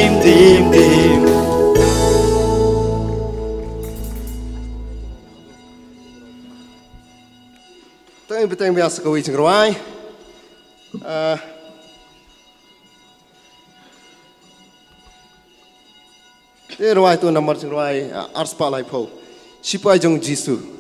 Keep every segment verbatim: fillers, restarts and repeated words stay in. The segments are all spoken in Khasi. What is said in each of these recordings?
Dim, dim. Tang bteng biang sa kawei jingrwai. Ah. Te rwai tu namar jingrwai, ah, arspah laiphew. Sipai jong Jisu.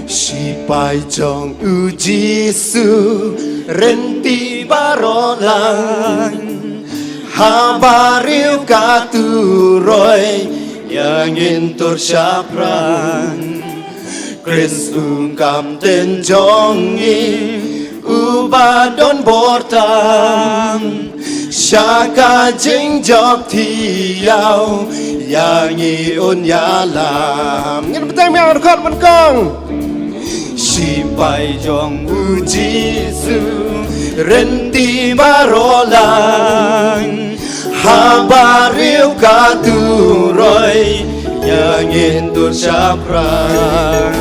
Sipai jong u Jisu, rynti baroh lang. Ha ba riew ka turoi, ïa ngin tur shaphrang. Khrist u kam ten jong ngi, uba don bor tam. Sha ka jingjop thiaw, ïa ngi un ïalam. Ngin bteng biang ryngkat nyngkong. Sipai jong u Jisu, rynti baroh lang. Ha ba riew ka turoi, ïa ngin tur shaphrang.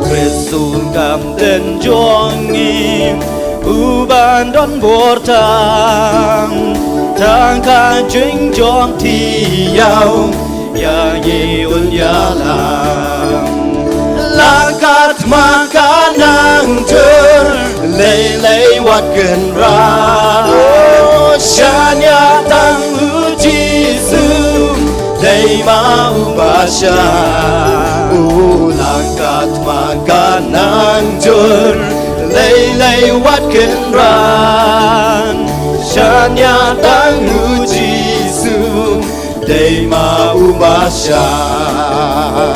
Khrist u kam ten jong ngi, uba don bor tam. Tang ka jingjop thiaw, ïa ngi un ïalam. La ka thma ka nang jur, lei lei wat kynrad. Oh, shaniah tang u Jisu, dei ma uba shah. Oh, la ka thma ka nang jur, lei lei wat kynrad. Shaniah tang u Jisu, dei ma uba shah.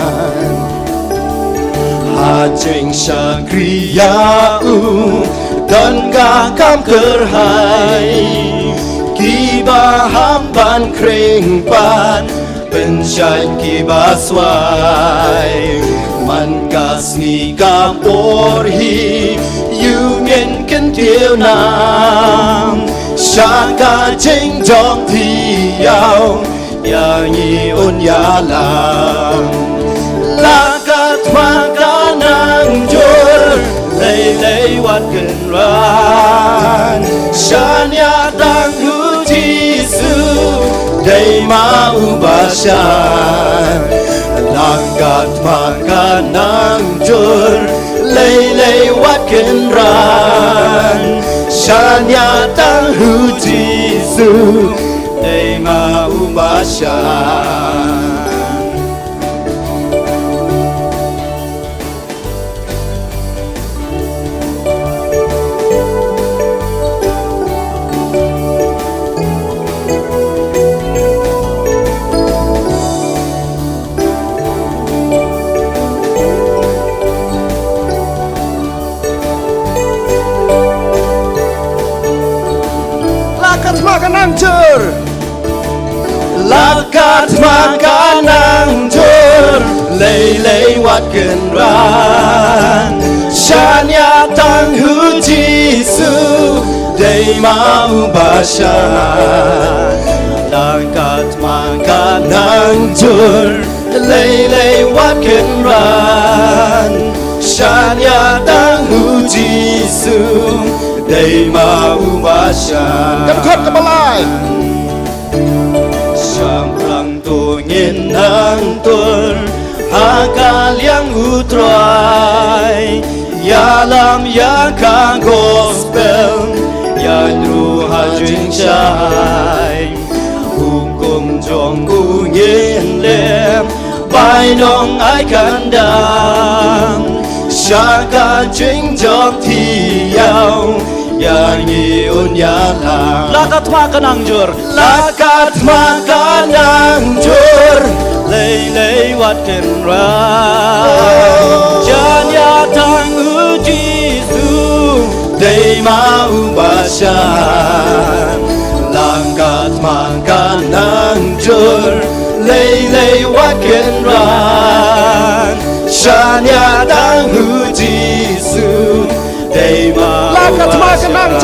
Ha jingshakri ïa u, don ka kam kyrhai. Kiba hap ban khring pat, pynshai kiba swai. Man ka sngi ka por hi, ïa u ngin kyntiew nam. Sha ka jingjop thiaw, ïa ngi un ïalam. La ka thma ka nang jur, lei lei wat kynrad. Shaniah tang u Jisu, dei ma uba shah. La ka thma ka nang jur, lei lei wat kynrad. Shaniah tang u Jisu, dei ma uba shah. La ka thma ka nang jur. La ka thma ka nang jur, lei lei wat kynrad. Shaniah tang u Jisu, dei ma uba shah. La ka thma ka nang jur, lei lei wat kynrad. Shaniah tang u Jisu, dei ma uba shah. Kan khot ka balai. Shaphrang to ngin nang tur ha ka liang u Trai. Ïalam ïa ka gospel, ïa u ha jingshai. Hukum jong u ngin leh, bai nong ai kandang. Sha ka jingjop thiaw, ïa ngi un ïalam. La ka thma ka nang jur. La ka thma ka nang jur, lei lei wat kynrad. Jan Jur lei lei wat kynran, shaniah tang u Jisu, dei ma u ba shah. La ka thma ka nang jur.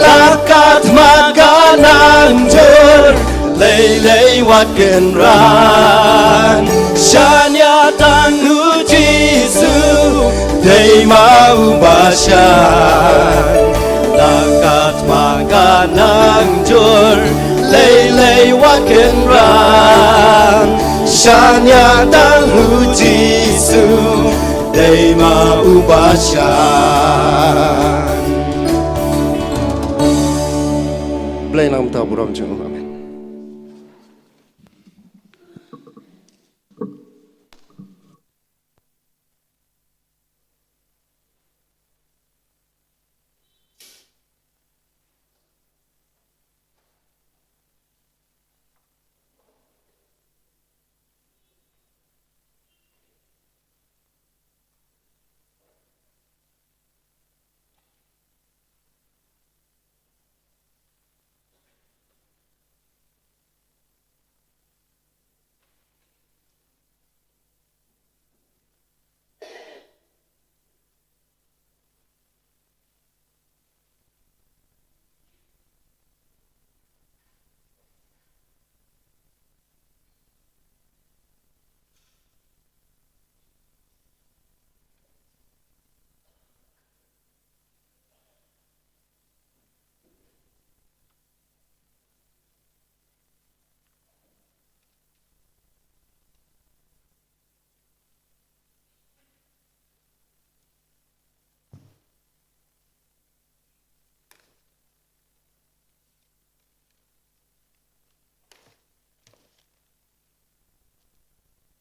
La ka thma ka nang jur, lei lei wat kynran, shaniah tang u Jisu, dei ma u ba shah. La ka thma ka nang jur, lei lei wat kynran, shaniah tang u Jisu, dei ma u ba shah. Blei na ka bynta u burom jong u. Amen.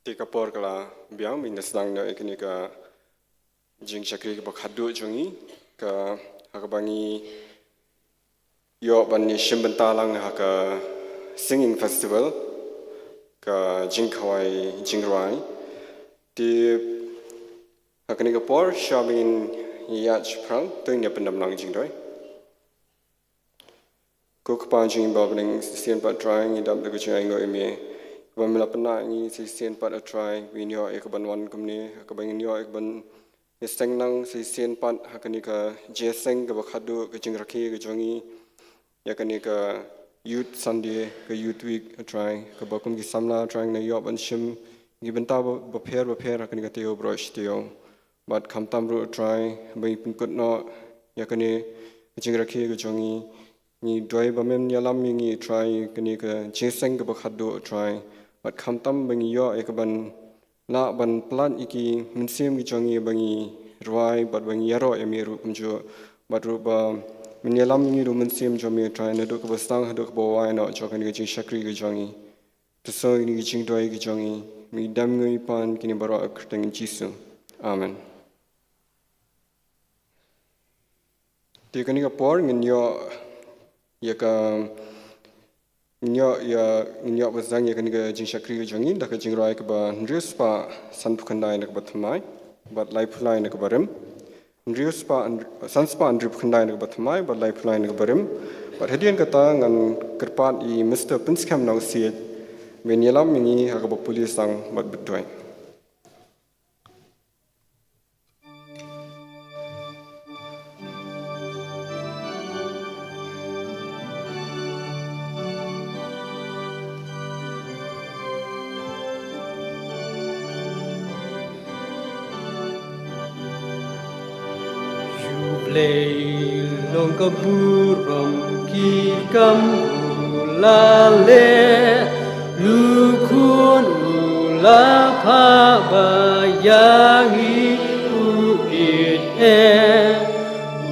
Te ka por ka la biang, ba ngin da sdang noh ïa kane ka jingshakri kaba khatduh jong ngi, ka, ha kaba ngi ïoh ban ïashim bynta lang ha ka singing festival, ka jingkhawai jingrwai. Te ha kane ka por, shwa ba ngin ïaid shaphrang, to ngin ïa pyndem lang jingduwai. Ko Kpa jong ngi ba ha bneng, sa shisien pat Trai ngi dap da ka jingainguh ïa me, ba me la pynlah ïa ngi sa shisien pat, ah Trai, ba ngin ïoh ïa ka ban wan kumne, ha kaba ngin ïoh ïa ka ban ïaseng lang sa shisien pat ha kane ka jingïaseng kaba khatduh, ka jingrakhe ka jong ngi ïa kane ka Youth Sunday, ka Youth Week, ah Trai, kaba kum ki samla, ah Trai, ngin ïoh ban shim ki bynta ba, bapher bapher ha kane ka taïew baroh shi taïew. Bad khamtam ruh, ah Trai, ba ngi pynkut noh ïa kane ka jingrakhe ka jong ngi, ngi duwai ba men ïalam ïa ngi, ah Trai, kane ka jingïaseng kaba khatduh, ah Trai. Bad khamtam ba ngi ïoh ïa ka ban lah ban pynlait ïa ki mynsiem ki jong ngi ba ngi rwai, bad ba ngi ïaroh ïa me ruh kumjuh. Bad ruh ba men ïalam ïa ngi da u Mynsiem jong me, ah Trai, naduh kaba sdang haduh kaba wai noh jong kane ka jingshakri ka jong ngi. To sngew ïa kine ki jingduwai ki jong ngi, ngi dang ïohi pan kine baroh ha ka kyrteng Jisu. Amen. Te kane ka por ngin ïoh ïa ka, ngin ïoh ïa, ngin ïoh ba sdang ïa kane ka jingshakri ka jong ngi da ka jingrwai kaba hynriew spah sanphew khyndai na kaba thymmai bad laiphew lai na kaba rim. Hynriew spah, san spah hynriewphew khyndai na kaba thymmai bad laiphew lai na kaba rim. Bad hadien kata ngan kyrpad ïa Mister Pynskhem Nongsiej, men ïalam ïa ngi ha kaba pule sdang bad bad duwai. Shu Blei long ka burom, ki kam u la leh, u Khun u la phah ba ïa ngi u ïeit eh.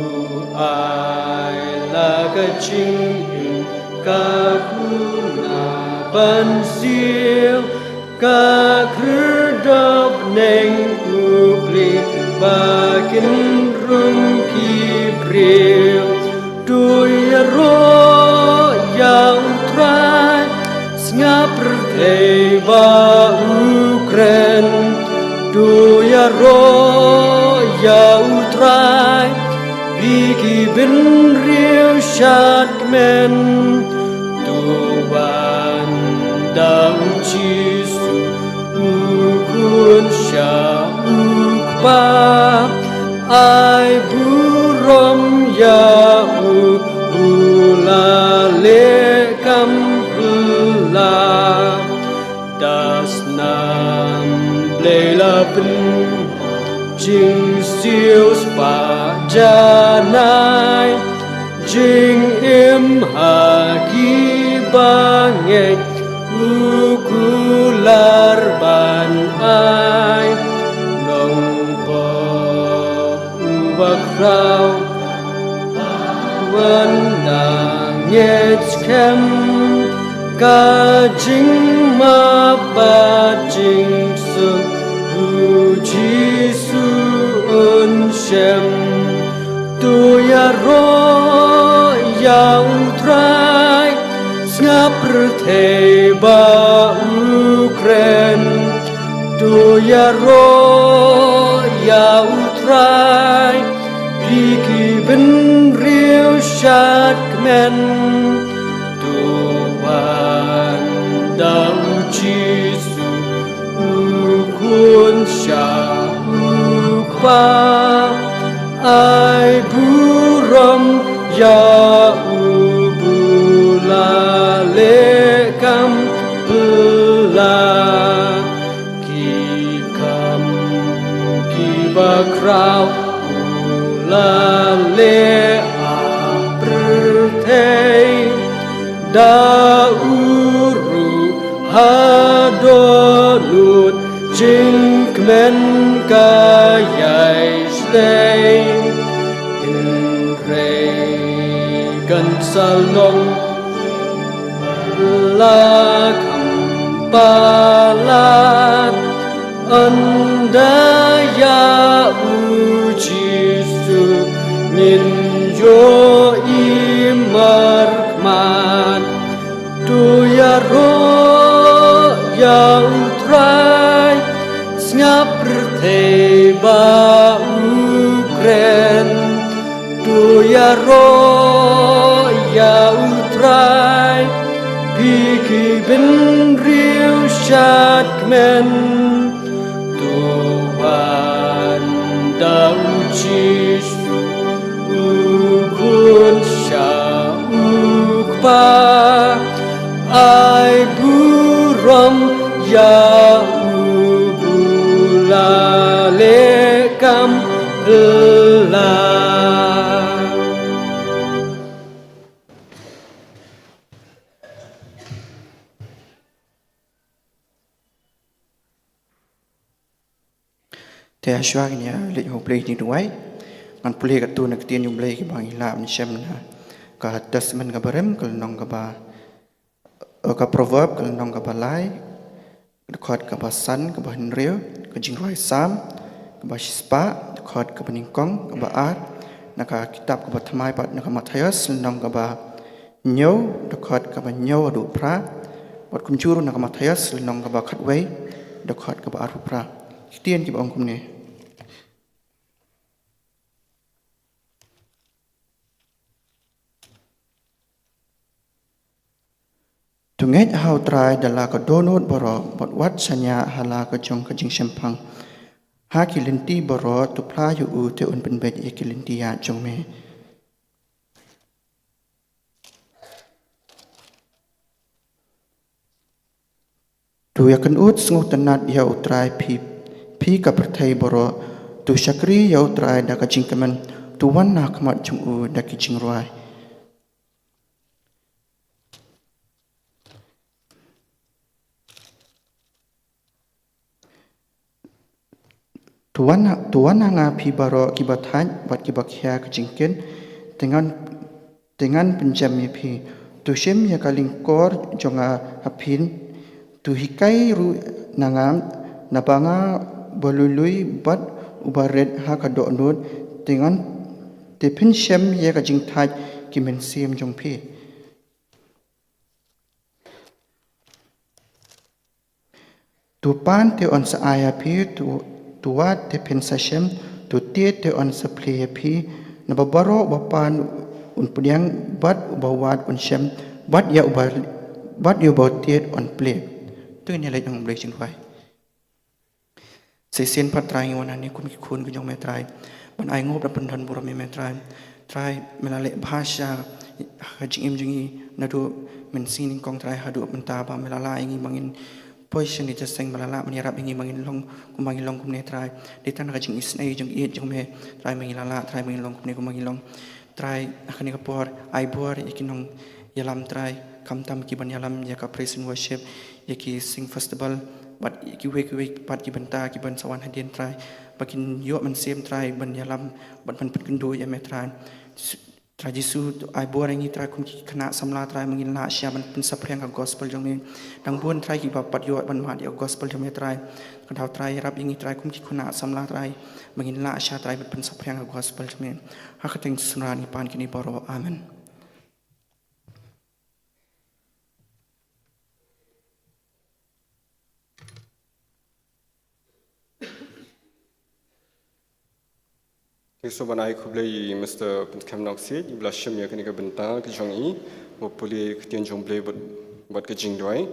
U ai la ka jingim, ka khun na ban siew, ka khyrdop neng u Blei ba kin rung ki briew. To ïaroh ïa u Trai, sngap pyrthei ba u kren. To ïaroh ïa u Trai, phi ki bynriew shadkmen. To ba Kpa, ai burom ïa u, u la leh kam phylla. Da snam Blei la pynjingsiewspah janai, jingim ha ki bangeit u kular ban ai. Nongpop uba khraw, wan da ngeit skhem, ka jingmap bad jingsuk u Jisu un shem. To ïaroh ïa u Trai, sngap pyrthei ba u kren. To ïaroh ïa u Trai, phi ki bynriew shadkmen. To wan da u Jisu, u Khun sha u Kpa, ai burom ïa u, u la leh kam phylla. Ki kam kiba khraw u la leh ha pyrthei, da u ruh ha dohnud jingkmen ka ïai shlei. Hynrei kan sa long la kham palat, ynda ïa u Jisu ngin ïohi markhmat. To ïaroh ïa u Trai, sngap pyrthei ba u kren. To ïaroh ïa u Trai, phi ki bynriew shadkmen. To wan da u Jisu, u Khun sha u Kpa, ai burom ïa u, u la leh kam phylla. Te shuwa ngin ïa leit ha U Blei, ngin duwai. Ngan pule katto katne ki ktien U Blei kiba ngi lah ban shem na ka Testament kaba rim, ka lynnong kaba, eh, ka Proverb, ka lynnong kaba lai, dkhot kaba san, kaba hynriew, ka Jingrwai Salm kaba shispah, dkhot kaba nyngkong, kaba ar, na ka kitab kaba thymmai pat na ka Mathaios, lynnong kaba hynñiew, dkhot kaba hynñiew haduh phra, bad kumjuh ruh na ka Mathaios, lynnong kaba khatwei, dkhot kaba arphew phra. Ki ktien kiba ong kumne. To ngeit ha U Trai da la ka dohnud baroh, bad wat shaniah ha la ka jong ka jingshemphang. Ha ki lynti baroh to phla ïa u, te un pynbeit ïa ki lynti ïaid jong me. To ïakynduh sngewtynnad ïa U Trai phi, phi ka pyrthei baroh. To shakri ïa U Trai da ka jingkmen. To wan ha khmat jong u da ki jingrwai. To wan ha, to wan ha nga phi baroh kiba thait bad kiba khia ka jingkit, te ngan, te ngan pynjem ïa phi. To shim ïa ka lyngkor jong nga ha phi, to hikai ruh na nga, naba nga ba lui lui bad uba rit ha ka dohnud, te ngan, te phin shem ïa ka jingthait ki mynsiem jong phi. To pan te yn sa ai ha phi, to, to wad te phin sa shem, to tied te yn sa plie ha phi, naba baroh uba pan un pdiang, bad uba wad un shem, bad ïa uba, bad ïa uba tied yn plie. To ngin ïa leit ha U Blei jingduwai. Shisien pat Trai ngi wan hangne kum ki khun ki jong me Trai ban ai ngup da pyndon burom ïa me Trai. Trai me la leh bha sha ka jingim jong ngi naduh mynsngi nyngkong Trai haduh mynta ba me la lah ïa ngi ba ngin poi sha kane ka jingïaseng, me la lah ban ïarap ïa ngi ba ngin long kumba ngi long kumne Trai. Dei tang na ka jingisynei jong ka ïeit jong me Trai ba ngi la lah Trai ba ngin long kumne kumba ngi long. Trai ha kane ka por ai bor ïa ki nongïalam Trai, khamtam ki ban ïalam ïa ka praise and worship, ïa ki sing festival bad ïa kiwei kiwei pat ki bynta ki ban sa wan hadien Trai, ba kin ïoh mynsiem Trai ban ïalam bad ban pynkynduh ïa me Trai. Trai Jisu, to ai bor ïa ngi Trai kum ki khynnah samla Trai ba ngin lah shisha ban pynsaphriang ka gospel jong me. Dang bun Trai kiba pat ïoh ban mad ïa ka gospel jong me Trai. Kata Trai ïarap ïa ngi Trai kum ki khynnah samla Trai ba ngin lah shisha Trai ban pynsaphriang ka gospel jong me. Ha ka kyrteng Jisu Khrist ngi pan kine baroh. Amen. Ngi sngewbha ban ai khublei ïa i Mister Pynskhem Nongsiej iba la shim ïa kane ka bynta ka jong i ba pule ïa ka ktien jong U Blei bad, bad ka jingduwai.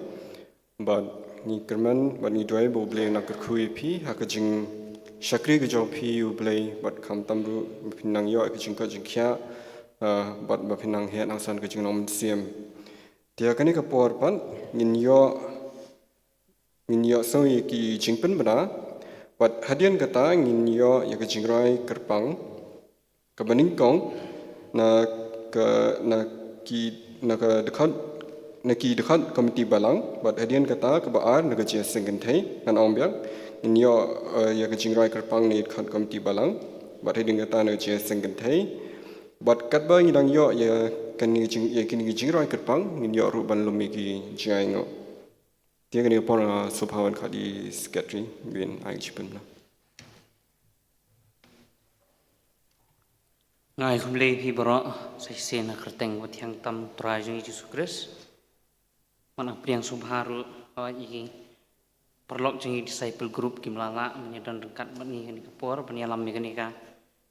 Bad ngi kyrmen bad ngi duwai ba U Blei un nang kyrkhu ïa phi ha ka jingshakri ka jong phi ïa U Blei bad khamtam ruh ba phin nang ïoh ïa ka jingkoit jingkhiah, ah, bad ba phin nang heh nang san ka jinglong mynsiem. Te ha kane ka por pat ngin ïoh, ngin ïohsngew ïa ki jingpynbna bad hadien kata ngin ïoh ïa ka jingrwai kyrpang kaba nyngkong na ka, na ki, na ka dkhot, na ki dkhot komiti balang bad hadien kata kaba ar na ka jingïaseng kynthei. Ngan ong biang, ngin ïoh, eh, ïa ka jingrwai kyrpang na ki dkhot komiti balang bad hadien kata na ka jingïaseng kynthei. Bad katba ngi dang ïoh ïa kane ka jing, ïa kine ki jingrwai kyrpang ngin ïoh ruh ban lum ïa ki jingainguh. Te kane ka por nga sngewbha ban khot ïa i Secretary ban ai ka jingpynbna. Nga ai khublei ïa phi baroh sa shisien ha ka kyrteng kaba thiang tam U Trai jong ngi Jisu Khrist. Nga ai pdiang sngewbha ruh ïa ki paralok jong ngi Disciple Group kiba la lah ban ïadon ryngkat bad ngi ha kane ka por ban ïalam ïa kane ka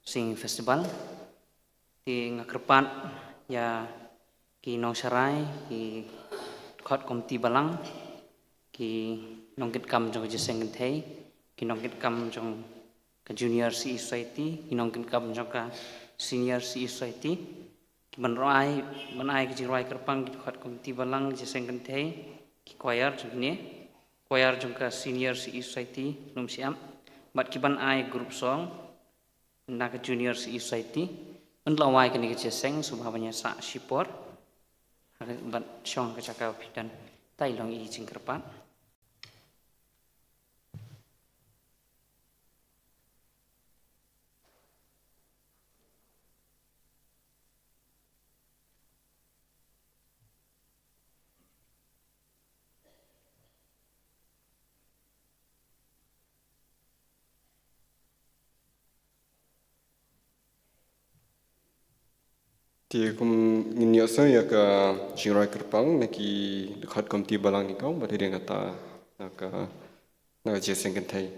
Singing Festival. Te nga kyrpad ïa ki nongsharai, ki dkhot komiti balang, ki nongkitkam jong ka jingïaseng kynthei, ki nongkitkam jong ka Junior C E Society, ki nongkitkam jong ka Senior C E Society, ki ban rwai, ban ai ka jingrwai kyrpang, ki dkhot komiti balang, jingïaseng kynthei, ki choir jong kine, choir jong ka Senior C E Society, Lumshyiap, bad ki ban ai group song na ka Junior C E Society. Yn la wai kane ka jingïaseng, sngewbha ban ïasah shipor bad shong ha ka jaka ba phi don. Te long i jingkyrpad. Te kum ngin ïohsngew ïa ka jingrwai kyrpang na ki dkhot komiti balang nyngkong bad hadien kata na ka, na ka jingïaseng kynthei.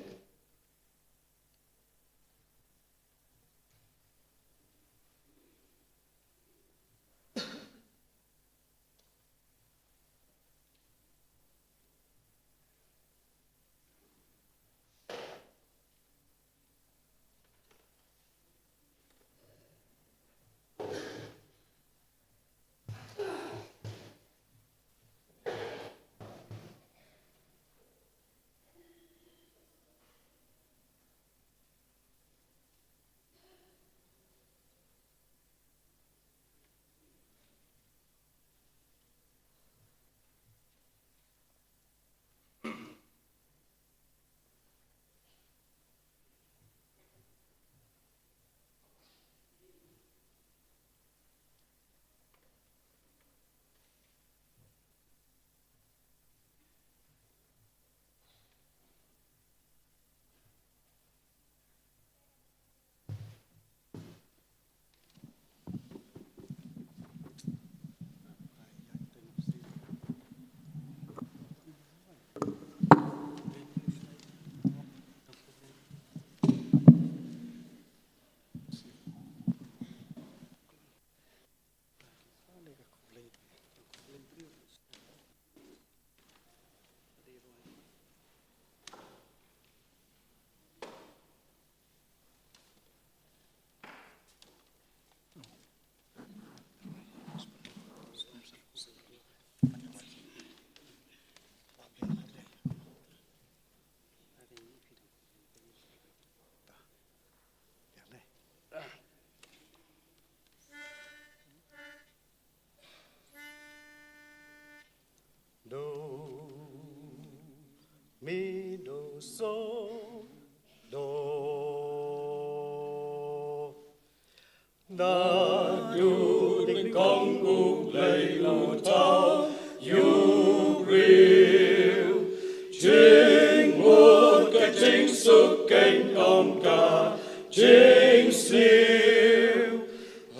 Naduh nyngkong U Blei u thaw ïa u briew. Jingmut ka jingsuk, kynnoh ka jingsniew.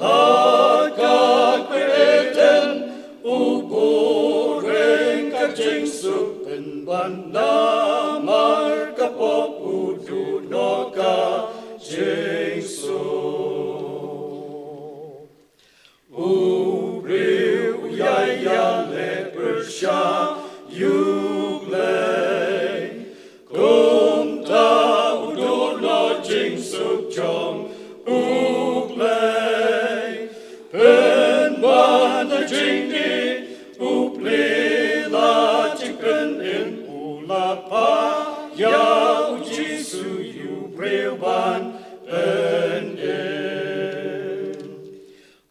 Ha ka kper Eden u buhrieh ka jingsuk, pynban namar ka pop u duh noh ka jingsuk. U briew u ïai ïaleh pyrshah ïa U Blei. Kumta u duh noh jingsuk jong U Blei. Pynban ha jingïeit U Blei la jingpynim, u la phah ïa U Jisu ïa u briew ban pynim.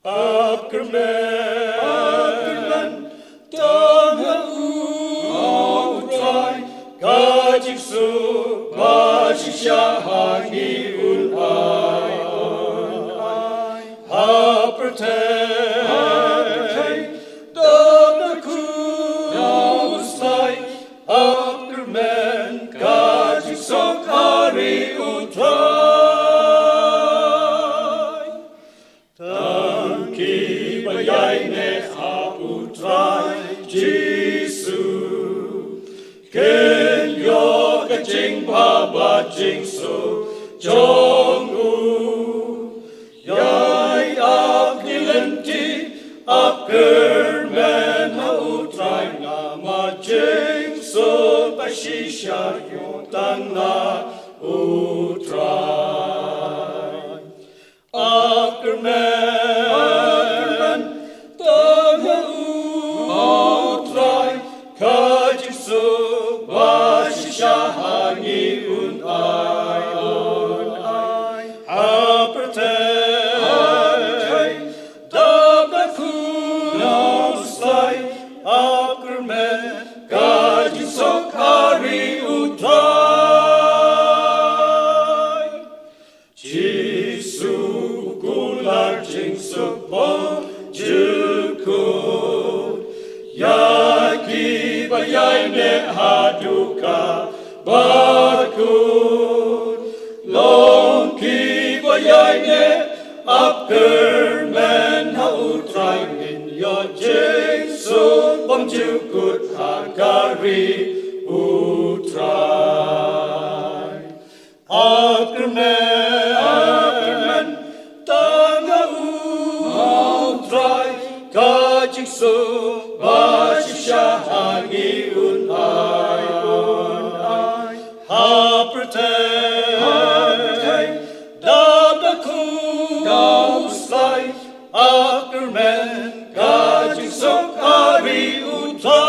Ap kyrmen, ap kyrmen tang ha U Trai, ka jingsuk ba shisha ha ngi un ai, un ai. Ha pyrthei, ha pyrthei, tang ha U Blei, ap kyrmen ka jingsuk ha ri U Trai. Tang kiba ïaineh ha U Trai Jisu kin ïoh ka jingbha bad jingsuk jong u. Ïai ap ki lynti, ap kyrmen ha U Trai, namar jingsuk ba shisha ïoh tang na U Trai. Ap kyrmen, ap kyrmen tang ha U Trai, ka jingsuk ba shisha ha ngi un ai, un ai. Ha pyrthei, ha pyrthei, tang ha U Trai, ap kyrmen ka jingsuk ha ri U Trai. Jisu u kular jingsuk bymjukut ïa kiba ïaineh haduh kaba kut. Long kiba ïaineh, ap kyrmen ha U Trai, ngin ïoh jingsuk bymjukut ha ka ri U Trai. Ap kyrmen, ap kyrmen tang ha U Trai, ka jingsuk ba shisha ha ngi un ai, un ai. Ha pyrthei, ha pyrthei, tang ha U Trai, ap kyrmen ka jingsuk ha ri U Trai.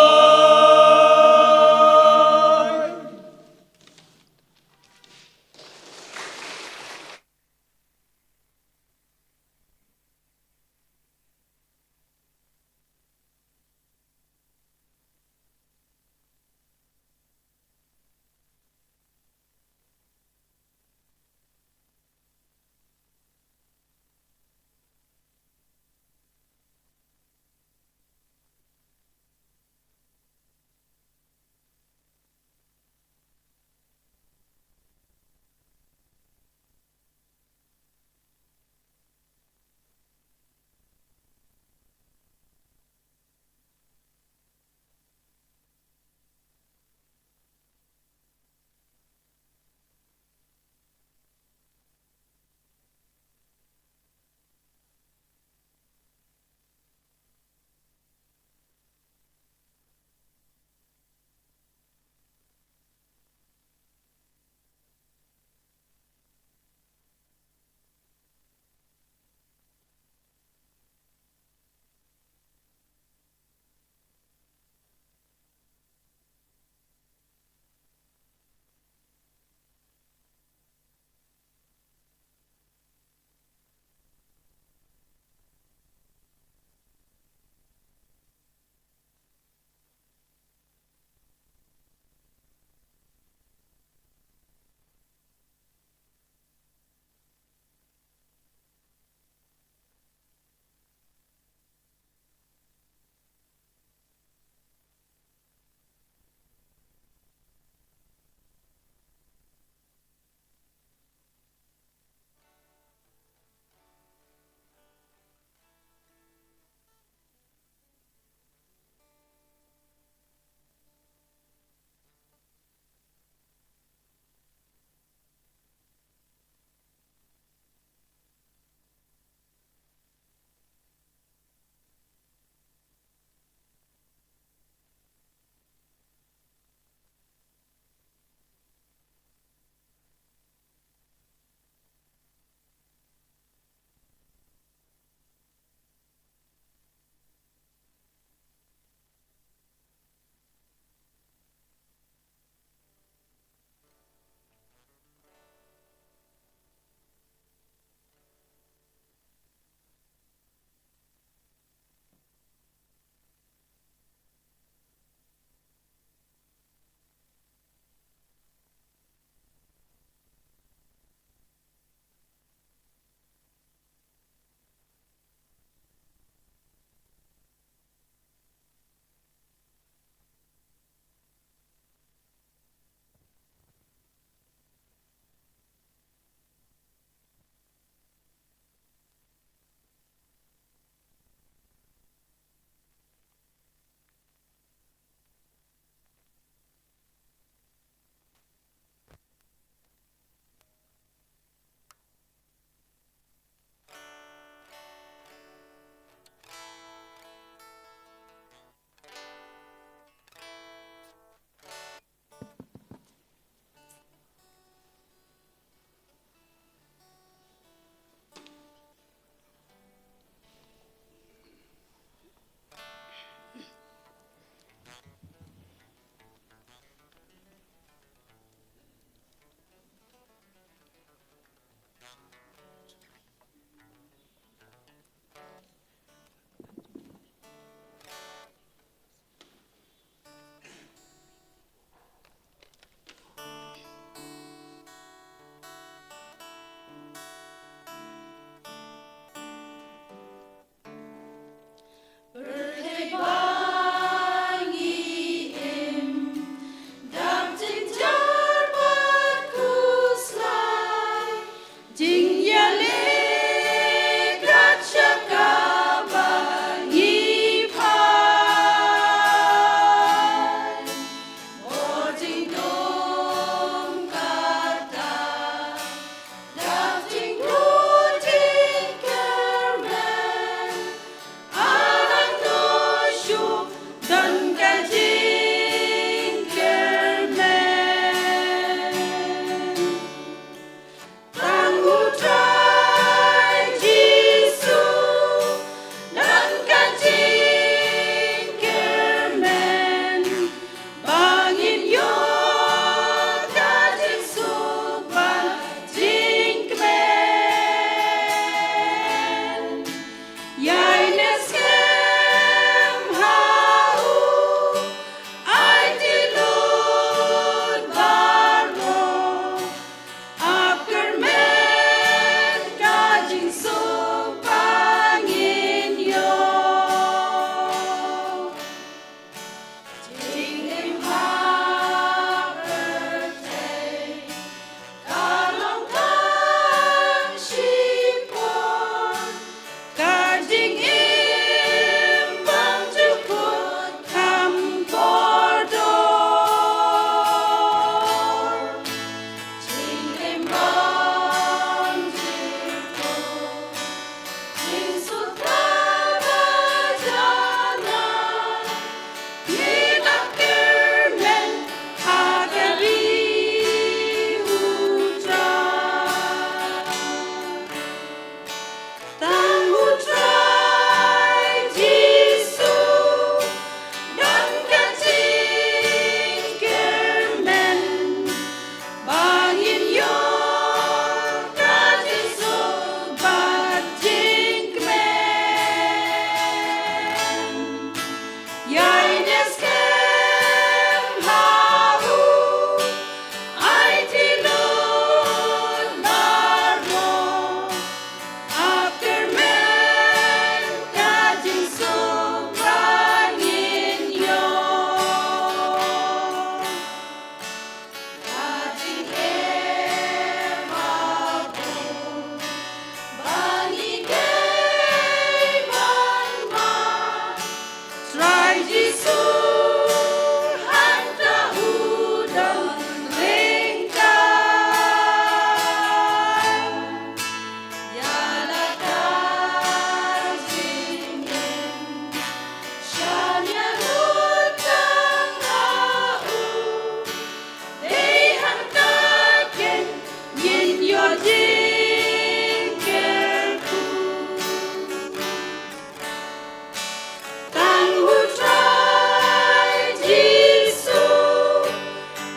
Tang u Trai Jisu,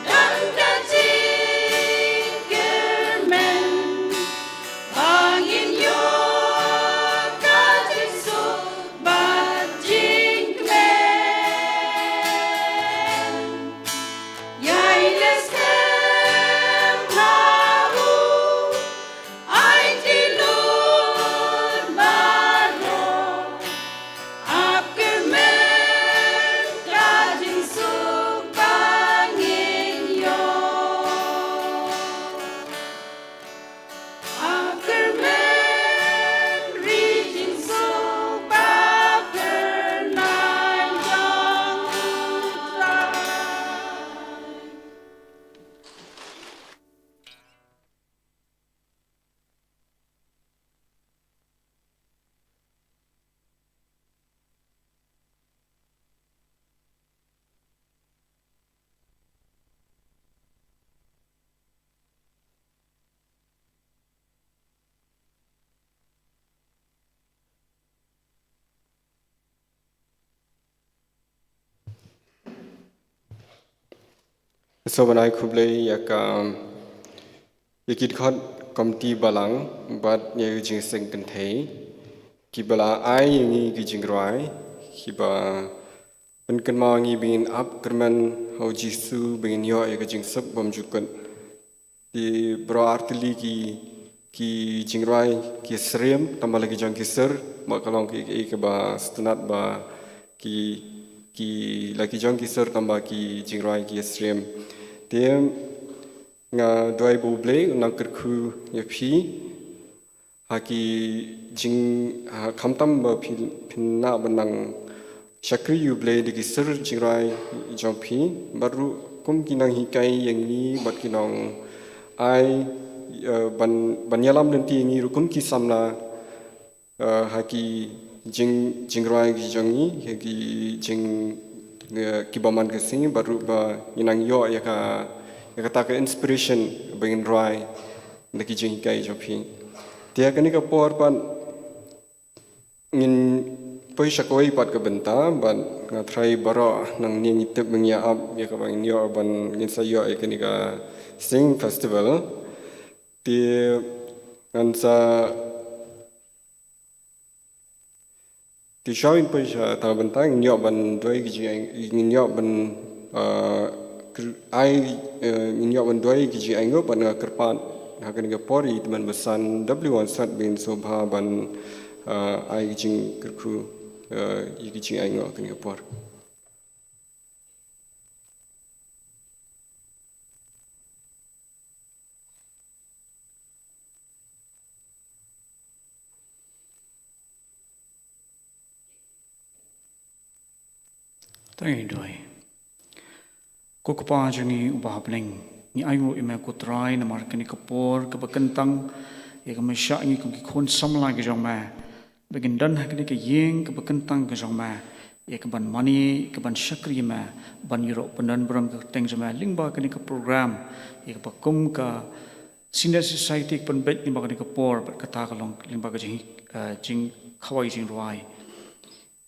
don ka jingkyrmen, ba ngin ïoh ka jingsuk bad jingkmen. Ïai leh skhem ha u, ai tylli baroh, ap kyrmen ka jingsuk ba ngin ïoh. Ap kyrmen ri jingsuk ba phyrnai jong u Trai. Sngewbha ban ai khublei ïa ka, ïa ki dkhot komiti balang bad ïa ki jingïaseng kynthei kiba la ai ïa ngi ki jingrwai kiba pynkynmaw ïa ngi ba ngin ap kyrmen ha u Jisu ba ngin ïoh ïa ka jingsuk bymjukut. Te baroh artylli ki, ki jingrwai ki ïasyriem tang ba la ki jong ki sur, bad ka long kaei kaei kaba sngewtynnat ba ki, ki la ki jong ki sur tang ba ki jingrwai ki ïasyriem. Te nga duwai ba U Blei un nang kyrkhu ïa phi ha ki jing, ha khamtam ba phi, phin nang ban nang shakri ïa U Blei da ki sur jingrwai jong phi, bad ruh kum ki nonghikai ïa ngi bad ki nongai, eh, ban, ban ïalam lynti ïa ngi ruh kum ki samla, eh, ha ki jing, jingrwai ki jong ngi, ha ki jing, eh, kiba man ka sngi, bad ruh ba ngin nang ïoh ïa ka, ïa kata ka inspiration ba ngin rwai na ki jinghikai jong phi. Te ha kane ka por pat ngin poi sha kawei pat ka bynta, bad nga tharai baroh nangne ngi tip ba ngi ïa ap ïa kaba ngin ïoh ban ngin sa ïoh ïa kane ka Sing Festival. Te ngan sa Te shuwa ngin poi sha kata ka bynta, ngin ïoh ban duwai ki jing, ngin ïoh ban, ah, kyrpad, eh, ngin ïoh ban duwai ki jingainguh, bad nga kyrpad ha kane ka por ïa i tymmen basan W. Wonsat ba in sngewbha ban, ah, ai ki jingkyrkhu, eh, ïa ki jingainguh ha kane ka por. To ngin duwai. Ko Kpa jong ngi uba ha bneng, ngi ainguh ïa me ko Trai namar kane ka por kaba kyntang, ïa kaba me shah ïa ngi kum ki khun samla ki jong me, ba ngin don ha kane ka ïing kaba kyntang ka jong me, ïa kaban mane, ïa kaban shakri ïa me, ban ïaroh pyndonburom ka kyrteng jong me lyngba kane ka program, ïa kaba kum ka Senior Society ka pynbeit lyngba kane ka por, bad kata ka long lyngba ka jing, eh, jingkhawai jingrwai.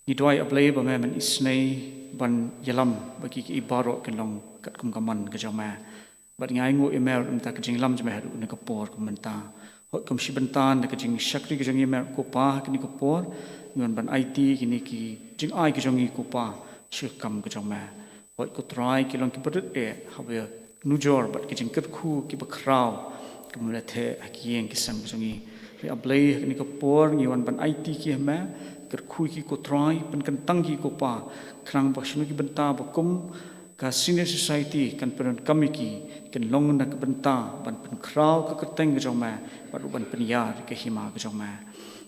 Ngi duwai, A Blei, ba me men isynei ban ïalam ba ki, ki baroh kin long katkum ka mon ka jong me. Bad ngi ainguh ïa me ruh na ka bynta ka jingïalam jong me haduh kane ka por ka mynta. Hooid, kum shi bynta na ka jingshakri ka jong ngi, me ruh ko Pa, kane ka por ngi wan ban aiti kine ki jingai ka jong ngi ko Pa sha ka kam ka jong me. Hooid ko Trai, ki long kiba rit eh haba nujor bad ki jingkyrkhu kiba khraw kiba me la theh ha ki ïing ki sem ka jong ngi. Hynrei A Blei, ha kane ka por ngi wan ban aiti ki ha me, kyrkhu ïa ki ko Trai, pynkyntang ki ko Pa, khnang ba shano ki bynta ba kum ka Senior Society kan pyndonkam ïa ki, kin long na ka bynta ban pynkhraw ka kyrteng ka jong me, bad ruh ban pynïar ïa ka hima ka jong me.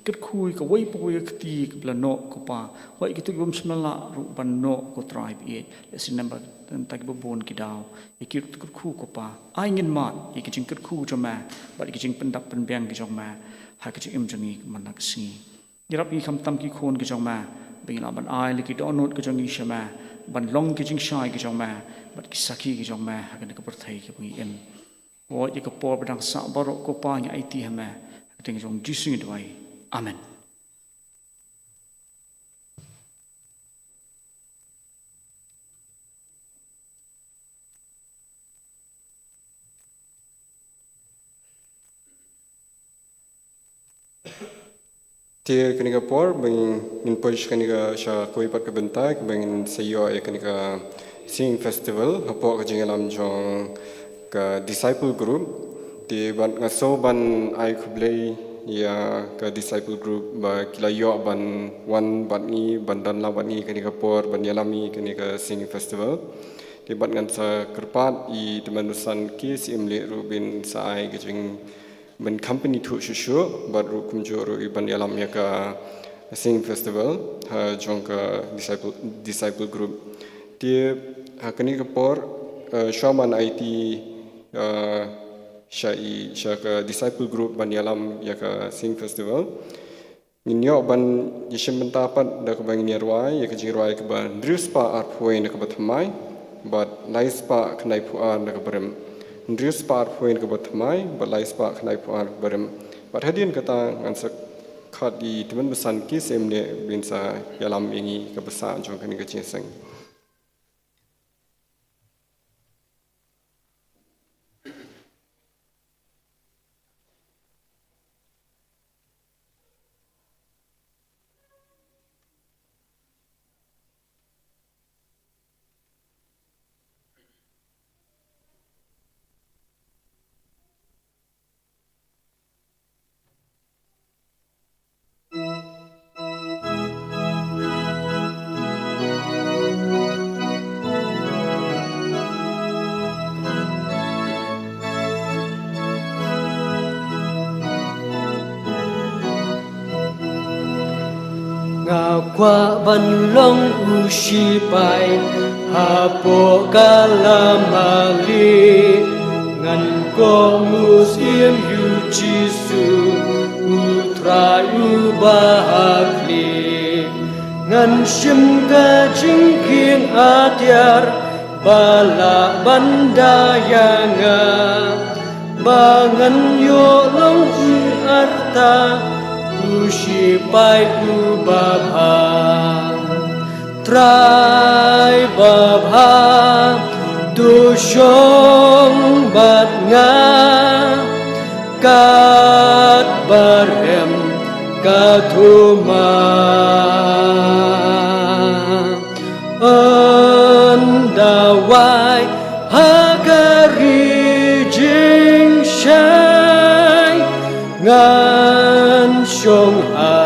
Kyrkhu ïa kawei pa kawei ka kti kaba la noh ko Pa, wat ïa kito kibym shym la lah ruh ban noh ko Trai ba ïeit, lehse namar ba na kiba bun ki daw, ïa ki ruh to kyrkhu ko Pa. Ai ngin mad ïa ki jingkyrkhu jong me, bad ïa ki jingpyndap pynbiang ki jong me ha ka jingim jong ngi man la ka sngi. Ïarap ïa ngi khamtam ki khun ki jong me, ba ngin lah ban ai la ki dohnud ki jong ngi sha me, ban long ki jingshai ki jong me, bad ki sakhi ki jong me ha kane ka pyrthei kaba ngi im. Wat ïa ka por ba dang sah baroh ko Pa ngi aiti ha me. Ha ka kyrteng jong u Jisu ngi duwai. Amen. Te kane ka por ba ngin poi sha kane ka, sha kawei pat ka bynta kaba ngin sa ïoh ïa kane ka singing festival hapoh ka jingïalam jong ka disciple group. Te bad nga sngew ban ai khublei ïa ka disciple group ba ki la ïoh ban wan bad ngi, ban don lang bad ngi kane ka por, ban ïalam ïa kane ka singing festival. Te bad ngan sa kyrpad ïa i tymmen basan K C M Leh ruh ban sa ai ka jing ban company thuh shuh shuh, bad ruh kumjuh ruh i ban ïalam ïa ka singing festival ha jong ka disciple, disciple group. Te ha kane ka por, eh, shuwa ban aiti, eh, sha i, sha ka disciple group ban ïalam ïa ka singing festival. Ngin ïoh ban ïashim bynta pat da kaba ngin ïa rwai ïa ka jingrwai kaba hynriew spah arphew wei na kaba thymmai bad lai spah khyndaiphew ar na kaba rim. Hynriew spah arphew wei na kaba thymmai bad lai spah khyndaiphew ar na kaba rim. Bad hadien kata ngan sa khot ïa i tymmen basan K C M Leh ban sa ïalam ïa ngi kaba sah jong kane ka jingïaseng. Nga kwah ban long u shipai hapoh ka lama lieh. Ngan kohnguh ïa u Jisu, u Trai uba ha khlieh. Ngan shim ka jingkhih atiar ba lah ban da ïa nga, ba ngan ïoh long u arta, u shipai uba bha. Trai babha, to shong bad nga, katba rem ka thma. Ynda wai ha ka ri jingshai, ngan shong ha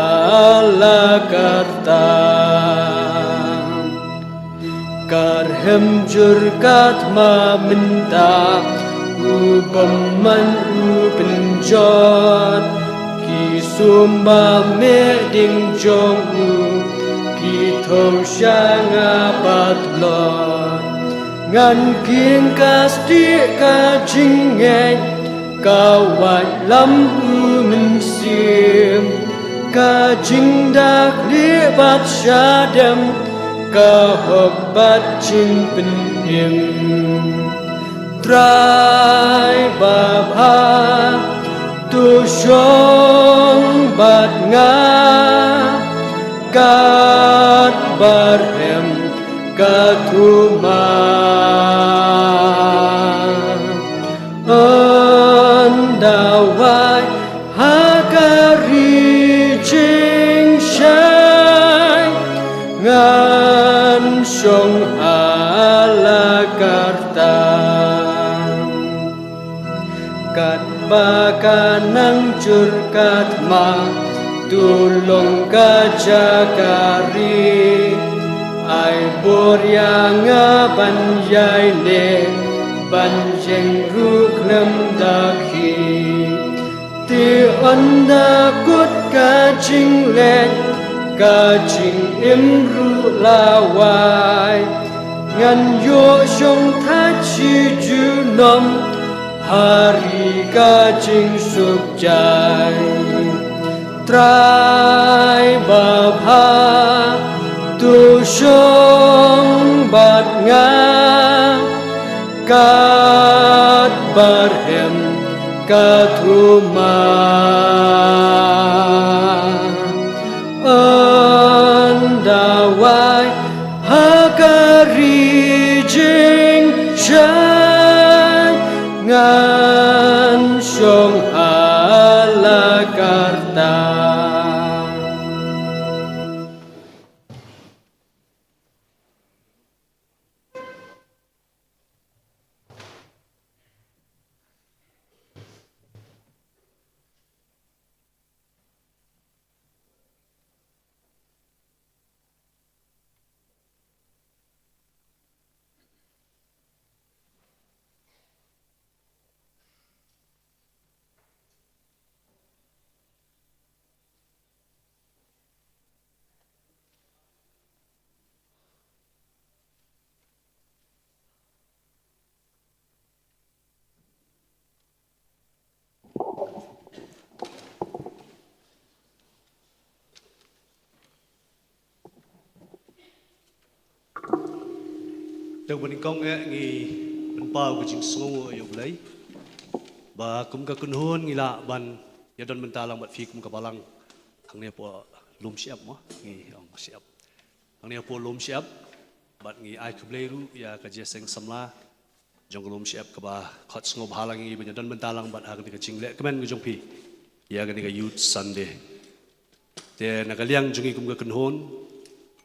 la karta. Ka rhem jur ka thma mynta, u bymman u pynjot. Ki sum ba meh ding jong u, ki thew sha nga bad tlot. Ngan khing ka stieh ka jingngeit, ka waitlam u mynsiem, ka jingda khlieh bad shadem, ka hok bad jingpynim. Trai babha, to shong bad nga, katba rem ka thma. Ynda wai ha ka ri jingshai, ngan shong ha la karta. Katba ka nang jur ka thma, to long ka jaka ri. Ai bor ïa nga ban ïaineh, ban ïeng ruh khlem da khih. Te ynda kut ka jingleh, ka jingim ruh la wai, ngan ïoh shongthait shi junom ha ri ka jingsuk jai. Trai babha, to shong bad nga, katba rem Ka thuma ynda wai ha ka ri jingshai, ngan shong ha la ka rta. Te ba nyngkong eh ngi pynpaw ka jingsngewnguh ïa U Blei ba kum ka kynhun ngi lah ban ïadon bynta lang bad phi kum ka balang hangne hapoh Lum Shyiap mo ngi ong Shyiap. Hangne hapoh Lum Shyiap bad ngi ai khublei ruh ïa ka jingïaseng samla jong ka Lum Shyiap kaba khot sngewbha lang ïa ngi ban ïadon bynta lang bad ha kane ka jingleh kmen ka jong phi ïa kane ka Youth Sunday. Te na ka liang jong ngi kum ka kynhun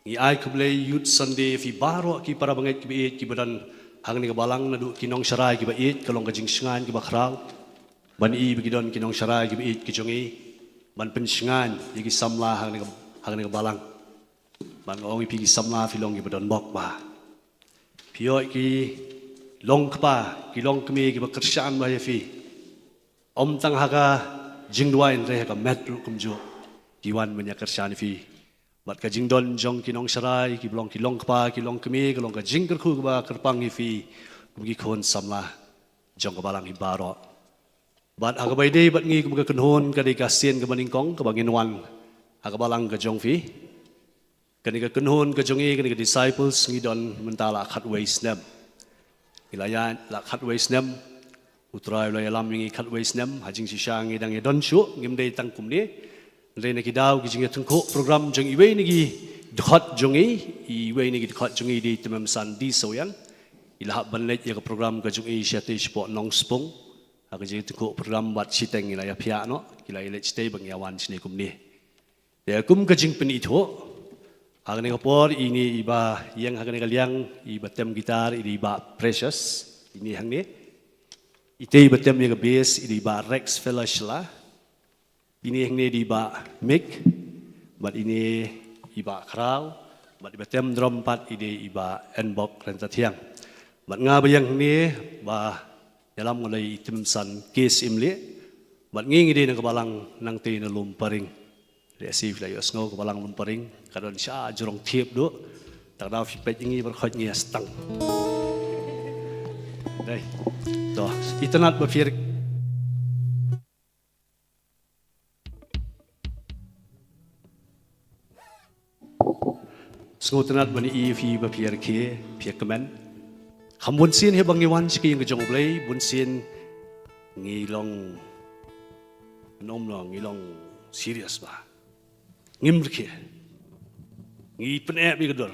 ngi ai khublei Youth Sunday ïa phi baroh ki para bangeit kiba ïeit kiba don ha kane ka balang naduh ki nongsharai kiba ïeit ka long ka jingshngaiñ kaba khraw ban ïohi ba ki don ki nongsharai kiba ïeit ki jong ngi ban pynshngaiñ ïa ki samla ha kane ka, ha kane ka balang. Ban ong ïa phi ki samla phi long kiba don bok ba phi ïoh ki long kpa ki long kmie kiba kyrshan ba ïa phi. Ym tang ha ka jingduwai hynrei ha ka met ruh kumjuh ki wan ban ïa kyrshan ïa phi. Bad ka jingdon jong ki nongsharai kiba long ki long kpa ki long kmie ka long ka jingkyrkhu kaba kyrpang ïa phi kum ki khun samla jong ka balang hi baroh. Bad ha kaba ïadei bad ngi kum ka kynhun ka dei ka sien kaba nyngkong kaba ngin wan ha ka balang ka jong phi. Kane ka kynhun ka jong ngi kane ka disciples ngi don mynta la khatwei snem. Ngi la ïaid la khatwei snem. U Trai u la ïalam ïa ngi khatwei snem ha jingshisha ngi dang ïadon shuh ngim dei tang kumne. Hynrei na ki daw ki jingïatyngkhuh program jong iwei na ki dkhot jong ngi, iwei na ki dkhot jong ngi dei Tymmen San D. Sawiang. I la hap ban leit ïa ka program ka jong i shatei shapoh Nongspung. Ha ka jingïatyngkhuh program bad shiteng i la ïaphiah noh, ki la ïaleit shatei ba ngi ïawan shane kumne. Te kum ka jingpynithuh ha kane ka por ine i ba ïeng ha kane ka liang i ba tem guitar i dei i Bah Precious, ine hangne. Ite i ba tem ïa ka bass i dei i Bah Rex Felashla. Ine hangne i dei i Bah Mick bad ine i Bah Khraw bad i ba tem drum pat i dei i Bah Enbok Ryntathiang. Bad nga ba ïeng hangne ba ïalam nga dei i Tymmen San Case Imlieh. Bad ngi ngi dei na ka balang nangtei na Lumparing. Lehse phi la ïohsngew ka balang Lumparing ka don sha jrong thiep duh. Tang daw phi peit ïa ngi baroh khoit ngi ïa stang. Dei. To, itynnad ba phi sngewtynnad ban ïohi ïa phi ba phi ïa rkhie, phi ïa kmen. Kham bunsien hi ba ngi wan sha ka ïing ka jong U Blei, bunsien ngi long, ngi long serious ba ngim rkhie. Ngi pyneh bad ka dur.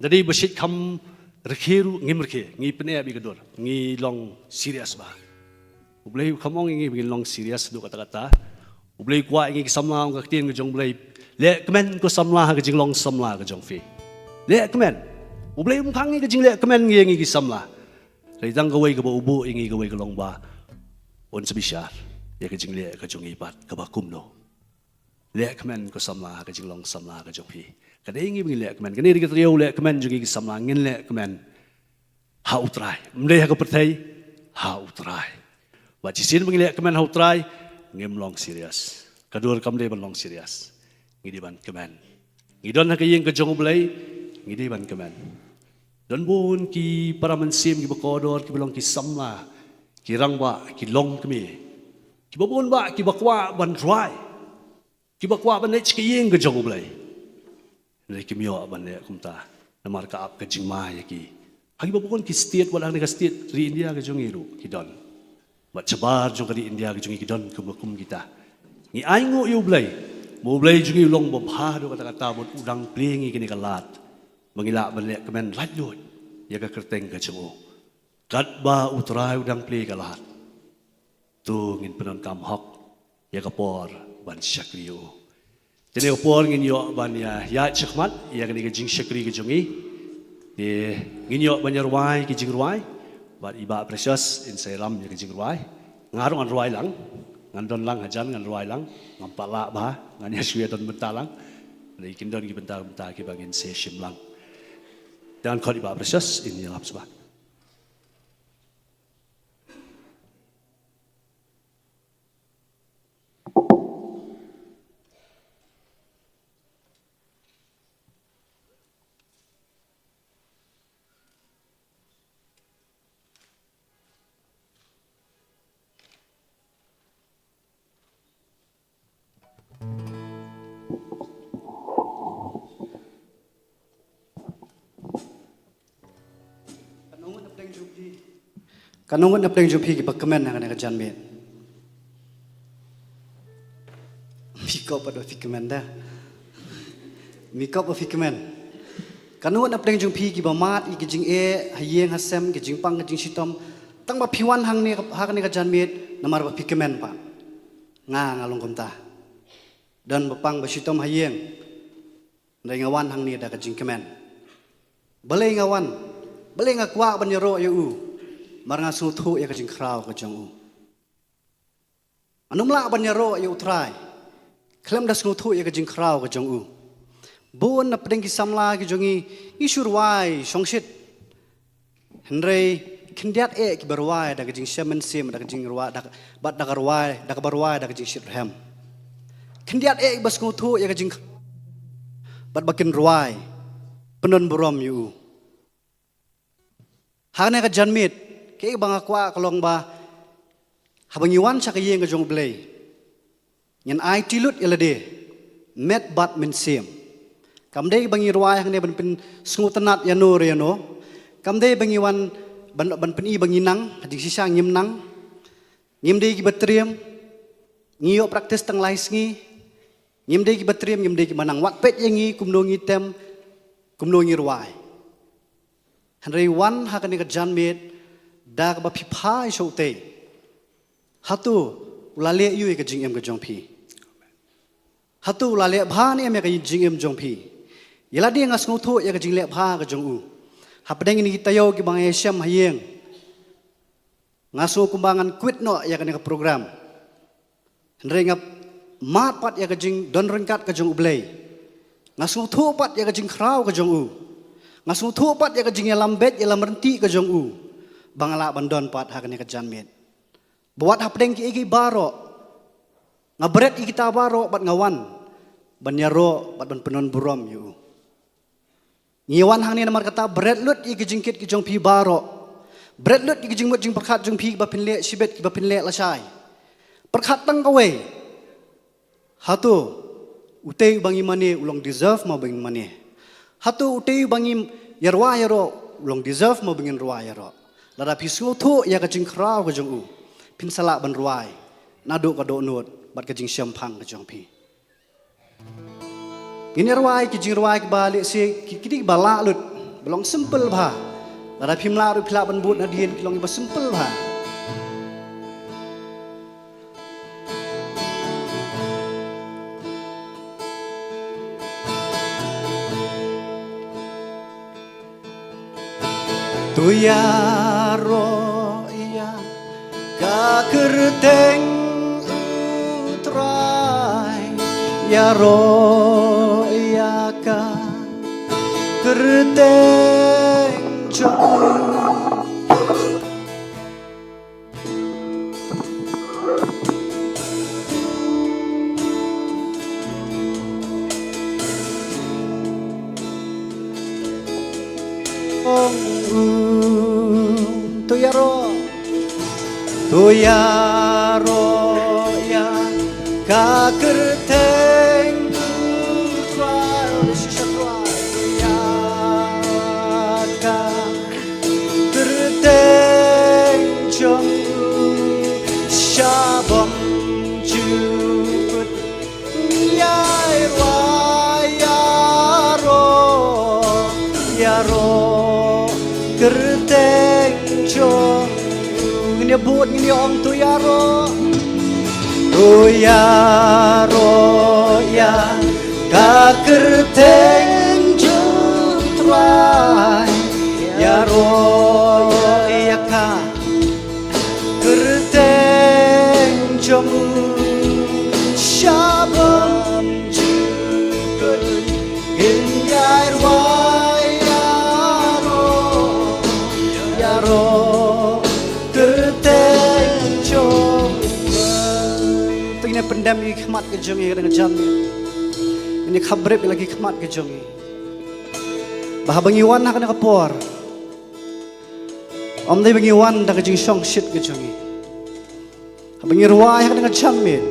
Lada dei ba shait kham rkhie ruh ngim rkhie, ngi pyneh bad ka dur, ngi long serious ba. U Blei u kham ong ïa ngi ba ngin long serious haduh katta katta. U Blei u kwah ïa ngi ki samla, ong ka ktien ka jong U Blei, leh kmen ko samla ha ka jinglong samla ka jong phi. Leh kmen. U Blei um khang ïa ngi ka jingleh kmen ïa ngi ki samla. Hynrei tang kawei kaba u buh ïa ngi kawei ka long ba un sa bishar ïa ka jingleh ka jong ngi pat kaba kumno. Leh kmen ko samla ha ka jinglong samla ka jong phi. Ka dei ngi ba ngin leh kmen, kane dei ka taïew leh kmen jong ngi ki samla, ngin leh kmen ha U Trai. Ym dei ha ka pyrthei, ha U Trai. Bad shisien ba ngi leh kmen ha U Trai, ngim long serious. Ka dur kam dei ban long serious. Ngi dei ban kmen. Ngi don ha ka ïing ka jong U Blei, ngi dei ban kmen. Don bun ki para mynsiem kiba kordor kiba long ki samla, ki rangbah, ki longkmie. Kiba bun bah kiba kwah ban rwai. Kiba kwah ban leit sha ka ïing ka jong U Blei. Hynrei kim ïoh ban leh kumta namar ka ap ka jingma ïa ki. Ha kiba bun ki state, wat hangne ka state ri India ka jong ngi ruh ki don. Bad shabar jong ka ri India ka jong ngi ki don kum, kum kita. Ngi ainguh ïa U Blei. Ba U Blei jong ngi u long ba bha haduh katta katta bad u dang plie ïa ngi kane ka lad. Ba ngi lah ban leh kmen laitluid ïa ka kyrteng ka jong u. Katba U Trai u dang plie ka lad. To ngin pyndonkam hok ïa ka por ban shakri ïa u. Te kane ka por ngin ïoh ban ïa, ïa shakhmat ïa kane ka jingshakri ka jong ngi. Te ngin ïoh ban ïa rwai ka jingrwai. Bad i Bah Precious in sa ïalam ïa ka jingrwai. Nga ruh ngan rwai lang. Ngan don lang hajan ngan rwai lang. Ngam pat lah bha. Ngan ïa shu ïa don bynta lang. Lei kin don ki bynta bynta kiba ngin sa shim lang. Te ngan khot i Bah Precious in ïalam shuwa. Katno ngut na pdeng jong phi kiba kmen ha kane ka janmiet? Phi kop pat ba phi kmen da. Phi kop ba phi kmen. Katno ngut na pdeng jong phi kiba mad ïa ki jingeh ha ïing ha sem, ki jingpang ki jingshitom, tang ba phi wan hangne ha kane ka janmiet namar ba phi kmen pat. Nga nga long kumta. Don ba pang ba shitom ha ïing. Hynrei nga wan hangne da ka jingkmen. Balei nga wan? Balei nga kwah ban ïaroh ïa u? Namar nga sngewthuh ïa ka jingkhraw ka jong u. Ngan ym lah ban ïaroh ïa U Trai khlem da sngewthuh ïa ka jingkhraw ka jong u. Bun na pdeng ki samla ki jong ngi, ngi shu rwai shongshit. Hynrei khyndiat eh kiba rwai da ka jingshem mynsiem, da ka jingrwai, da ka, bad da ka rwai, da kaba rwai da ka jingshitrhem. Khyndiat eh kiba sngewthuh ïa ka jing, bad ba kin rwai pyndon burom ïa u. Ha kane ka janmiet, kaei ba nga kwah ka long ba haba ngi wan sha ka ïing ka jong U Blei, ngin aiti lut ïa lade met bad mynsiem. Kam dei ba ngi rwai hangne ban pynsngewtynnat ïano re ïano. Kam dei ba ngi wan ban, ban pyni ba ngi nang, ha jingshisha ngim nang. Ngim dei kiba triem. Ngi ïoh practice tang lai sngi. Ngim dei kiba triem, ngim dei kiba nang. Wat peit ïa ngi kumno ngi tem, kumno ngi rwai. Hynrei wan ha kane ka janmiet da kaba phi phai sha utei. Hato u la leh aiu ïa ka jingim ka jong phi? Hato u la leh bha ne em ïa ka jingim jong phi? Ïa lade nga sngewthuh ïa ka jingleh bha ka jong u. Hapdeng kine ki taïew kiba nga ïashem ha ïing, nga sngew kumba ngan quit noh ïa kane ka program. Hynrei nga mad pat ïa ka jingdon ryngkat ka jong U Blei. Nga sngewthuh pat ïa ka jingkhraw ka jong u. Nga sngewthuh pat ïa ka jingïalam beit ïalam ryntih ka jong u. Ba nga lah ban don pat ha kane ka janmiet. Ba wat hapdeng kiei kiei baroh, nga bret ïa kita baroh bad nga wan ban ïaroh bad ban pyndon burom ïa u. Ngi wan hangne namar kata, bret lut ïa ki jingkit ki jong phi baroh. Bret lut ïa ki jingmut jingpyrkhat jong phi kiba phin leh shibit, kiba phin leh lashai. Pyrkhat tang kawei. Hato utei uba ngi mane u long deserve mo ba ngin mane? Hato utei uba ngi ïarwai ïaroh u long deserve mo ba ngin rwai ïaroh? Lada phi sngewthuh ïa ka jingkhraw ka jong u, phin sa lah ban rwai naduh ka dohnud bad ka jingshemphang ka jong phi. Ngin ïarwai ki jingrwai kiba lehse ki, ki dei kiba lah lut, ba long simple bha. Lada phim lah ruh phi lah ban bud nadien, ki long kiba simple bha. To ïaroh ïa ka kyrteng U Trai, ïaroh ïa ka kyrteng jong u. Ong u, to ïaroh, to ïaroh ïa ka kyrteng U Trai, ïa ka kyrteng jong u. Ong to ïaroh, to ïaroh ïa ka kyrteng jong U Trai, ïaroh ïa ka kyrteng jong U shabam jingkut. Ngin ïai rwai ïaroh, ïaroh kyrteng jong U. Te ngin ïa pyndem ïa ki khmat ka jong ngi ha kane ka janmiet. Ngin ïa khabrip ïa la ki khmat ka jong ngi. Ba haba ngi wan ha kane ka por, ym dei ba ngi wan da ka jingshongshit ka jong ngi. Haba ngi rwai ha kane ka janmiet,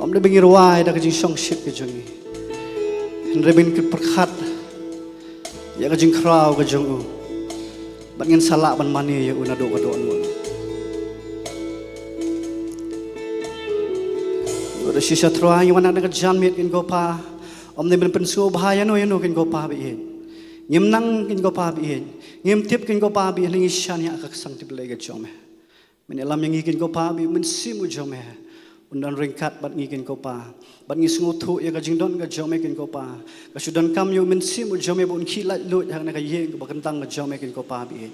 ym dei ba ngi rwai da ka jingshongshit ka jong ngi, hynrei ba ngin pyrkhat ïa ka jingkhraw ka jong U, bad ngin sa lah ban mane ïa U naduh ka dohnud. Lada shisha Trai ngi wan ha kane ka janmiet, Kynrad ko Pa, ym dei ban pynsngewbha ïano ïano, Kynrad ko Pa ba ïeit. Ngim nang, Kynrad ko Pa ba ïeit. Ngim tip, Kynrad ko Pa ba ïeit, hynrei ngi shaniah ha ka ksangkti Blei ka jong Me. Men ïalam ïa ngi, Kynrad ko Pa, ba U Mynsiem U jong Me un don ryngkat bad ngi, Kynrad ko Pa. Bad ngi sngewthuh ïa ka jingdon ka jong Me, Kynrad ko Pa. Ka shu donkam ïa U Mynsiem U jong Me ba un khie laitluid ha kane ka ïing kaba kyntang ka jong Me, Kynrad ko Pa ba ïeit.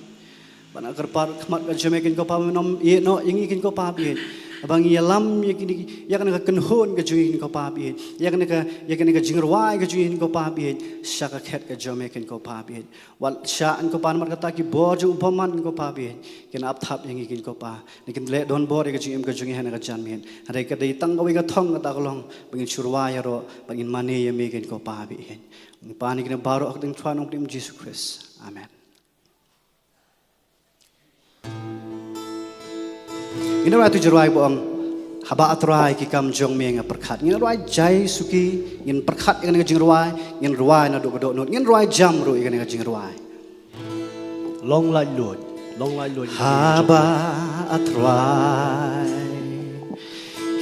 Bad nga kyrpad khmat ka jong Me, Kynrad ko Pa, ba Men ym ïehnoh ïa ngi, Kynrad ko Pa ba ïeit, haba ngi ïalam ïa kine, ïa kane ka kynhun ka jong ngi, Kynrad ko Pa ba ïeit, ïa kane ka, ïa kane ka jingrwai ka jong ngi, Kynrad ko Pa ba ïeit, sha ka khet ka jong Me, Kynrad ko Pa ba ïeit. Wat shah, Kynrad ko Pa, namar kata ki bor jong u bymman, Kynrad ko Pa ba ïeit, kin ap thap ïa ngi, Kynrad ko Pa. Ne kin leh donbor ïa ka jingim ka jong ngi ha kane ka janmiet. Hynrei ka dei tang kawei ka thong, kata ka long ba ngin shu rwai ïaroh, ba ngin mane ïa Me, Kynrad ko Pa ba ïeit. Ngi pan ïa kine baroh ha ka kyrteng U Trai U Nongpynim Jisu Khrist. Amen. Ngin rwai uto u jingrwai ba ong, Haba, A Trai, ki kam jong Me nga pyrkhat. Ngin rwai jai suki, ngin pyrkhat ïa kane ka jingrwai, ngin rwai naduh ka dohnud, ngin rwai jam ruh ïa kane ka jingrwai. Long laitluid, long laitluid. Haba, A Trai,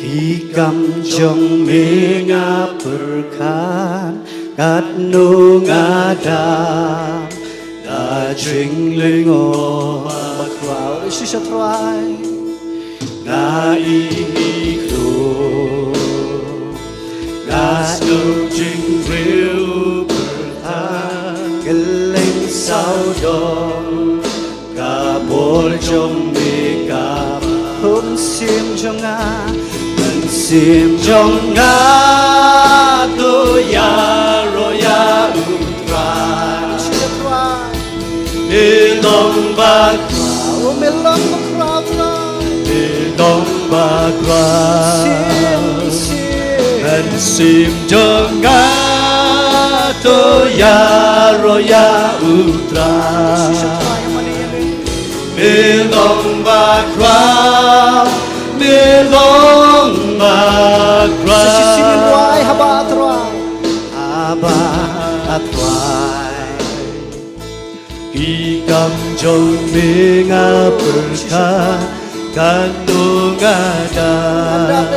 ki kam jong Me nga pyrkhat, katno nga dap da jinglyngngoh bakhraw. Shisha Trai, nga ïeit ïa Me, nga sngew jingrwai pyrthei, kylleng sawdong ka bor jong Me ka bha. Mynsiem jong nga, mynsiem jong nga, to ïaroh ïa U Trai. Me long bakhraw, oh, Me long bakhraw, Trai. Me long bakhraw. Mynsiem, mynsiem. Mynsiem jong nga, to ïaroh ïa U Trai. Me long bakhraw, Me long bakhraw. Sa shisien ngin rwai, Haba, A Trai. Haba, A Trai, ki kam jong Me nga pyrkhat, katno nga dap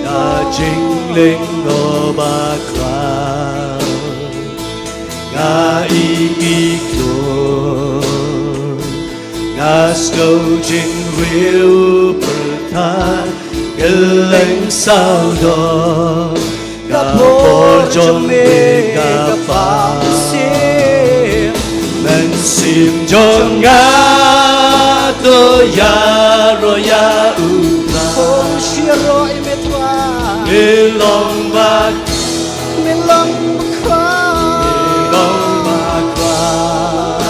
da jinglyngngoh bakhraw. Nga ïeit ïa Me, nga sngew jingrwai pyrthei, kylleng sawdong ka bor jong Me ka bha. Mynsiem jong nga, to ïaroh ïa U Trai. Me long bak, Me long bakhraw, Me long bakhraw.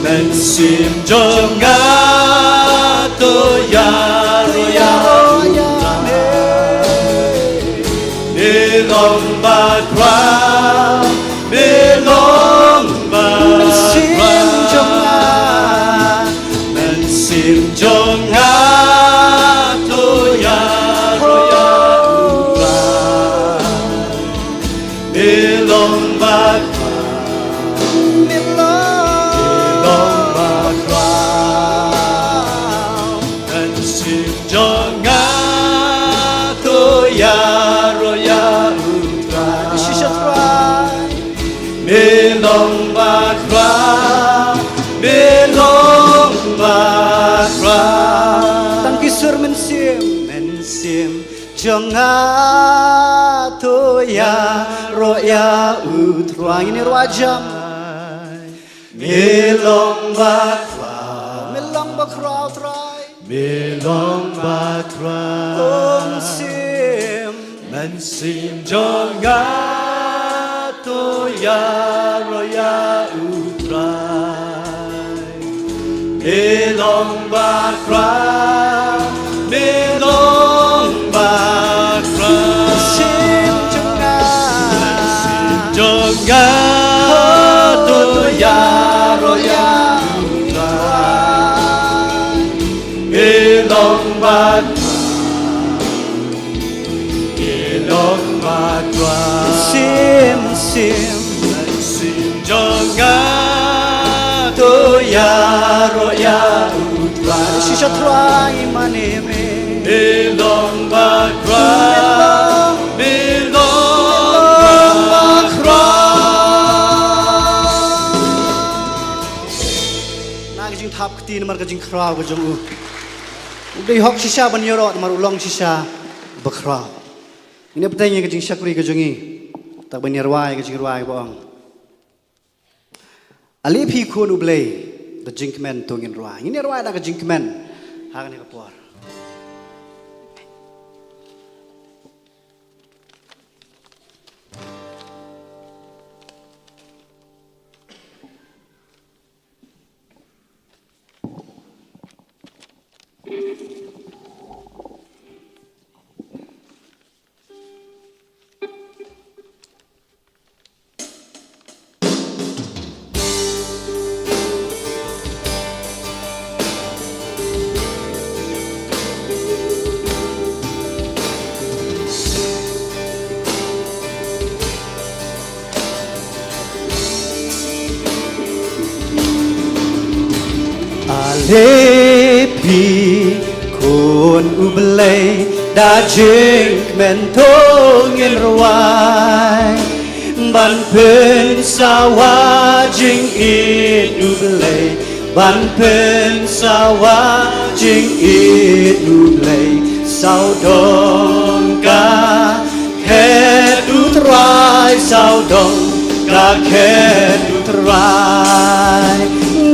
Mynsiem jong nga, to ïaroh ïa U Trai. Me long bakhraw, Me long bakhraw. Mynsiem jong nga, mynsiem jong nga, to ïaroh ïa U Trai. Me long bakhraw, Me long bakhraw. Mynsiem jong nga, to ïaroh ïa U Trai. Shisha Trai. jong nga to ïaroh ïa u Trai. Ngin ïa rwai jam. Me long ba khraw. Me long ba khraw Trai. Me long ba khraw. Mynsiem. Mynsiem jong nga to ïaroh ïa u Trai. Me long ba khraw, me long ba khraw. Mynsiem jong nga, mynsiem jong nga to ïaroh ïa u Trai. Me long ba khraw, me long ba khraw. Mynsiem, mynsiem. Mynsiem jong nga to ïaroh ïa u Trai. Shisha Trai mane me. Me long ba khraw, me long ba khraw. Na ka jingthap kti namar ka jingkhraw ka jong u. U dei hok shisha ban ïaroh namar u long shisha ba khraw. Ngin ïa bteng ïa ka jingshakri ka jong ngi. Tad ban ïa rwai ka jingrwai ba ong. Ale phi khun U Blei, da jingkmen to ngin rwai. Ngin ïa rwai da ka jingkmen. Ha kane ka por. Ale phi khun U Blei, da jingkmen to ngin rwai. Ban pynsawa jingïeit U Blei, ban pynsawa jingïeit U Blei. Sawdong ka khet U Trai, sawdong ka khet U Trai.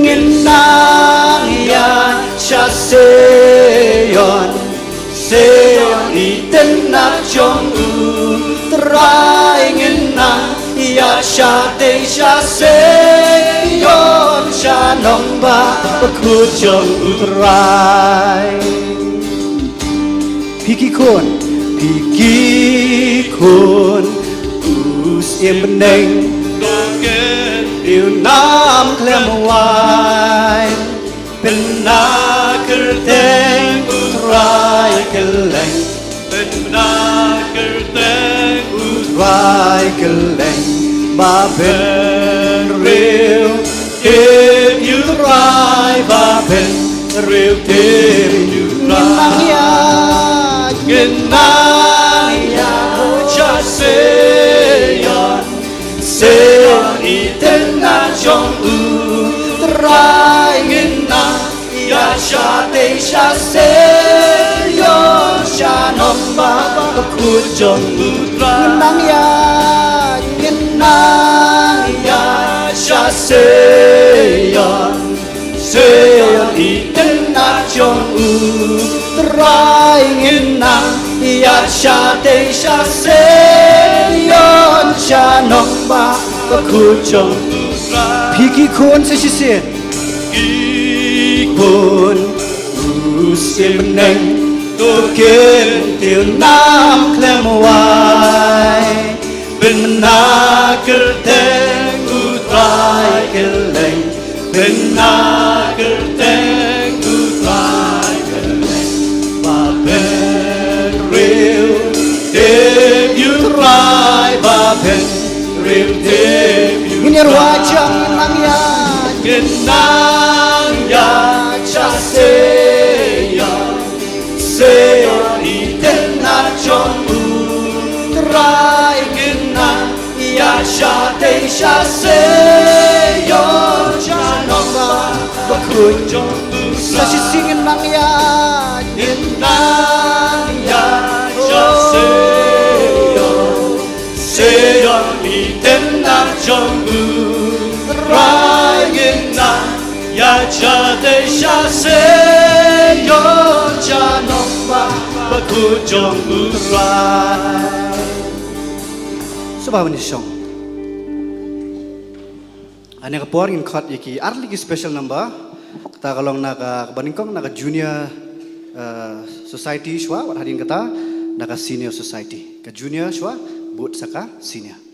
Ngin nang ïaid sha Sion, Sion i tynnat jong U Trai. Ngin nang ïaid shatei sha Sion, sha nongbah bakhuid jong U Trai. Phi ki khun, phi ki khun u syiem bneng, to kyntiew nam khlem wai. Pynbna kyrteng U Trai kylleng, pynbna kyrteng U Trai kylleng. Ba bynriew tip ïa U Trai, ba bynriew tip ïa U Trai. Ngin nang ïaid, ngin nang ïaid sha Sion, Sion i tynnat jong U Trai. Ngin nang ïaid shatei sha Sion, sha nongbah bakhuid jong U Trai. Ngin nang ïaid, ngin nang ïaid sha Sion, Sion i tynnat jong U Trai. Ngin nang ïaid shatei sha Sion, sha nongbah bakhuid jong U Trai. Phi ki khun sa shisien, ki khun u syiem bneng, to kyntiew nam khlem wai. Pynbna kyrteng U Trai kylleng, pynbna kyrteng U Trai kylleng. Ba bynriew tip ïa U Trai, ba bynriew tip ïa U Trai. Ngin ïa rwai jam, ngin nang ïaid, ngin nang ïaid sha Sion, Sion i tynnat jong U Trai. Ngin nang ïaid shatei sha Sion, sha nongbah bakhuid jong U Trai. Sa shisien ngin nang ïaid, ngin nang ïaid sha jong u Trai ngin nang ïa ja te sha se yo ja nong ba ba ku jong u Trai. Shuwa ban ïa shong. Hane ka por ngin khot ïa ki arli ki special number. Kata ka long na ka, kaba nyngkong na ka junior, eh, society shuwa, wat hadien kata na ka senior society. Ka junior shuwa bud sa ka senior.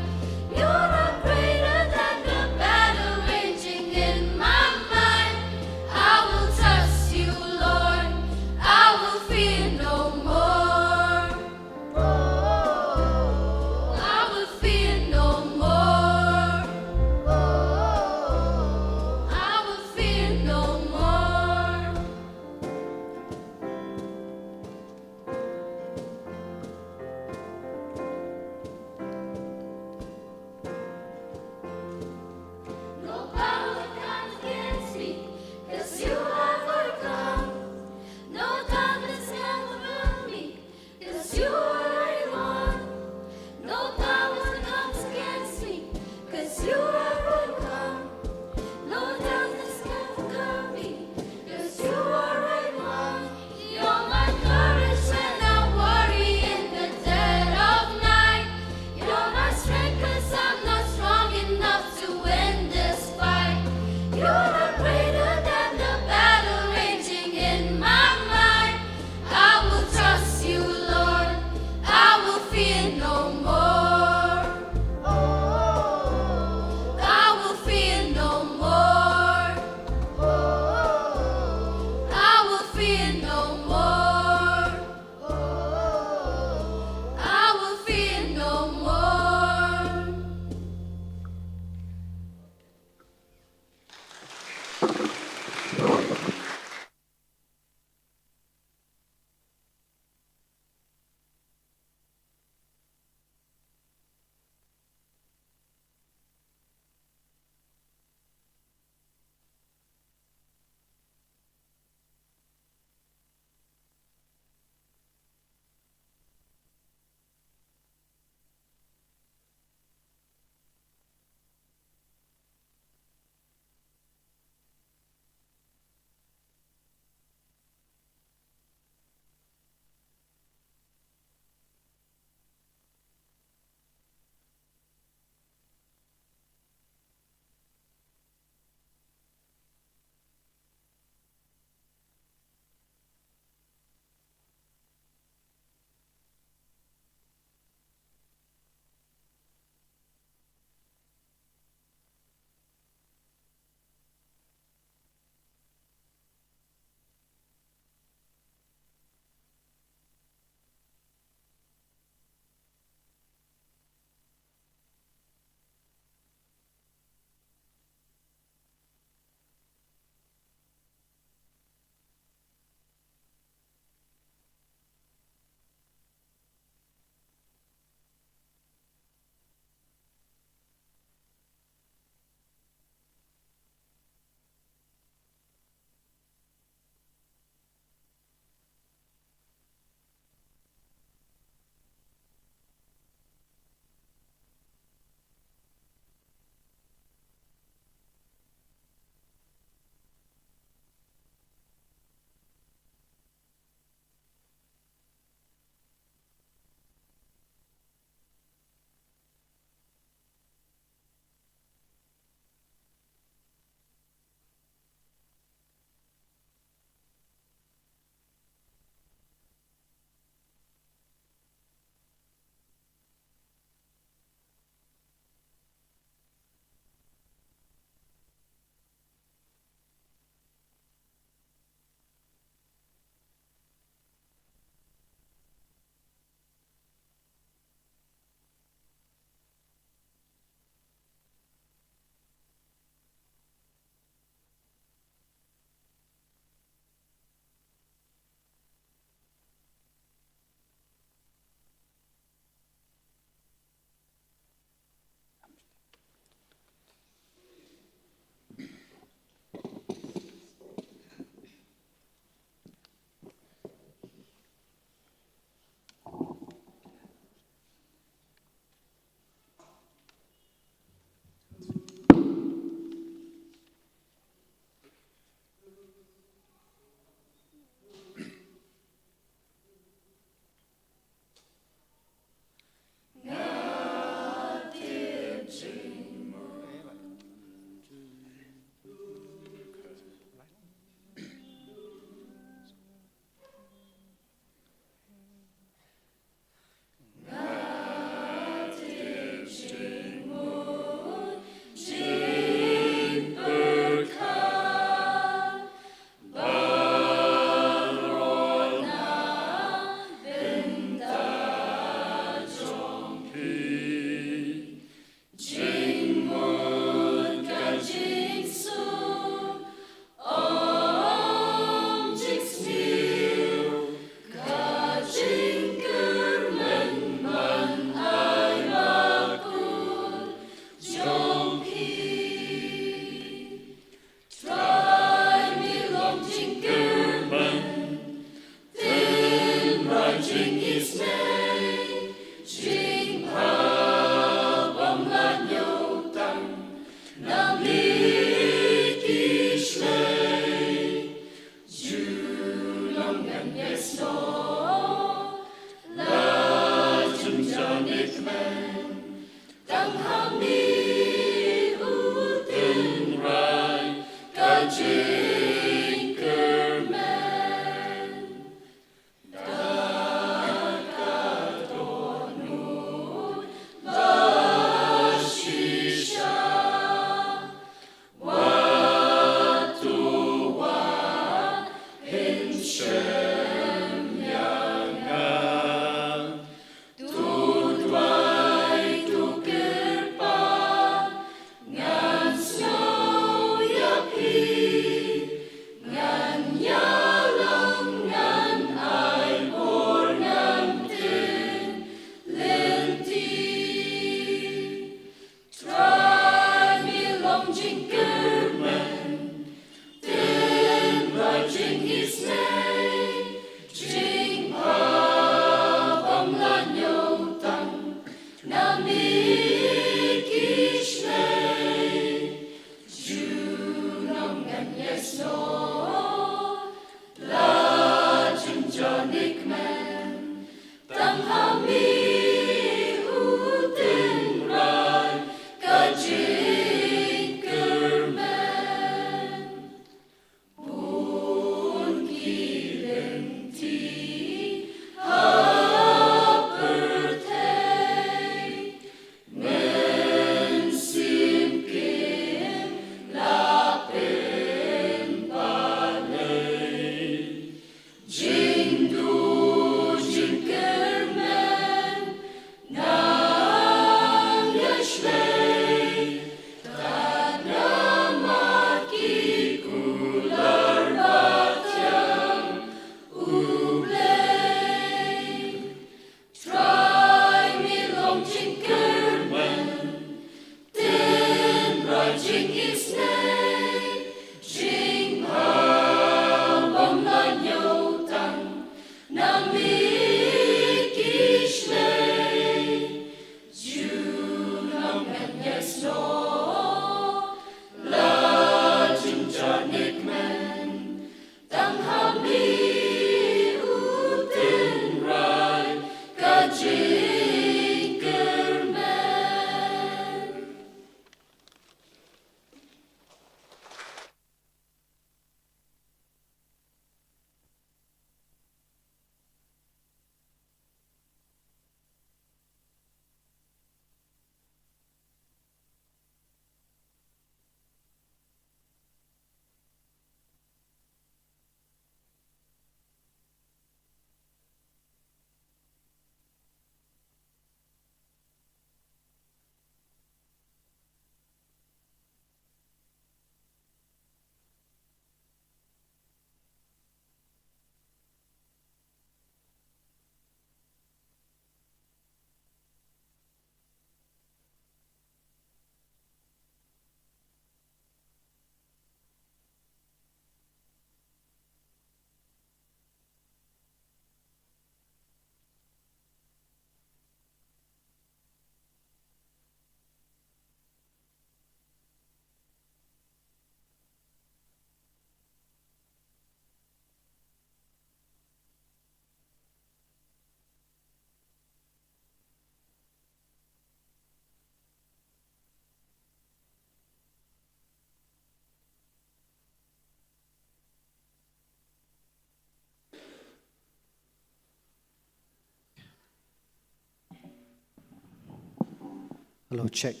Hello, check.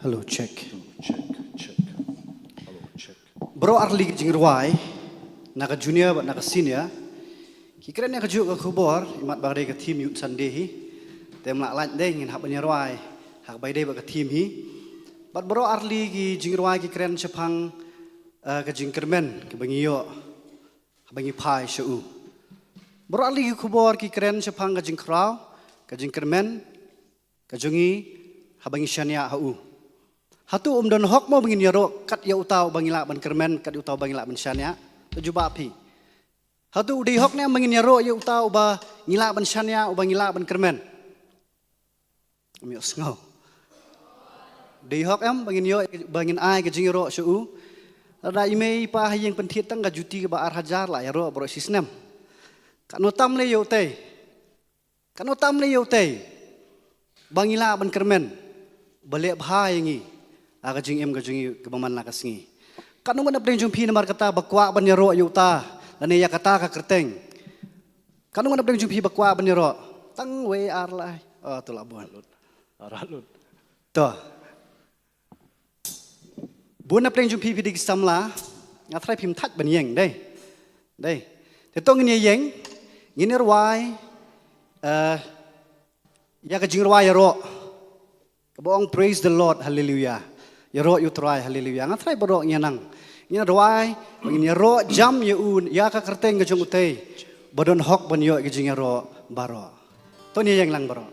Hello, check. Check, check. Hello, check. Baroh arli ki jingrwai, na ka junior bad na ka senior, ki kren ïa kajuh ka khubor, imat ba ka dei ka theme Youth Sunday hi. Te ym lah lait de, ngin hap ban ïarwai ha kaba ïadei bad ka theme hi. Bad baroh arli ki jingrwai ki kren shaphang, eh, ka jingkyrmen kaba ngi ïoh haba ngi phai sha u. Baroh arli ki khubor ki kren shaphang ka jingkhraw, ka jingkyrmen ka jong ngi haba ngi shaniah ha u. Hato um don hok mo ba ngin ïaroh kat ïa uta uba ngi lah ban kyrmen, kat ïa uta uba ngi lah ban shaniah? To jubab phi. Hato u dei hok ne em ba ngin ïaroh ïa uta uba ngi lah ban shaniah, uba ngi lah ban kyrmen? Ym ïohsngew. Dei hok em ba ngin ïoh, ba ngin ai ka jingïaroh sha u? Lada i mei i pa ha ïing pynthied tang ka juti kaba ar hajar, la ïaroh baroh shi snem. Katno tam lei ïa utei? Katno tam lei ïa utei ba ngi lah ban kyrmen, ba leh bha ïa ngi ha ka jingim ka jong ngi kaba man la ka sngi? Katno ngut na pdeng jong phi namar kata ba kwah ban ïaroh ïa uta lane ïa kata ka kyrteng? Katno ngut na pdeng jong phi ba kwah ban ïaroh? Tang wei, ar, lai. Oh, to la bun. Ar lut. To. Bun na pdeng jong phi phi dei ki samla. Nga tharai phim thait ban ïeng, dei. Dei. Te to ngin ïa ïeng, ngin ïa rwai, eh, ïa ka jingrwai ïaroh kaba ong Praise the Lord, Hallelujah. Ïaroh ïa u Trai, Hallelujah. Nga tharai baroh ngin ïa nang, ngin ïa rwai, ngin ïaroh jam ïa u, ïa ka kyrteng ka jong utei ba don hok ban ïoh ïa ka jingïaroh baroh. To ngin ïa ïeng lang baroh.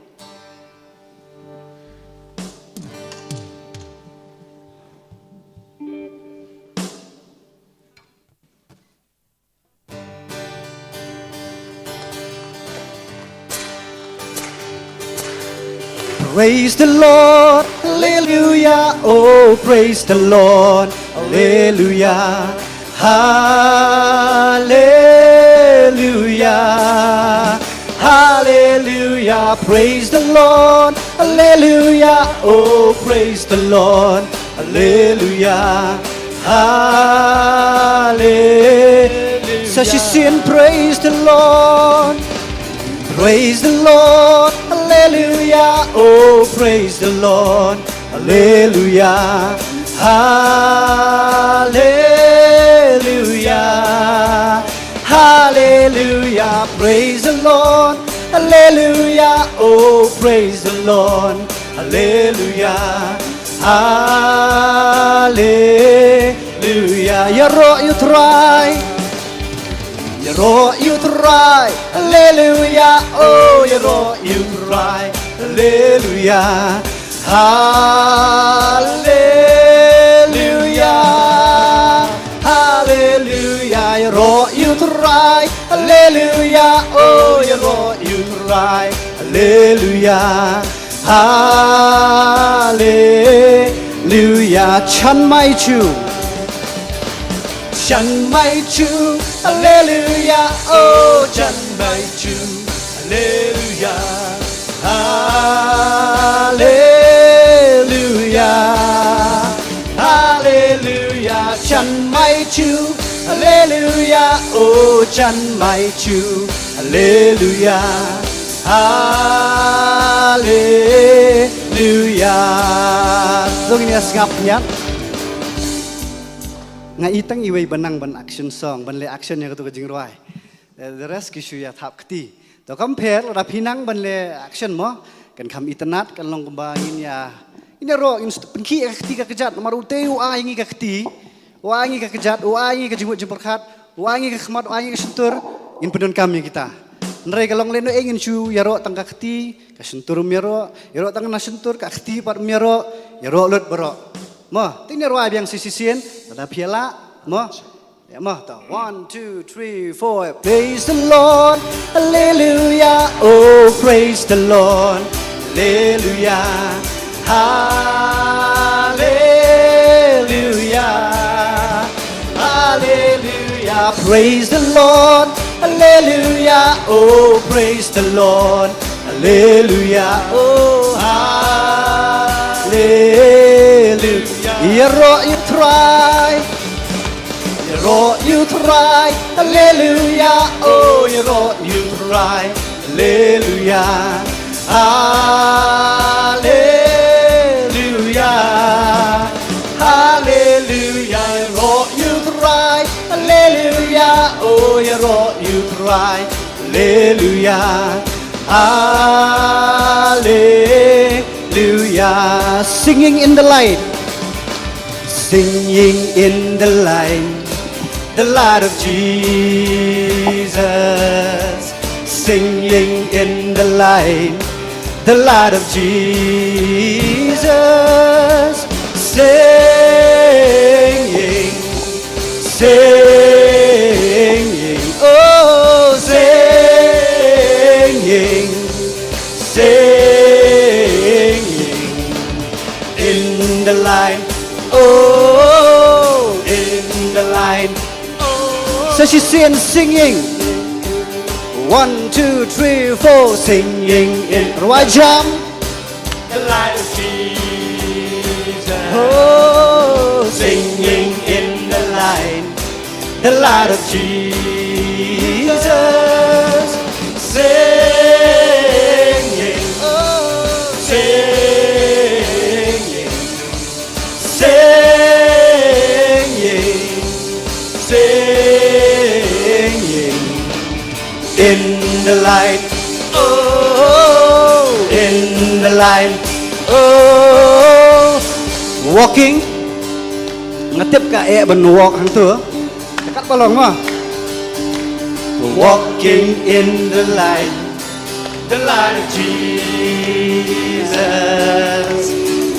Praise the Lord, hallelujah, oh, praise the Lord, hallelujah, hallelujah, hallelujah, praise the Lord, hallelujah, oh, praise the Lord, hallelujah, hallelujah. Sa shisien, praise the Lord. Praise the Lord, hallelujah, oh, praise the Lord, hallelujah, hallelujah, hallelujah, praise the Lord, hallelujah, oh, praise the Lord, hallelujah, hallelujah. Ïaroh ïa u Trai. Ïaroh ïa u Trai, hallelujah, oh, ïaroh ïa u Trai, hallelujah, hallelujah, hallelujah, ïaroh ïa u Trai, hallelujah, oh, ïaroh ïa u Trai, hallelujah, hallelujah, Chan Mai Chu. Chan Mai Chu, hallelujah, oh, Chan Mai Chu, hallelujah, hallelujah, hallelujah, Chan Mai Chu, hallelujah, oh, Chan Mai Chu, hallelujah, hallelujah. To ngin ïa sngap ïa. Nga i tang iwei ba nang ban action song, ban leh action ïa kato ka jingrwai. Eh, the rest ki shu ïa thap kti. To kam pher, lada phi nang ban leh action mo, kan kham itynnad, kan long kumba ngin ïa, ngin ïaroh, ngin st-, pynkhih ïa ka kti ka kjat, namar utei u ai ngi ka kti, u ai ngi ka kjat, u ai ngi ka jingmut jingpyrkhat, u ai ngi ka khmat, u ai ngi ka shyntur, ngin pyndonkam ïa kita. Hynrei ka long lehnohei ngin shu ïaroh tang ka kti, ka shyntur ym ïaroh, ïaroh tang na shyntur, ka kti pat ym ïaroh, ïaroh lut baroh. Mo, to ngin ïa rwai biang shisien, lada phi lah, mo. Ïa mo, to. One, two, three, four. Praise the Lord, hallelujah, oh, praise the Lord, hallelujah, hallelujah, hallelujah, praise the Lord, hallelujah, oh, praise the Lord, hallelujah, oh, hallelujah. Hallelujah. Ïaroh ïa u Trai. Ïaroh ïa u Trai. Hallelujah. Oh, ïaroh ïa u Trai. Hallelujah. Hallelujah. Hallelujah. Ïaroh ïa u Trai. Hallelujah. Oh, ïaroh ïa u Trai. Hallelujah. Hallelujah. Singing in the light. Singing in the light. The light of Jesus. Singing in the light. The light of Jesus. Singing. Singing, oh, singing, singing in the light, oh, in the light. So she sings singing. One, two, three, four, singing in Rwajam. The light of Jesus. Oh, singing in the light. The light of Jesus. Singing. Oh, singing. Singing. Singing. In the light. Oh, in the light. Oh, walking. Nga tip ka eh ban walk hangto. Kat ba long ma. Walking in the light. The light of Jesus.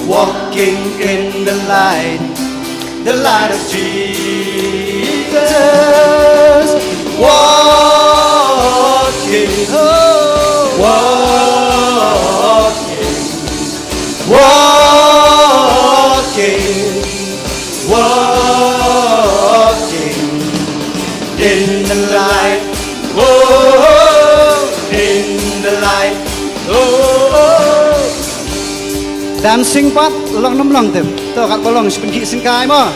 Walking in the light. The light of Jesus. Walking, oh, walking, walking, walking in the light. Oh, in the light. Oh. Dancing pat long nam long te. To kat ba long shin ki sing kai ma.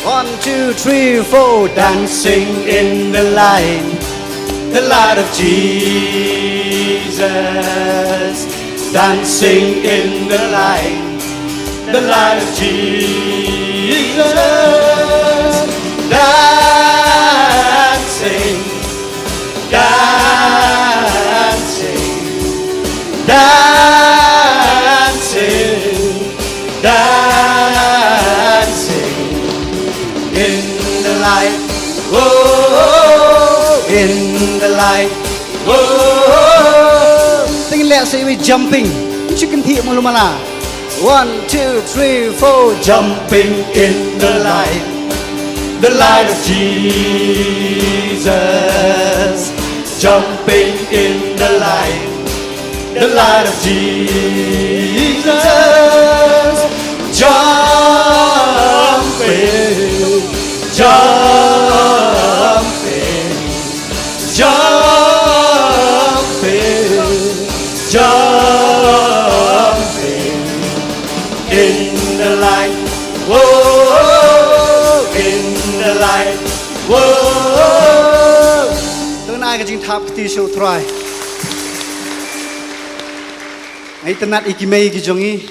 One, two, three, four. Dancing in the light, the light of Jesus. Dancing in the light, the light of Jesus. Dancing, dancing, dancing, dancing in the light. Oh, in the light. Oh, ting leh sa iwi jumping. Chicken tea mulu mala. One, two, three, four. Jumping in the light, the light of Jesus. Jumping in the light, the light of Jesus. Jumping, jumping, jumping, jumping in the light. Oh, in the light. Oh. To ngan ai ka jingthap kti sha u Trai. Nga itynnad ïa ki mei ki jong ngi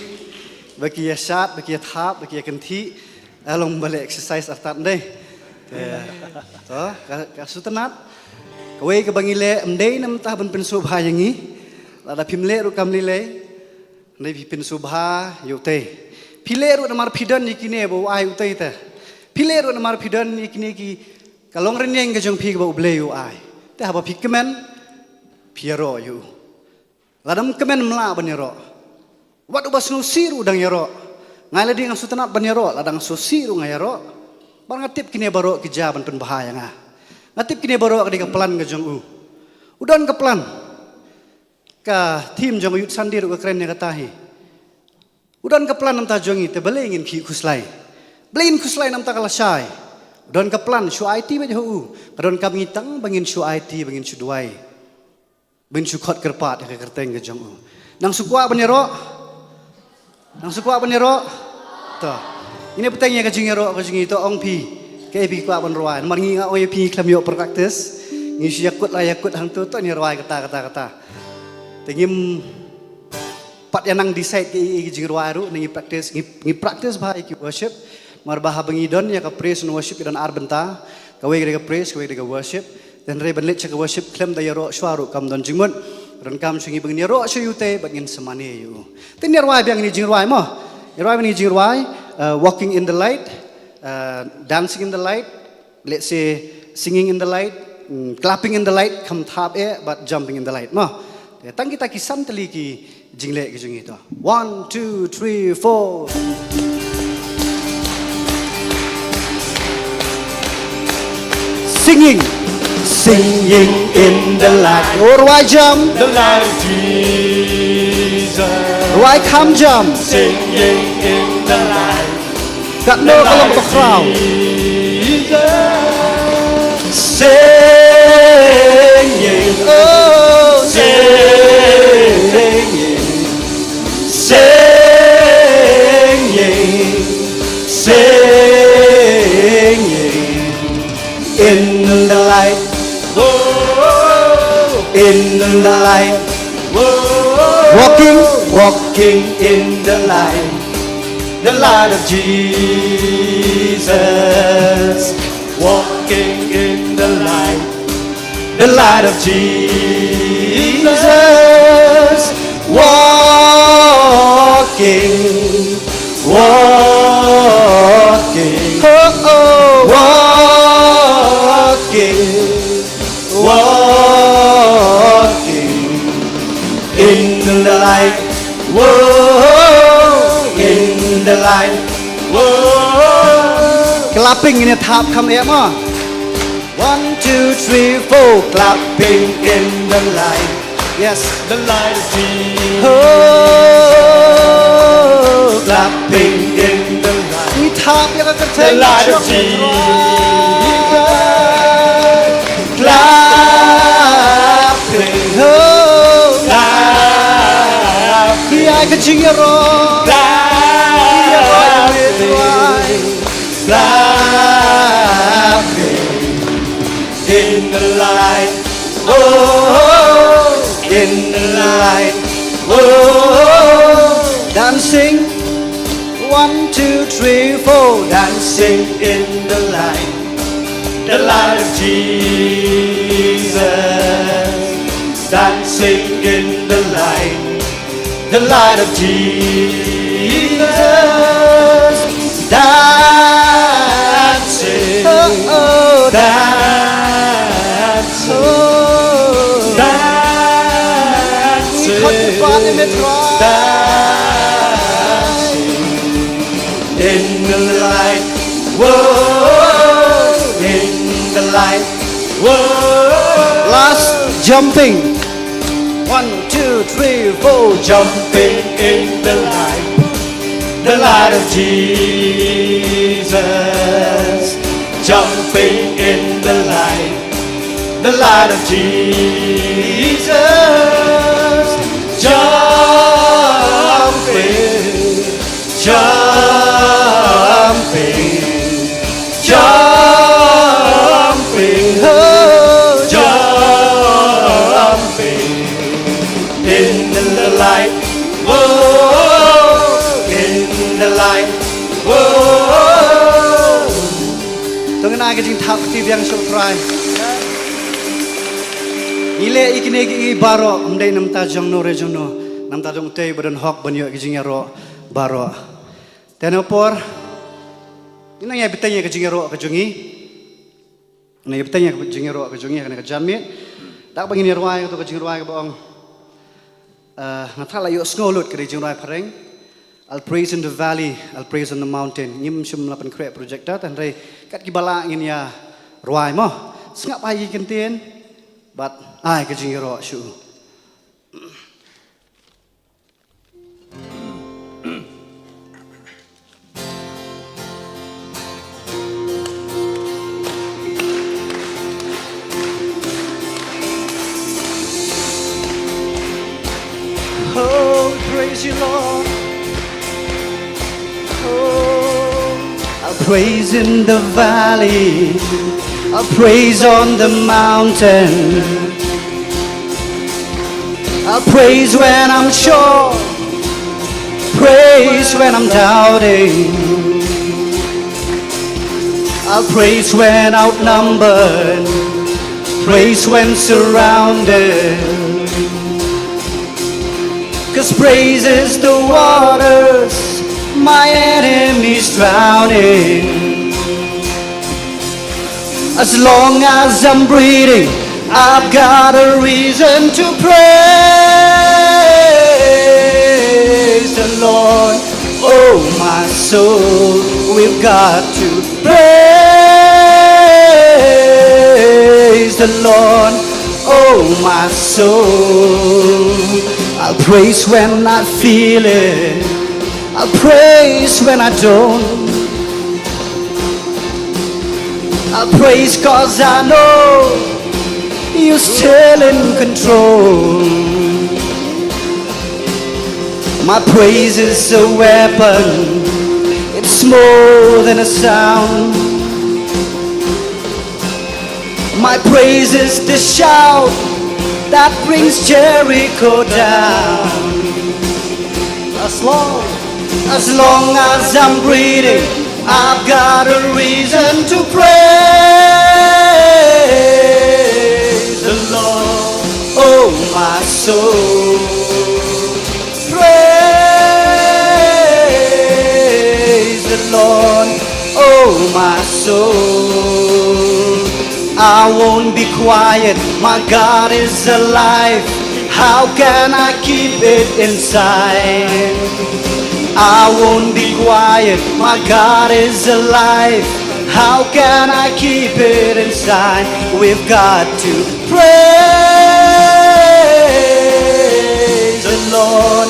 ba ki ïa shad, ba ki ïa thap, ba ki ïa kynthih. Ka long ba leh exercise artat dei. Te, to, ka, ka sngewtynnad. Kawei kaba ngi leh ym dei namar ban pynsngewbha ïa ngi. Lada phim leh ruh kam lei lei. Hynrei phi pynsngewbha ïa utei. Phi leh ruh namar phi don ïa kine ba u ai utei te. Phi leh ruh namar phi don ïa kine ki, ka long rynïeng ka jong phi kaba U Blei u ai. Te haba phi kmen, phi ïaroh ïa u. Lada ym kmen ym lah ban ïaroh. Wat uba sngewsih ruh u dang ïaroh. Nga la dei nga sngewtynnad ban ïaroh, lada nga sngewsih ruh nga ïaroh. Bad nga tip kine baroh ki jia ban pynbha ïa nga. Nga tip kine baroh ka dei ka plan ka jong u. U don ka plan. Ka theme jong ka Youth Sunday ruh ka kren ïa kata hi. U don ka plan namar jong ngi, te balei ngin khih khuslai? Balei ngin khuslai namar ka lashai? U don ka plan, shu aiti beit ha u. Ka donkam ngi tang ba ngin shu aiti, ba ngin shu duwai. Ba ngin shu khot kyrpad ïa ka kyrteng ka jong u. Nang shu kwah ban ïaroh. Nang shu kwah ban ïaroh? To. Ngin ïa bteng ïa ka jingïaroh ka jong ngi, to ong phi kaei phi kwah ban rwai. Namar ngi, nga ong ïa phi ngi khlem ïoh practice. Ngi shu ïakut la ïakut hangto, to ngin ïa rwai kata kata kata. Te ngim pat ïa nang decide kaei kaei ka jingrwai ruh, ngi practice, ngi, ngi practice bha ïa ki worship. Namar ba haba ngi don ïa ka praise and worship ngi don ar bynta. Kawei ka dei ka praise, kawei ka dei ka worship. Te hynrei ban leit sha ka worship khlem da ïaroh shuwa ruh kam don jingmut. Donkam shuh ngi ba ngin ïaroh shuwa ïa u te bad ngin sngewmane ïa u. Te ngin ïa rwai biang ïa ka jingrwai mo. Ïa rwai biang ïa ka jingrwai, uh, walking in the light, uh, dancing in the light, let's say singing in the light, mm, clapping in the light, kham thap eh, bad jumping in the light mo. Te tang kita ki san tylli ki jingleh ki jong ngi, to. One, two, three, four. Singing. Singing in the light. Oh, rwai jam. The light of Jesus. Rwai kham jam. Singing in the light. Katno ka long bakhraw. Jesus. Singing. Oh, singing. Singing, singing in the light. Whoa, in the light. Whoa, walking, walking in the light. The light of Jesus. Walking in the light. The light of Jesus. Walking, walking, oh, oh, walking, walking in the light. Whoa, in the light. Whoa. Clapping in a top, come here, ma. One, two, three, four. Clapping in the light. Yes. The light of Jesus. Oh, clapping in the light. Ngi thap ïa ka kyrteng. The light of Jesus. Clapping. Oh. Clapping. Ïa ka jingïaroh. Clapping. Ïaroh. Clapping in the light. Oh, in the light. Oh, dancing. One, two, three, four. Dancing in the light. The light of Jesus. Dancing in the light. The light of Jesus. Dancing. Oh, oh. Dancing. Oh. Dancing. Dancing. In the light. Whoa. In the light. Whoa. Last jumping. One, two, three, four. Jumping in the light. The light of Jesus. Jumping in the light. The light of Jesus. Jumping. Jumping, jumping, oh, jumping in the light. Whoa, in the light. Whoa. To ngin ai ka jingthap kti biang sha U Trai. Ngi leh ïa kine kiei kiei baroh, ym dei namar jong no re jong no. Namar jong U Trai ba don hok ban ïoh ïa ka jingïaroh baroh. Te na por ngin nang ïa bteng ïa ka jingïaroh ka jong ngi. Ngin nang ïa bteng ïa ka jingïaroh ka jong ngi ha kane ka janmiet. Da kaba ngin ïa rwai kato ka jingrwai kaba ong, eh, nga tharai la ïohsngew lut, ka dei jingrwai phareng. I'll praise in the valley, I'll praise on the mountain. Ngim shym la pynkhreh projector, hynrei kat kiba lah ngin ïa rwai mo. Sngap ha ïa ki kyntien bad ai ka jingïaroh shuh. Oh, praise you, Lord. Praise in the valley, a praise on the mountain. A praise when I'm sure, praise when I'm doubting. A praise when outnumbered, praise when surrounded. 'Cause praise is the waters my enemies drowning. As long as I'm breathing, I've got a reason to praise the Lord. Oh, my soul, we've got to praise the Lord. Oh, my soul, I'll praise when I feel it. I'll praise when I don't. I praise 'cause I know you're still in control. My praise is a weapon, it's more than a sound. My praise is the shout that brings Jericho down. As long, as long as I'm breathing, I've got a reason to praise the Lord. Oh, my soul, praise the Lord. Oh, my soul, I won't be quiet. My God is alive. How can I keep it inside? I won't be quiet. My God is alive. How can I keep it inside? We've got to praise the Lord.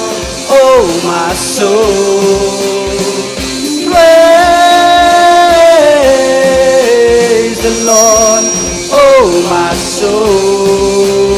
Oh, my soul, praise the Lord. Oh, my soul,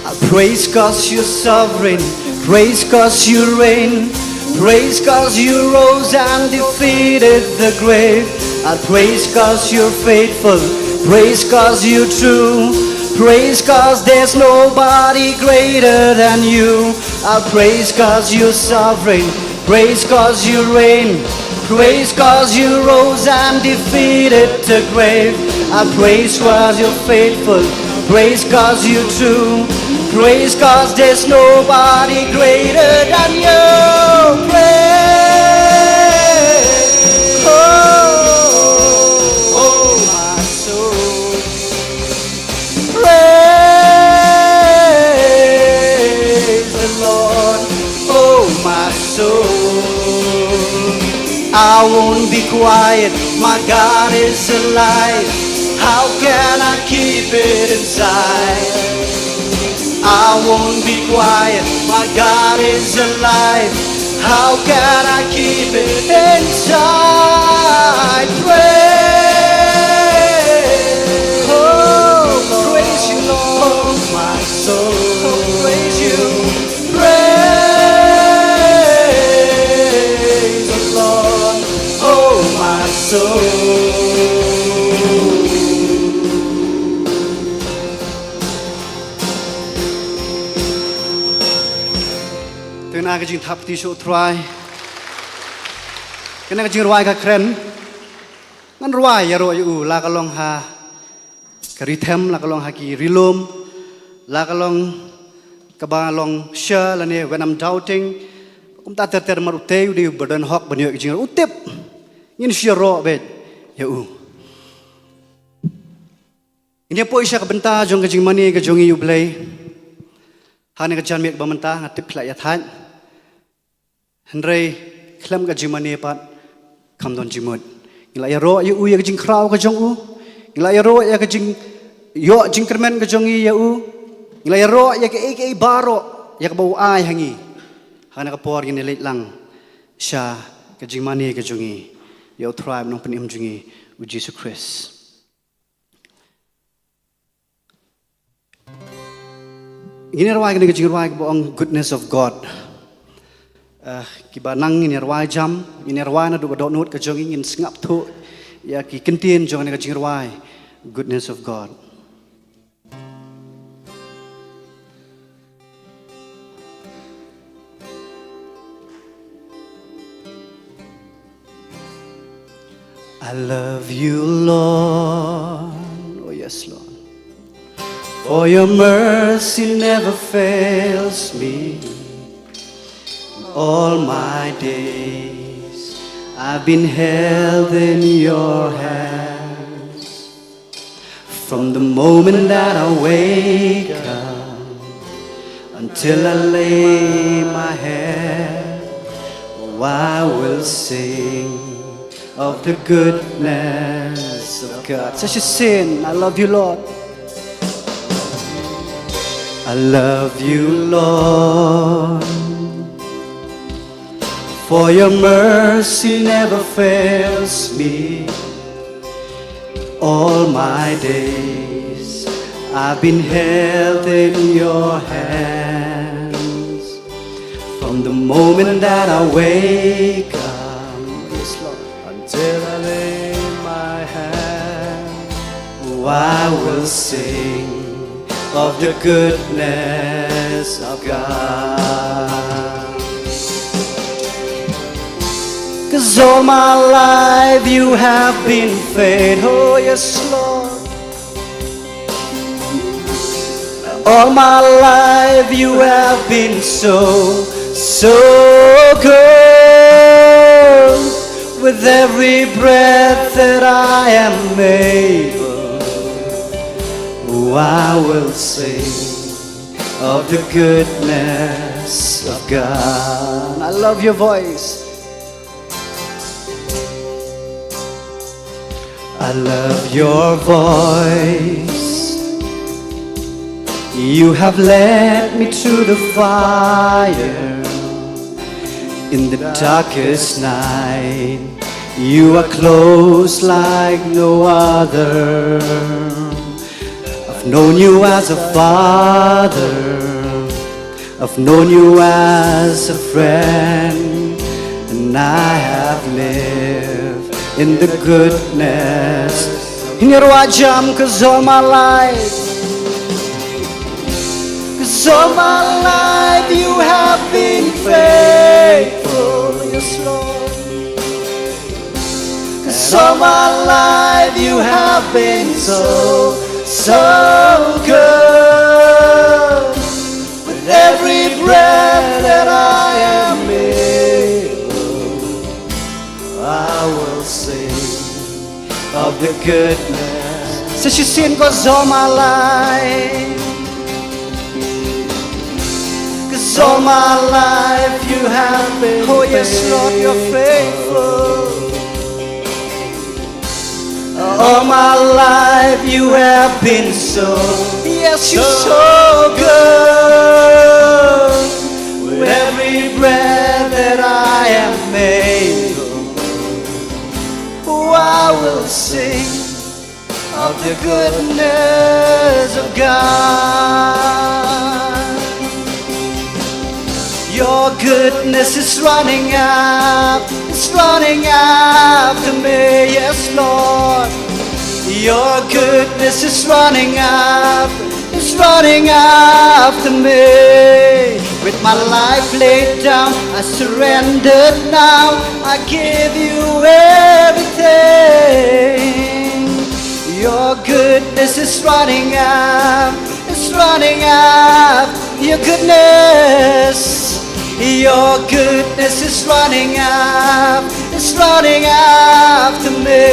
I praise 'cause you're sovereign. Praise 'cause you reign. Praise 'cause you rose and defeated the grave. I praise 'cause you're faithful. Praise 'cause you're true. Praise 'cause there's nobody greater than you. I praise 'cause you're sovereign. Praise 'cause you reign. Praise 'cause you rose and defeated the grave. I praise 'cause you're faithful. Praise 'cause you're true. Praise 'cause there's nobody greater than you. Praise. Oh, oh, my soul. Praise the Lord, oh, my soul. I won't be quiet, my God is alive. How can I keep it inside? I won't be quiet, my God is alive. How can I keep it inside? Praise, oh, praise you, Lord, my soul. Oh, praise you. Praise the Lord, oh, my soul. Te na ka jingthap kti sha U Trai. Kane ka jingrwai ka kren. Ngan rwai ïaroh ïa u la ka long ha ka rhythm, la ka long ha ki ri lum, la ka long kaba long sha lane When I'm Doubting. Kumta ter ter mar u te u dei u ba don hok ban ïoh ka jingrwai u tip. Ngin shu ïaroh beit ïa u. Ngin ïa poi sha ka bynta jong ka jingmane ka jong ngi ïa U Blei. Ha kane ka janmiet ba mynta nga tip phi la ïa thait. Hynrei khlem ka jingmane pat kam don jingmut. Ngi la ïaroh ïa u ïa ka jingkhraw ka jong u. Ngi la ïaroh ïa ka jing, ïoh jingkyrmen ka jong ngi ïa u. Ngi la ïaroh ïa kaei kaei baroh ïa kaba u ai ha ngi. Ha kane ka por ngin ïa leit lang sha ka jingmane ka jong ngi ïa U Trai Nongpynim jong ngi, U Jisu Khrist. Ngin ïa rwai kane ka jingrwai kaba ong Goodness of God. Ah, kiba nang ngin ïa rwai jam, ngin ïa rwai naduh ba dohnud ka jong ngi, ngin sngap thuh ïa ki kyntien jong kane ka jingrwai, Goodness of God. I love you, Lord. Oh, yes, Lord. For your mercy never fails me. All my days I've been held in your hands. From the moment that I wake up until I lay my head, oh, I will sing of the goodness of God. Sa shisien, I love you, Lord. I love you, Lord. For your mercy never fails me. All my days I've been held in your hands. From the moment that I wake up, yes, Lord, until I lay my head, oh, I will sing of the goodness of God. 'Cause all my life you have been faithful, yes, Lord. All my life you have been so, so good. With every breath that I am able, oh, I will sing of the goodness of God. I love your voice. I love your voice. You have led me through the fire. In the darkest night, you are close like no other. I've known you as a father. I've known you as a friend, and I have lived in the goodness. Ngin ïa rwai jam, 'cause all my life, 'cause all my life you have been faithful, yes, Lord. 'Cause all my life you have been so, so good. With every breath that I am able, I will sing of the goodness. Sa shisien, 'cause all my life, 'cause all my life you have been, oh yes, Lord, you're faithful. All my life you have been so, yes, you're so good. With every breath that I am able, oh, I will sing of the goodness of God. Your goodness is running up, it's running after me, yes, Lord. Your goodness is running up, it's running after me. With my life laid down, I surrendered now. I give you everything. Your goodness is running up, it's running up. Your goodness, your goodness is running up, it's running after me.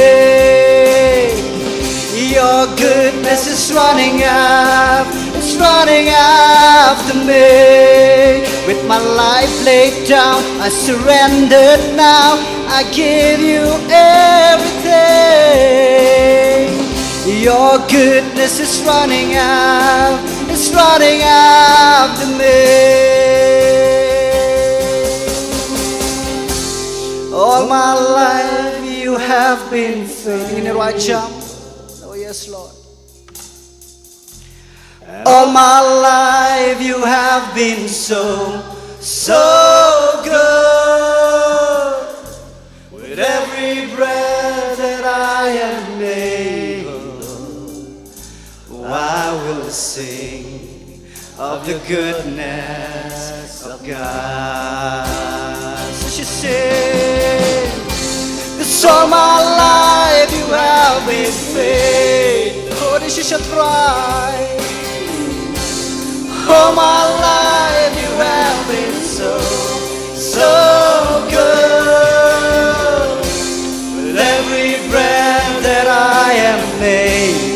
Your goodness is running up, it's running after me. With my life laid down, I surrendered now. I give you everything. Your goodness is running up, it's running after me. All my life you have been faithful. Ngin ïa rwai jam. Oh yes, Lord. All my life you have been so, so good. of the goodness of God. So she sings, 'Cause all my life you have been faithful. Dei shi sha Trai. All my life you have been so, so good. With every breath that I am able,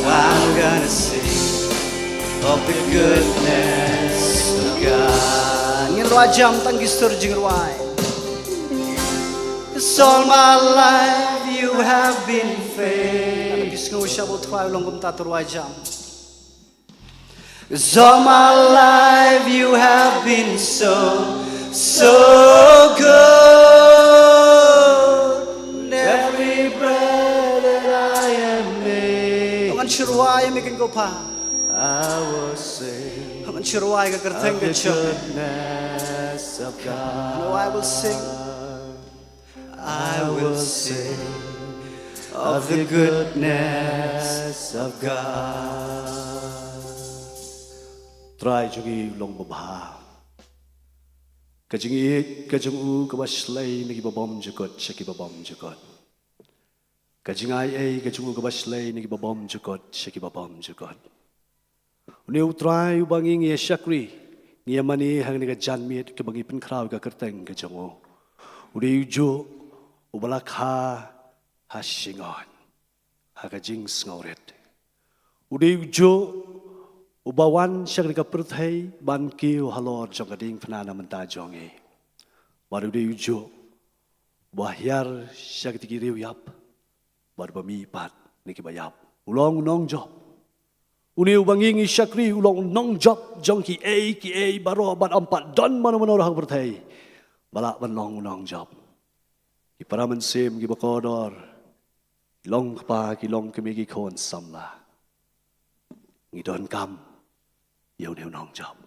I'm gonna sing of the goodness of God. Ngin rwai jam tang ki sur jingrwai. 'Cause all my life you have been faithful. Ki sngew sha ba u Trai u long kumta, to rwai jam. 'Cause all my life you have been so, so good. Every breath that I am able, ngan shu rwai ïa me kin ko pha. I will sing, ngan shu rwai ka kyrteng ka jong, goodness of God. Oh, I will sing. I will sing of the goodness of God. Trai jong ngi u long babha. Ka jingïeit ka jong u kaba shlei na kiba bymjukut sha kiba bymjukut. Ka jingai ei ka jong u kaba shlei na kiba bymjukut sha kiba bymjukut. Une u Trai uba ngi, ngi ïa shakri, ngi ïa mane ha kane ka janmiet kaba ngi pynkhraw ïa ka kyrteng ka jong u. U dei u juh uba la kha ha shngain ha ka jingsngewrit. U dei u juh uba wan sha kane ka pyrthei ban kiew halor jong ka diengphna na ka bynta jong ngi. Bad u dei u juh uba hiar sha kitei ki riewïap bad ba mihpat na kiba ïap. U long u nongjop. Une uba ngi, ngi shakri u long u nongjop jong kiei kiei baroh bad ym pat don mano mano ha ka pyrthei ba lah ban long u nongjop. Ki para mynsiem kiba kordor, ki long kpa, ki long kmie, ki khun samla, ngi donkam ïa une u nongjop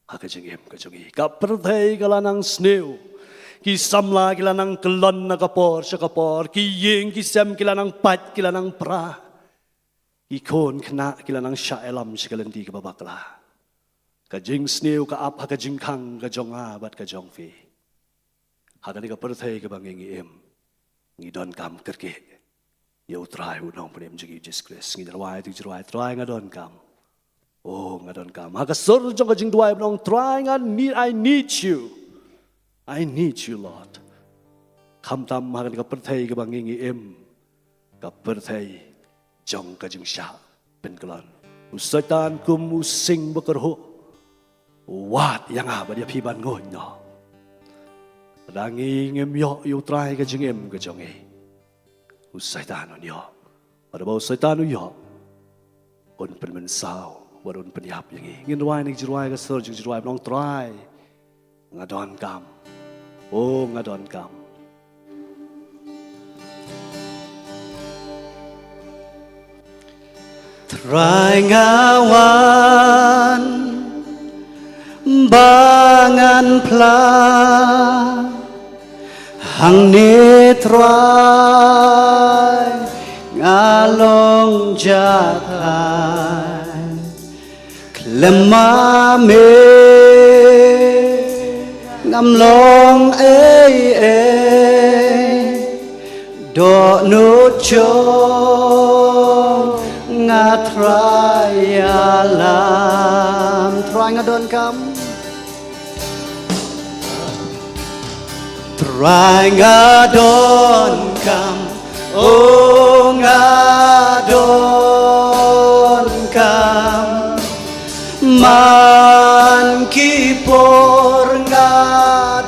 ha ka jingim ka jong ngi. Ka pyrthei ka la nang sniew, ki samla ki la nang kyllon na ka por sha ka por, ki ïing ki sem ki la nang pait, ki la nang pra, ki khun khynnah ki la nang shah ïalam sha ka lynti kaba bakla. Ka jingsniew ka ap ha ka jingkhang ka jong nga bad ka jong phi. Ha kane ka pyrthei kaba ngi, ngi im, ngi donkam kyrkieh ïa u Trai, u Nongpynim jong ngi Jisu Khrist. Ngin rwai, to rwai, Trai nga donkam. Oh, nga donkam. Ha ka sur jong ka jingduwai ban ong, Trai nga need, I need you. I need you, Lord. Khamtam ha kane ka pyrthei kaba ngi, ngi im, ka pyrthei jong ka jingshah pynkyllon. U Soitan kum u sing bakyrhuh u wad ïa nga bad ïa phi ban nguid noh. Lada ngi ngim ïoh ïa u Trai ha ka jingim ka jong ngi, u Soitan un ïoh. Bad haba u Soitan u ïoh, un pynmynsaw bad un pynïap ïa ngi. Ngin rwai, ngin jingrwai ka sur jingrwai ban ong, Trai nga donkam. Oh, nga donkam. Trai nga wan ba ngan phla hangne, Trai nga long jahthait. Khlem ma me ngam long ei ei. Dohnud jong nga Trai ïalam. Trai nga donkam. Trai nga donkam, oh nga donkam. Man ki por nga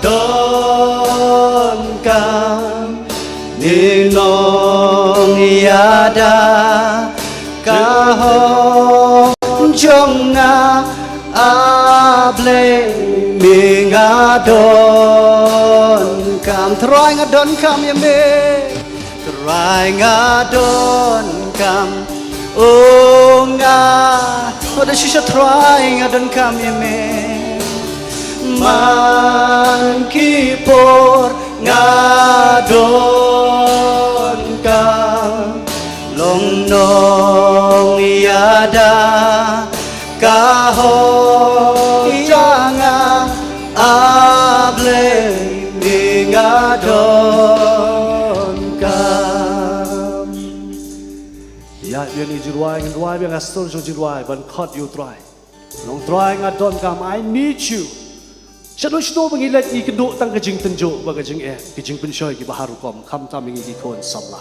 donkam. Ni nong ïada ka hok jong nga, A Blei, me nga donkam. Trai nga donkam ïa me. Trai nga donkam, oh nga, oh da shisha Trai nga donkam ïa me. Man ki por nga donkam, long nong ïada Kane ka jingrwai ngan rwai biang ha stor jong ka jingrwai ban khot ïa U Trai. Nong Trai nga donkam, I need you. Shano shano ba ngi leit ngi kynduh tang ka jingtynjuh bad ka jingeh, ka jingpynshoi kiba har rukom, khamtam ïa ngi ki khun samla.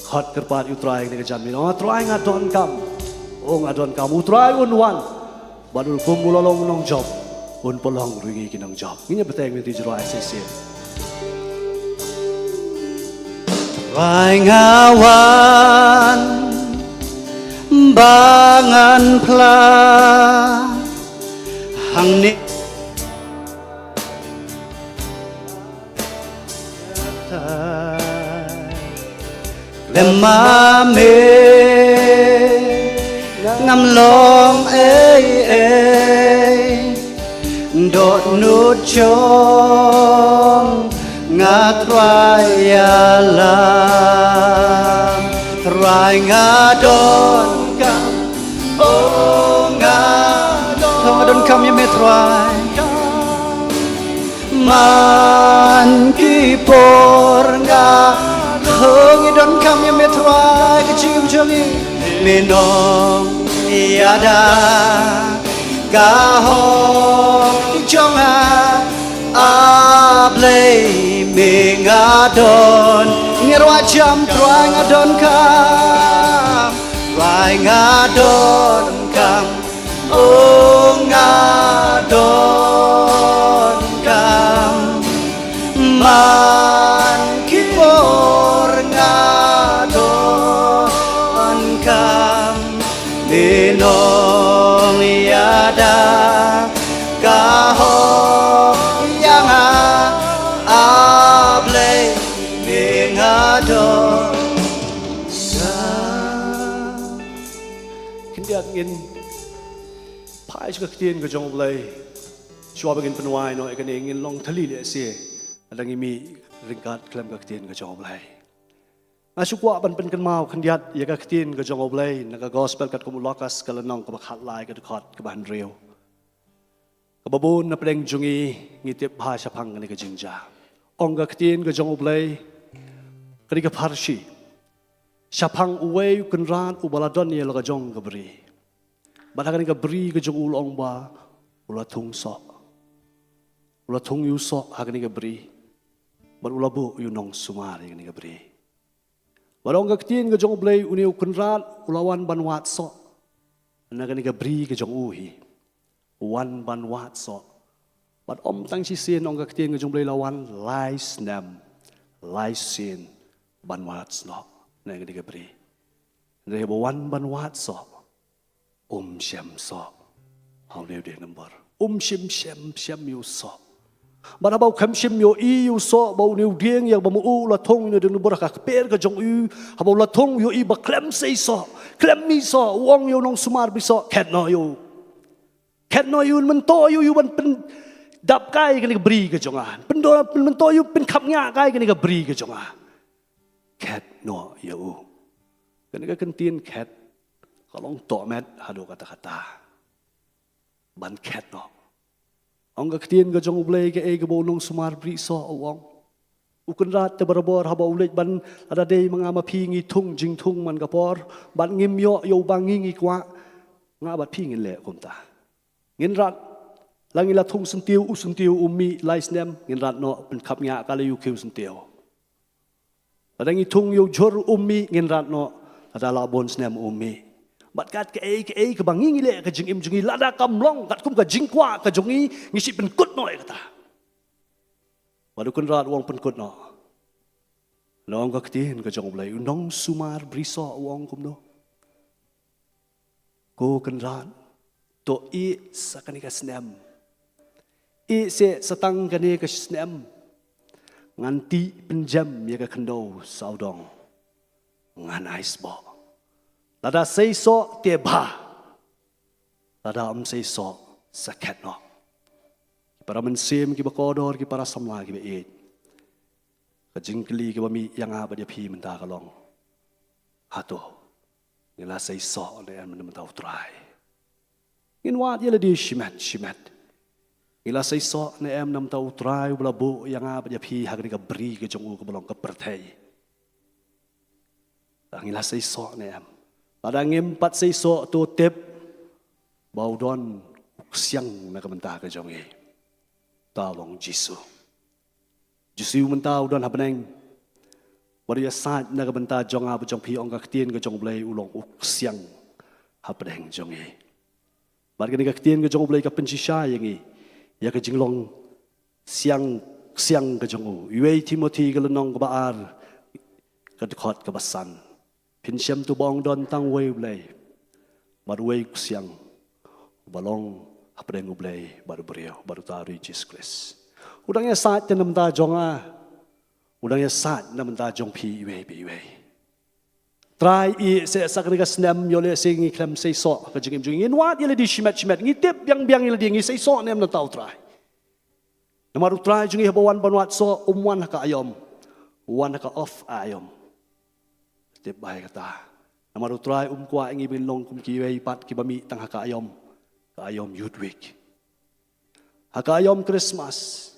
Khot kyrpad ïa U Trai ha kane ka janmiet. Nong Trai nga donkam. Oh nga donkam. U Trai un wan. Bad un kum u la long nongjop, un pynlong ruh ïa ngi ki nongjop. Ngin ïa bteng ïa ka jingrwai shisien. Trai nga wan ba ngan phla hangne. Lem ma me ngam long ei ei, dohnud jong nga Trai ïalam. Trai nga donkam, oh nga donkam, nga donkam ïa me Trai. Man ki por nga, oh ngi donkam ïa me Trai, ka jingim jong ngi. Me nongïada ka hok jong nga, A Blei me nga don. Ngi rwai jam, Trai nga donkam, Trai nga donkam. Oh nga donkam, man ki por nga donkam, me nongïada ka hok ïa nga, A Blei me nga donkam. Khyndiat ngin phai sha ka ktien ka jong U Blei. Shuwa ba ngin pynwai noh ïa kane ngin long thylli lehse. Lada ngi mih ryngkat khlem ka ktien ka jong U Blei. Nga shu kwah ban pynkynmaw khyndiat ïa ka ktien ka jong U Blei na ka gospel katkum u Lukas ka lynnong kaba khatlai ka dkhot kaba hynriew. Kaba bun na pdeng jong ngi ngi tip bha shaphang kane ka jingjia. Ong ka ktien ka jong U Blei, kane ka pharshi shaphang uwei u kynrad uba la don ïa la ka jong ka bri. Bad ha kane ka bri ka jong u la ong ba u la thung soh. U la thung ïa u soh ha kane ka bri. Bad u la buh ïa u nongsumar ïa kane ka bri. Bad ong ka ktien ka jong U Blei, une u kynrad u la wan ban wad soh na kane ka bri ka jong u hi. Wan ban wad soh. Bad ym tang shisien, ong ka ktien ka jong U Blei, la wan lai snem, lai sien ban wad soh na kane ka bri. Hynrei haba wan ban wad soh, um shym soh ha une u dieng dumbur. Um shym shem shem ïa u soh. Bad haba u khlem shym ïohi ïa u soh ba une u dieng ïa ba ma u la thung ïa une u dieng dumbur ha ka kper ka jong u, haba u la thung u ïohi ba khlem sei soh, khlem mih soh, u ong ïa u nongsumar bri soh, khet noh ïa u. Khet noh ïa u, mynta ïa u, ïa u ban pyndap kai kane ka bri ka jong nga. Pyndonkam, mynta ïa u pynkhapngiah kai kane ka bri ka jong nga. Khet noh ïa u. Kane ka kyntien khet ka long tohmet haduh katta katta. Ban khet noh. Ong ka ktien ka jong U Blei, kaei kaba u nongsumar bri soh u ong. U kynrad te barabor haba u leit ban, lada dei ma nga ma phi ngi thung jingthung man ka por, bad ngim ïoh ïa uba ngi ngi kwah, nga bad phi ngin leh kumta. Ngin rat, la ngi la thung syntiew, u syntiew um mih lai snem, ngin rat noh, pynkhapngiah kai la ïa u khiew syntiew. Lada ngi thung ïa u jhur um mih, ngin rat noh, lada la bun snem um mih. Bad kat kaei kaei kaba ngi ngi leh ka jingim jong ngi, lada kam long katkum ka jingkwah ka jong ngi, ngi shu pynkut noh ïa kata. Bad u kynrad u ong pynkut noh. Nong ka ktien ka jong U Blei, u nongsumar bri soh u ong kumno. Ko kynrad, to ïeh sa kane ka snem. Ïeh seh sa tang kane ka snem. Ngan tih pynjem ïa ka khyndew sawdong. Ngan ai sboh. Lada sei soh te bha. Lada ym sei soh sa khet noh. Ki para mynsiem kiba kordor, ki para samla kiba ïeit. Ka jingkylli kaba mih ïa nga bad ïa phi mynta ka long, hato ngi la sei soh ne em na bynta U Trai? Ngin wad ïa lade shimet shimet. Ngi la sei soh ne em na bynta U Trai uba la buh ïa nga bad ïa phi ha kane ka bri ka jong u kaba long ka pyrthei? Ngi la sei soh ne em? Lada ngim pat seisoh, to tip ba u don u ksiang na ka bynta ka jong ngi. Uta u long Jisu. Jisu mynta u don ha bneng, bad u ïasaid na ka bynta jong nga bad jong phi. Ong ka ktien ka jong U Blei, u long u ksiang ha bneng jong ngi. Bad kane ka ktien ka jong U Blei ka pynshisha ïa ngi ïa ka jinglong ksiang, ksiang ka jong u. Wei Timothi ka lynnong kaba ar, ka dkhot kaba san. Phin shem to ba ym don tang uwei U Blei bad uwei u ksiang, uba long ha bneng U Blei bad u briew, bad uta u dei Jisu Khrist. U dang ïasaid te na ka bynta jong nga, u dang ïasaid na ka bynta jong phi iwei pa iwei. Trai, ïa seh sa kane ka snem, ïoh lehse ngi khlem seisoh ka jingim jong ngi. Ngin wad ïa lade shimet shimet, ngi tip biang biang ïa lade, ngi seisoh ne em na ka bynta U Trai. Namar U Trai jong ngi haba wan ban wad soh, um wan ha ka aïom, u wan ha ka off aïom. Tip bha ïa kata. Namar U Trai um kwah ïa ngi ban long kum kiwei pat kiba mih tang ha ka aïom, ka aïom Youth Week, ha ka aïom Christmas,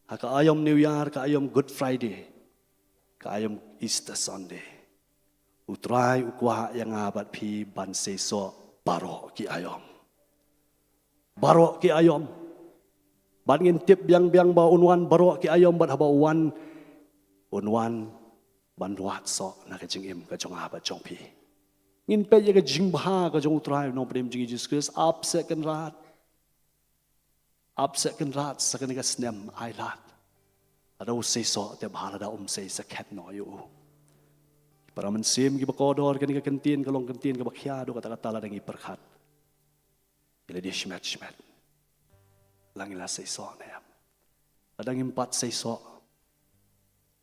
ha ka aïom New Year, ka aïom Good Friday, ka aïom Easter Sunday. U Trai u kwah ïa nga bad phi ban seisoh baroh ki aïom. Baroh ki aïom. Bad ngin tip biang biang ba un wan baroh ki aïom, bad haba u wan, un wan ban wad soh na ka jingim ka jong nga bad jong phi. Ngin peit ïa ka jingbha ka jong U Trai u Nongpynim jong ngi Jisu Khrist. Ap seh kynrad, ap seh kynrad sa kane ka snem, ai lad. Lada u seisoh te bha, lada um sei, sa khet noh ïa u. Para mynsiem kiba kordor, kane ka kyntien ka long kyntien kaba khia haduh katta katta lada ngi pyrkhat ïa lade shimet shimet. La ngi la seisoh ne em? Lada ngim pat seisoh,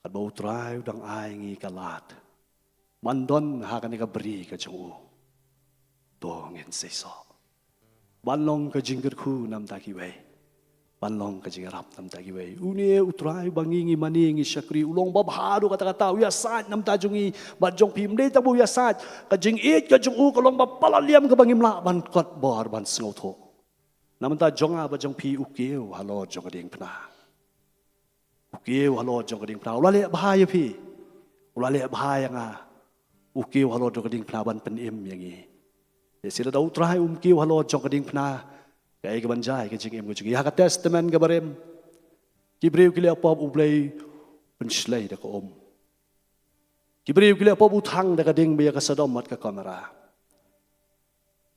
katba U Trai u dang ai ngi ka lad ban don ha kane ka bri ka jong u, to ngin seisoh ban long ka jingkyrkhu na ka bynta kiwei, ban long ka jingïarap na ka bynta kiwei. Une U Trai ba ngi, ngi mane, ngi shakri, u long babha haduh katta katta. U ïasaid na ka bynta jong ngi bad jong phi. Ym dei tang ba u ïasaid, ka jingïeit ka jong u ka long ba palat liam, kaba ngim lah ban kot bor ban sngewthuh. Na ka bynta jong nga bad jong phi, u kiew halor jong ka diengphna. U kiew halor jong ka diengphna. U la leh bha ïa phi, u la leh bha ïa nga. U kiew halor jong ka diengphna ban pynim ïa ngi. Lehse lada U Trai um kiew halor jong ka diengphna, kaei kaban jia ïa ka jingim ka jong ngi? Ha ka Testament kaba rim, ki briew ki leh pop, U Blei u pynshlei da ka um. Ki briew ki leh pop, u thang da ka ding bad ïa ka Sodom bad ka Gomorrah.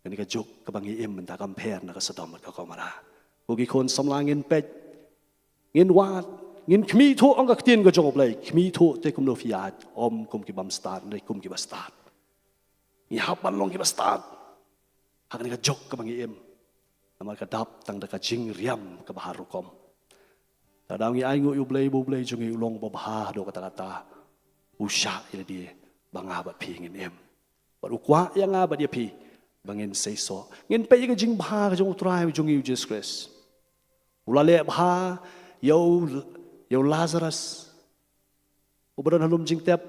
Kane ka juk kaba ngi im mynta kam pher na ka Sodom bad ka Gomorrah. Ko ki khun samla, ngin peit, ngin wad, ngin khmih thuh, ong ka ktien ka jong U Blei. Khmih thuh te kumno phi ïaid, ym kum ki bym stad, hynrei kum kiba stad. Ngi hap ban long kiba stad ha kane ka juk kaba ngi im. Namar ka dap tang da ka jingriam kaba har rukom. Lada ngi ainguh ïa U Blei, ba U Blei jong ngi u long babha haduh katta katta, u shah ïa lade ba nga bad phi ngin im. Bad u kwah ïa nga bad ïa phi ba ngin seisoh. Ngin peit ïa ka jingbha ka jong U Trai jong ngi U Jisu Khrist. U la leh bha ïa u, ïa u Lazarus, uba don ha lum jingtep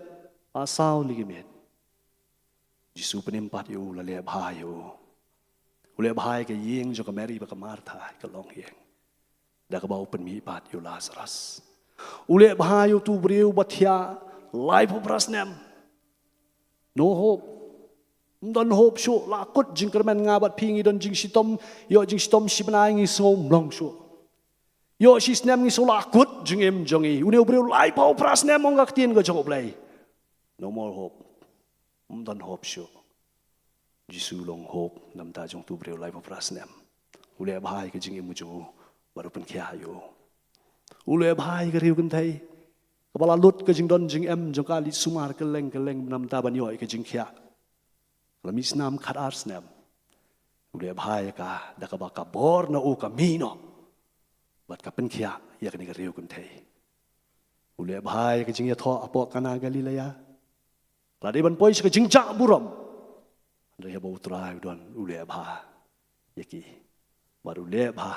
ar saw tylli ki miet. Jisu u pynim pat ïa u, u la leh bha ïa u. U leh bha ïa ka ïing jong ka Mary bad ka Martha, ka longïing, da kaba u pynmih pat ïa u Lazarus. U leh bha ïa utu u briew ba thiah laiphew phra snem. No hope. Ym don hope shuh, la kut jingkyrmen. Nga bad phi ngi don jingshitom, ïoh jingshitom shi bnai ngi sngew ym long shuh. Ïoh shi snem ngi sngew la kut jingim jong ngi. Une u briew laiphew phra snem, ong ka ktien ka jong U Blei. No more hope. Ym don hope shuh. Jisu u long hope na ka bynta jong utu u briew laiphew phra snem. U leh bha ïa ka jingim ka jong u bad u pynkhiah ïa u. U leh bha ïa ka riew kynthei kaba la lut ka jingdon jingem jong ka, leit sumar kylleng kylleng na ka bynta ban ïoh ïa ka jingkhiah. La mih snam khatar snem. U leh bha ïa ka da kaba ka bor na u ka mih noh bad ka pynkhiah ïa kane ka riew kynthei. U leh bha ïa ka jingïathoh hapoh Kana Galilea. La dei ban poi sha ka jingjah burom, hynrei haba U Trai u don, u leh bha ïa ki. Bad u leh bha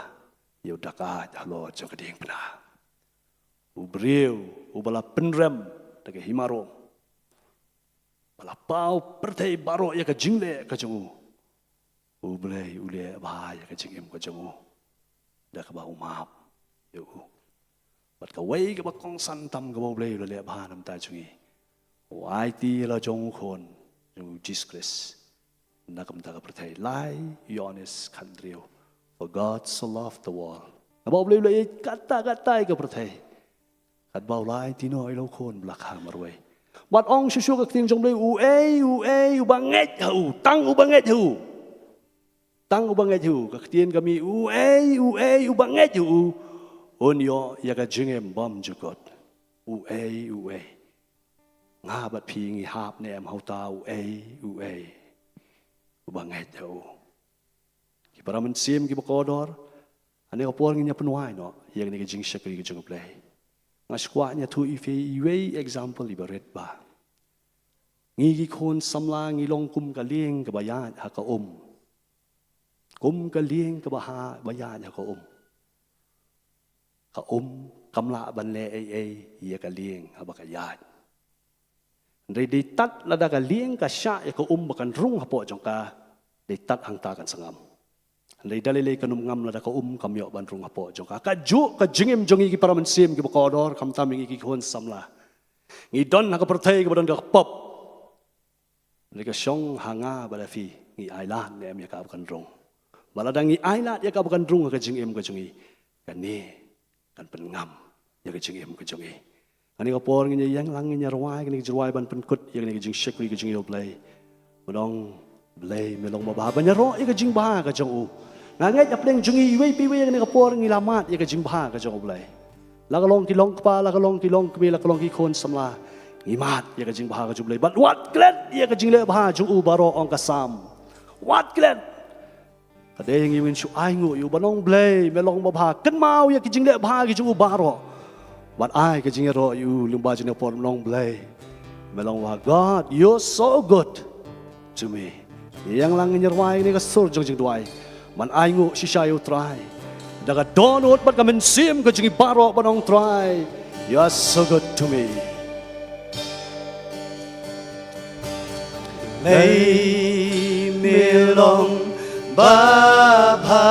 ïa u dakaid halor jong ka diengphna. U briew uba la pynrem da ka hima Rom, ba la paw pyrthei baroh ïa ka jingleh ka jong u. U Blei u leh bha ïa ka jingim ka jong u da kaba u map ïa u. Bad kawei kaba kongsan tam kaba U Blei u la leh bha na ka bynta jong ngi, u aiti la jong u khun jong u Jisu Khrist na ka bynta ka pyrthei. Lai Ïoannis khathynriew. For God so loved the world. Namar ba U Blei u la ïeit katta katta ïa ka pyrthei. Katba u la aiti noh ïa la u khun ba la kha marwei. Bad ong shuh shuh ka ktien jong U Blei, uei, uei, uba ngeit ha u, tang uba ngeit ha u. Tang uba ngeit ha u, ka ktien ka mih, uei, uei, uba ngeit ha u, un ïoh ïa ka jingim bymjukut. Uei, uei. Nga bad phi ngi hap ne em ha uta uei, uei, uba ngeit ha u. Ki para mynsiem kiba kordor, ha kane ka por ngin ïa pynwai noh ïa kane ka jingshakri ka jong U Blei. Nga sngewkwah ngan ïathuh ïa phi iwei i example iba rit bha. Ngi ki khun samla ngi long kum ka lieng kaba ïaid ha ka um. Kum ka lieng kaba ha, ba ïaid ha ka um. Ka um kam lah ban leh ei ei ïa ka lieng haba ka ïaid. Hynrei dei tad lada ka lieng ka shah ïa ka um ba kan rung hapoh jong ka, dei tad hangta kan sa ngam. Hynrei da lei lei kan ym ngam lada ka um kam ïoh ban rung hapoh jong ka. Kajuh ka jingim jong ngi ki para mynsiem kiba kordor, khamtam ïa ngi ki khun samla. Ngi don ha ka pyrthei kaba don ka pop. Hynrei ka shong ha nga bad ha phi, ngi ailad ne em ïa ka ba kan rung. Bad lada ngi ailad ïa ka ba kan rung ha ka jingim ka jong ngi, kane kan pynngam ïa ka jingim ka jong ngi. Ha kane ka por ngin ïa ïeng lang, ngin ïa rwai kane ka jingrwai ban pynkut ïa kane ka jingshakri ka jong ngi, U Blei. Ban ong, Blei me long babha, ban ïaroh ïa ka jingbha ka jong u. Nga ngeit hapdeng jong ngi iwei pa iwei ha kane ka por ngi la mad ïa ka jingbha ka jong U Blei. La ka long ki long kpa, la ka long ki long kmie, la ka long ki khun samla, ngi mad ïa ka jingbha ka jong U Blei. Bad wat klet ïa ka jingleh bha jong u baroh, ong ka Salm. Wat klet. Ka dei ïa ngi ngin shu ainguh ïa u ban ong, Blei me long babha, kynmaw ïa ki jingleh bha ki jong u baroh. Bad ai ka jingïaroh ïa u lyngba jong kane ka por, ban ong, Blei me long babha. God, you're so good to me. Ïeng lang, ngin ïa rwai kane ka sur jong ka jingduwai ban ainguh shisha ïa U Trai da ka dohnud bad ka mynsiem ka jong ngi baroh, ban ong, Trai, you are so good to me. Blei me long babha.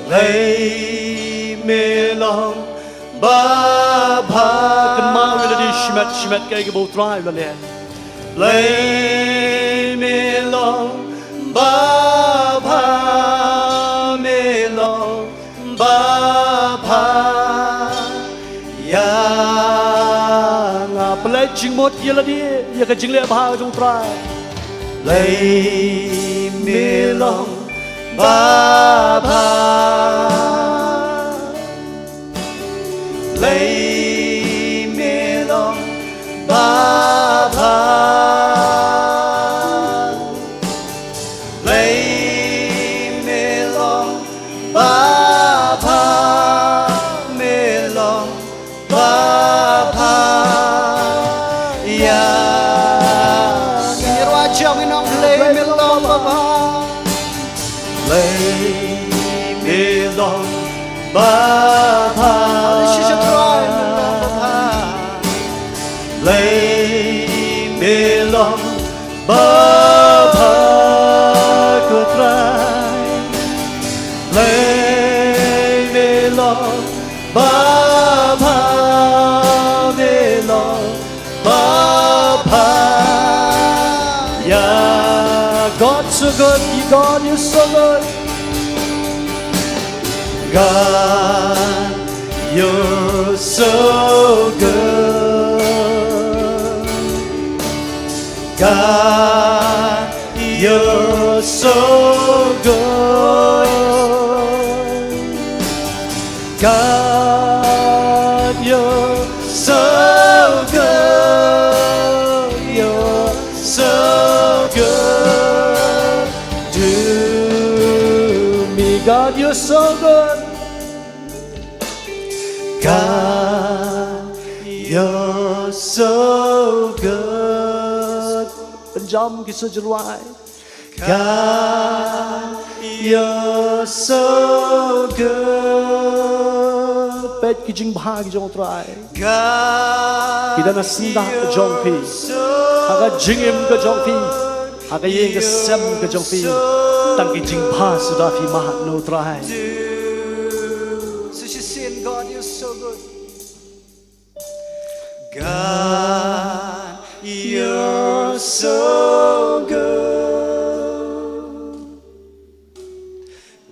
Blei me long babha. Kynmaw ïa lade shimet shimet kaei kaba U Trai u la leh. Blei me long babha, me long babha ïa nga. Pynleit jingmut ïa lade ïa ka jingleh bha jong U Trai. Blei me long babha. Blei me long babha. Blei me long babha, me long babha ïa nga. Ngi rwai jam, ngi ong, Blei me long babha. Blei me long babha. Shisha Trai me long babha. Blei me long babha, ko Trai. Blei me long babha, me long babha ïa. God so good, God, you're so good. God, you're so good. God, you're so good. God, you're so good. You're so good to me. God, you're so good. God, you're so good. Pynjam ki sur jingduwai. God, you're so good. Peit ki jingbha ki jong U Trai. God, ki don ha syndah ka jong phi, ha ka jingim ka jong phi, ha ka ïing ka sem ka jong phi. Tang ki jingbha suda phi mad na U Trai. Sa shisien, God, you're so good. God, You're so good.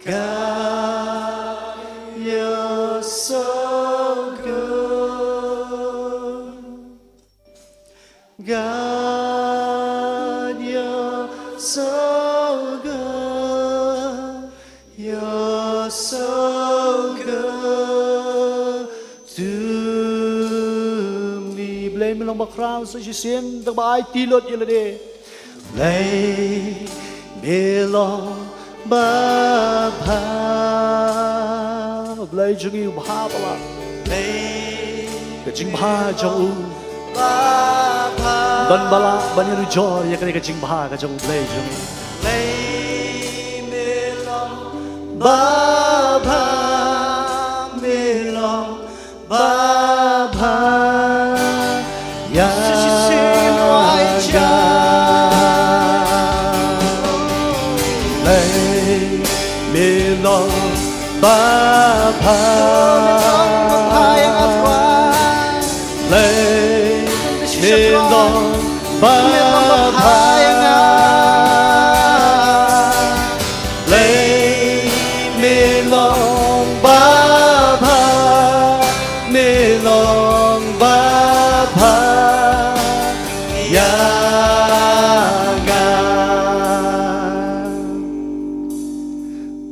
God, you're so good. God, you're so good. You're so good to me. Blei me long bakhraw sa shisien, tang ba ai ti lut ïa lade. Blei me long babha. Blei jong ngi u bha palat. Blei ka jingbha jong u. Babha. Don ba lah ban ïa u jor ïa kane ka jingbha ka jong u Blei jong ngi. Blei me long babha, me long babha ïa nga. Blei me long babha. Blei me long babha. Blei me long babha, me long babha ïa nga.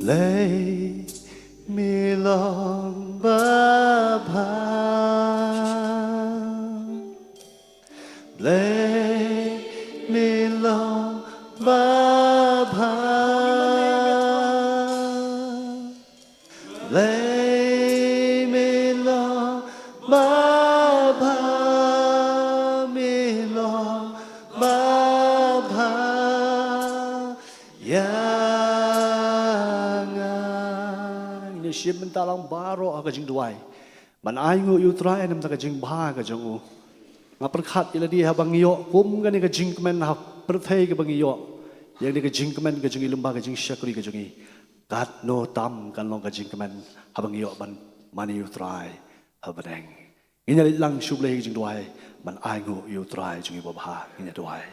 Blei me long babha. Blei me long babha. Blei me long babha, me long babha ïa nga. Ngin ïa shim bynta lang baroh ha ka jingduwai. Ban ainguh ïa u Trai namar ka jingbha ka jong u. Nga pyrkhat ïa lade haba ngi ïoh kum kane ka jingkmen ha pyrthei kaba ngi ïoh. Ïa kane ka jingkmen ka jong ngi lyngba ka jingshakri ka jong ngi. Katno tam kan long ka jingkmen haba ngi ïoh ban mane ïa u Trai ha bneng. Ngin ïa leit lang shuh Blei ha ka jingduwai ban ainguh ïa u Trai jong ngi babha. Ngin ïa duwai.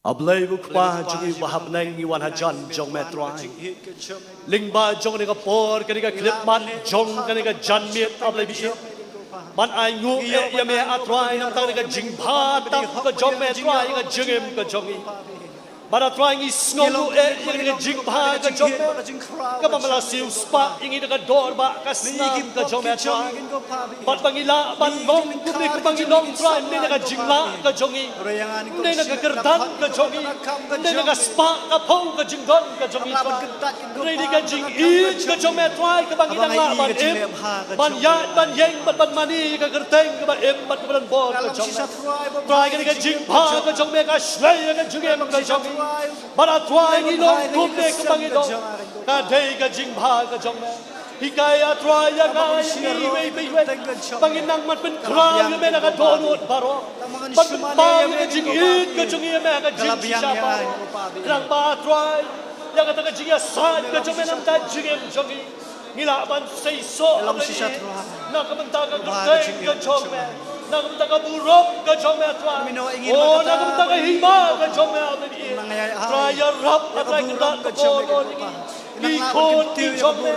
A Blei u Kpa jong ngi uba ha bneng, ngi wan hajan jong me Trai. Lyngba jong kane ka por, kane ka khyllipmat jong kane ka janmiet, A Blei ba ïeit. Ban ainguh eh ïa me A Trai namar kane ka jingbha tam ka jong me Trai, ka jingim ka jong ngi. Bad A Trai ngi sngewnguh eh ïa kane ka jingbha ka jong me. Kaba me la siew spah ïa ngi da ka dor bad ka snam ka jong me Trai. Bad ba ngi lah ban long kumne kaba ngi long Trai, ym dei na ka jinglah ka jong ngi, ym dei na ka kyrdan ka jong ngi, ym dei na ka spah ka phew ka jingdon ka jong ngi Trai. Hynrei dei ka jingïeit ka jong me Trai kaba ngi dang lah ban im, ban ïaid, ban ïeng bad ban mane ïa ka kyrteng kaba im bad kaba donbor ka jong me. Trai kane ka jingbha ka jong me ka shlei ïa ka jingim ka jong ngi. Bad A Trai ngi long kumne kaba ngi long. Ka dei ka jingbha ka jong me. Hikai A Trai ïa nga ïa ngi iwei pa iwei ba ngin nang ban pynkhraw ïa me na ka dohnud baroh. Ban pynpaw ïa ka jingïeit ka jong ngi ïa me ha ka jingshisha baroh. Khnang ba A Trai ïa kata ka jingïasaid ka jong me na ka bynta jingim jong ngi. Ngi lah ban seisoh, A Blei ïeit, na ka bynta ka kyrteng ka jong me, na ka bynta ka burom ka jong me A Trai. Oh, na ka bynta ka hima ka jong me A Blei ïeit. Trai ïarap A Trai kynrad ka bor ïa ngi. Ki khun ki jong me,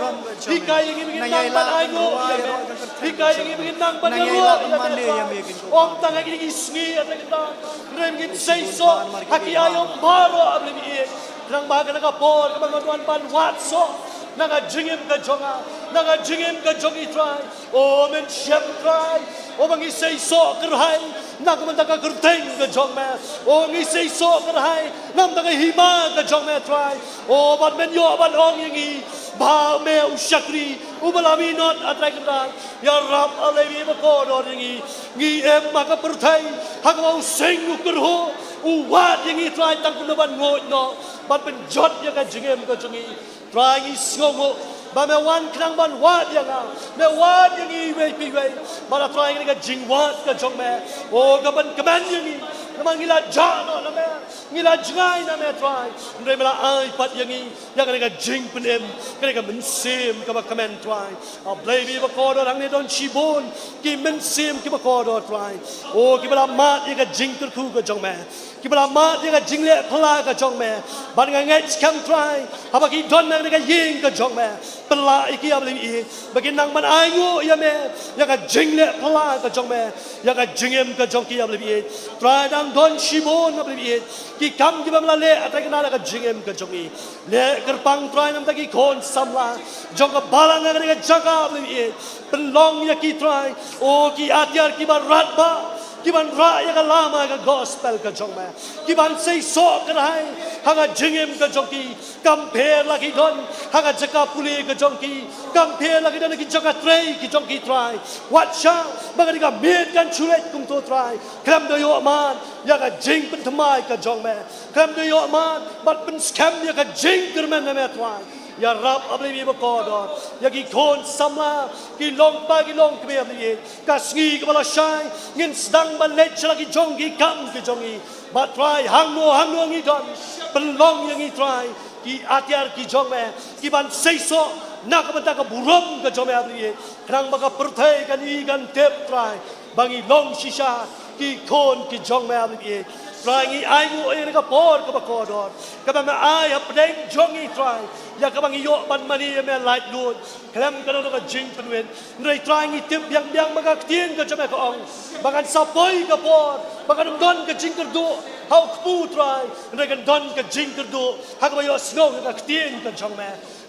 hikai ïa ngi ba ngin nang ban ainguh ïa me. Hikai ïa ngi ba ngin nang ban ïaroh ïa me A Trai. Ym tang ha kine ki sngi A Trai kynrad, hynrei ngin seisoh ha ki aïom baroh A Blei ïeit. Khnang ba ha kane ka por kaba ngan wan ban wad soh na ka jingim ka jong nga, na ka jingim ka jong i Trai. O men shem Trai, o ba ngi seisoh kyrhai na ka bynta ka kyrteng ka jong me. O ngi seisoh kyrhai na ka bynta ka hima ka jong me Trai. O bad men ïoh ban ong ïa ngi ba me u shakri uba la minot A Trai kynrad. Ïarap A Blei me ba kordor ïa ngi. Ngi im ha ka pyrthei ha kaba u seng u kyrhuh, u wad ïa ngi Trai tang kumno ban nguid noh ban pynjot ïa ka jingim ka jong ngi. Trai ngi sngewnguh ba me wan khnang ban wad ïa nga, me wad ïa ngi iwei pa iwei. Bad A Trai kane ka jingwad ka jong me, o ka pynkmen ïa ngi. Namar ngi la jah noh na me, ngi la jngai na me Trai. Hynrei me la ai pat ïa ngi ïa kane ka jingpynim, kane ka mynsiem kaba kmen Trai. A Blei ba ïeit ba kordor, hangne don shibun ki mynsiem kiba kordor Trai. O kiba la mad ïa ka jingkyrkhu ka jong me, kiba la mad ïa ka jingleh phylla ka jong me. Bad nga ngeit skhem Trai, haba ki don na kane ka ïing ka jong me, pynlah ïa ki A Blei ba ïeit, ba kin nang ban ainguh ïa me ïa ka jingleh phylla ka jong me, ïa ka jingim ka jong ki A Blei ba ïeit. Trai, dang don shibun A Blei ba ïeit ki kam kiba me la leh ha kane ka jingim ka jong ngi. Leh kyrpang Trai namar ki khun samla jong ka balang ha kane ka jaka A Blei ba ïeit. Pynlong ïa ki Trai, o ki atiar kiba radbah, kiban rah ïa ka lama ka gospel ka jong me, kiban seisoh kyrhai ha ka jingim ka jong ki. Kam pher la ki don ha ka jaka pule ka jong ki, kam pher la ki don ha ki jaka trei ki jong ki Trai. Wat shah ba kane ka miet kan shu leit kumto Trai. Khlem da ïoh mad ïa ka jingpynthymmai ka jong me, khlem da ïoh mad bad pynskhem ïa ka jingkyrmen na me Trai. Ïarap A Blei ba ïeit ba kordor ïa ki khun samla, ki long kpa ki long kmie A Blei ba ïeit. Ka sngi kaba la shai ngin sdang ban leit sha la ki jong ki kam ki jong ngi. Bad Trai, hangno hangno ngi don, pynlong ïa ngi Trai ki atiar ki jong me, kiban seisoh na ka bynta ka burom ka jong me A Blei ba ïeit. Khnang ba ka pyrthei kan i kan tip Trai ba ngi long shisha ki khun ki jong me A Blei ba ïeit. Trai, ngi ainguh ïa kane ka por kaba kordor kaba me ai hapdeng jong ngi Trai, ïa kaba ngi ïoh ban mane ïa me laitluid khlem kano kano ka jingpynwit. Hynrei Trai, ngi tip biang biang ba ka ktien ka jong me ka ong ba kan sa poi ka por ba kan ym don ka jingkyrduh ha u kpu Trai, hynrei kan don ka jingkyrduh ha kaba ïohsngew ïa ka ktien ka jong me.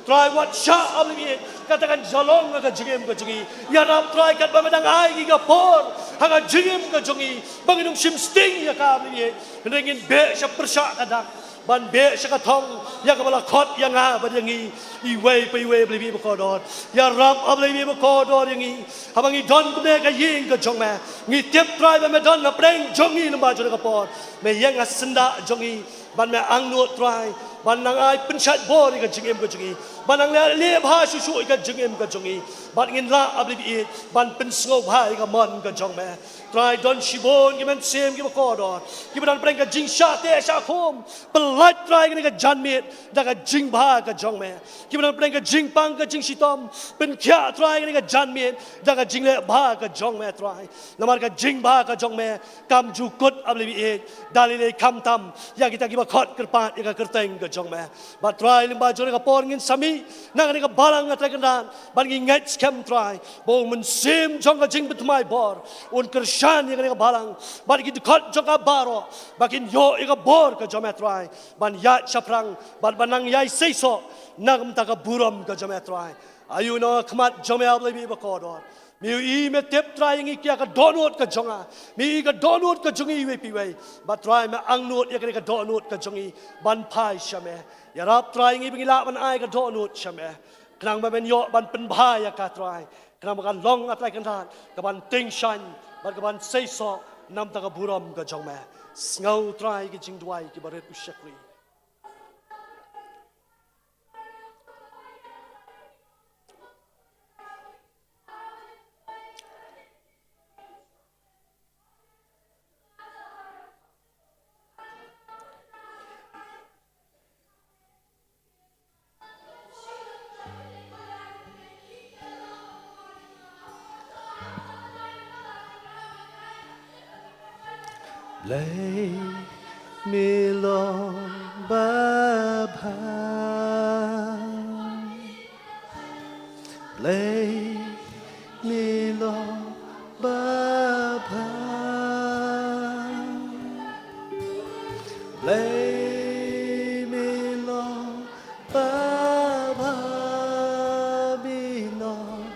Trai, wat shah A Blei ba ïeit, kata kan sa long ha ka jingim ka jong ngi. Ïarap Trai, katba me dang ai ngi ka por ha ka jingim ka jong ngi ba ngin ym shim sting ïa ka A Blei ba ïeit, hynrei ngin beh sha pyrshah ka dak ban beh sha ka thong ïa kaba la khot ïa nga bad ïa ngi iwei pa iwei A Blei ba ïeit ba kordor. Ïarap A Blei ba ïeit ba kordor ïa ngi. Haba ngi don kumne ha ka ïing ka jong me, ngi tip Trai ba me don hapdeng jong ngi lyngba jong ka por. Me ïeng ha syndah jong ngi bad me angnud Trai ban nang ai pynshait bor ïa ka jingim ka jong ngi, ban nang leh leh bha shuh shuh ïa ka jingim ka jong ngi. Bad ngin lah A Blei ba ïeit ban pynsngewbha ïa ka mon ka jong me. Trai, don shibun ki mynsiem kiba kordor kiba don hapdeng ka jingshah teh shah khum. Pyllait Trai kane ka janmiet da ka jingbha ka jong me. Kiba don hapdeng ka jingpang ka jingshitom, pynkhiah Trai kane ka janmiet da ka jingleh bha ka jong me Trai. Namar ka jingbha ka jong me kam ju kut A Blei ba ïeit da lei lei khamtam ïa kita kiba khot kyrpad ïa ka kyrteng ka jong me. Bad Trai, lyngba jong kane ka por ngin sa mih na kane ka balang, Trai Kynrad, bad ngi ngeit skhem Trai ba u mynsiem jong ka jingpynthymmai bor un kyrshan ïa kane ka balang bad ki dkhot jong ka baroh ba kin ïoh ïa ka bor ka jong me Trai ban ïaid shaphrang bad ban nang ïai seisoh na ka bynta ka burom ka jong me Trai. Aïu na khmat jong me A Blei ba ïeit ba kordor. Me i me tip Trai ïa ngi, ïa ka dohnud ka jong nga. Me i ka dohnud ka jong ngi iwei pa iwei. Bad Trai, me angnud ïa kane ka dohnud ka jong ngi ban phai sha me. Ïarap Trai ïa ngi ba ngi lah ban ai ka dohnud sha me, khnang ba men ïoh ban pynbha ïa ka Trai, khnang ba kan long, Trai Kynrad, kaban tyngshaiñ bad kaban seisoh na ka bynta ka burom ka jong me. Sngew Trai ki jingduwai kiba rit, u shakri. Blei me long babha. Blei me long babha. Blei me long babha, me long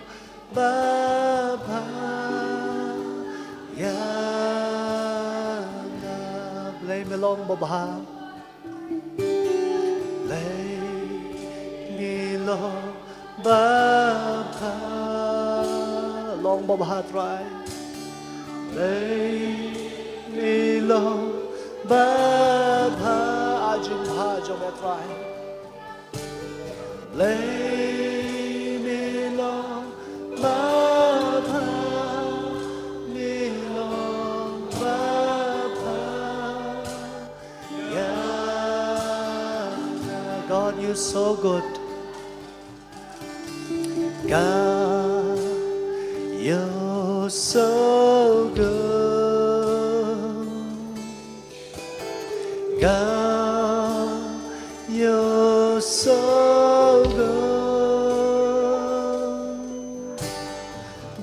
babha ïa nga. Blei me long babha. Blei me long babha. Long babha Trai. Blei me long babha. Ai jingbha jong me Trai. Blei me long babha, me long babha So good. God, you're so good. God, you're so good.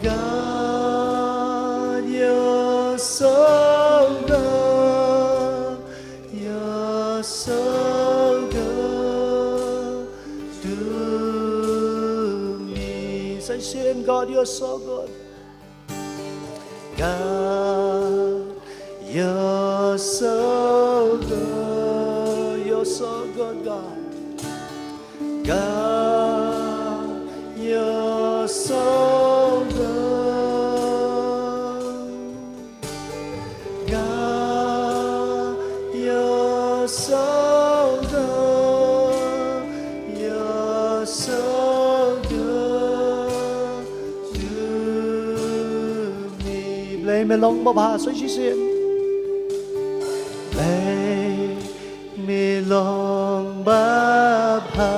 God, you're so good. You're so good to me. Say, sing, God, you're so good. God, you're so good. You're so good, God. God, you're so good. God, you're so good. You're so good to me. Blei me long babha, so shisien. Blei me long babha.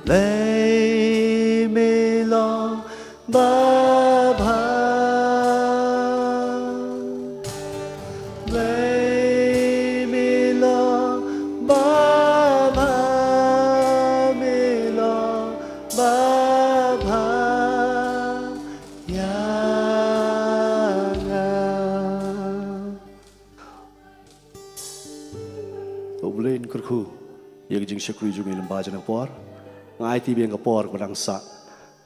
Blei me long babha. Blei me long babha. Me long babha. Ïa nga. U Blei un kyrkhu ïa ka jingshakri jong ngi lyngba jong ka por. Nga aiti biang ka por kaba dang sah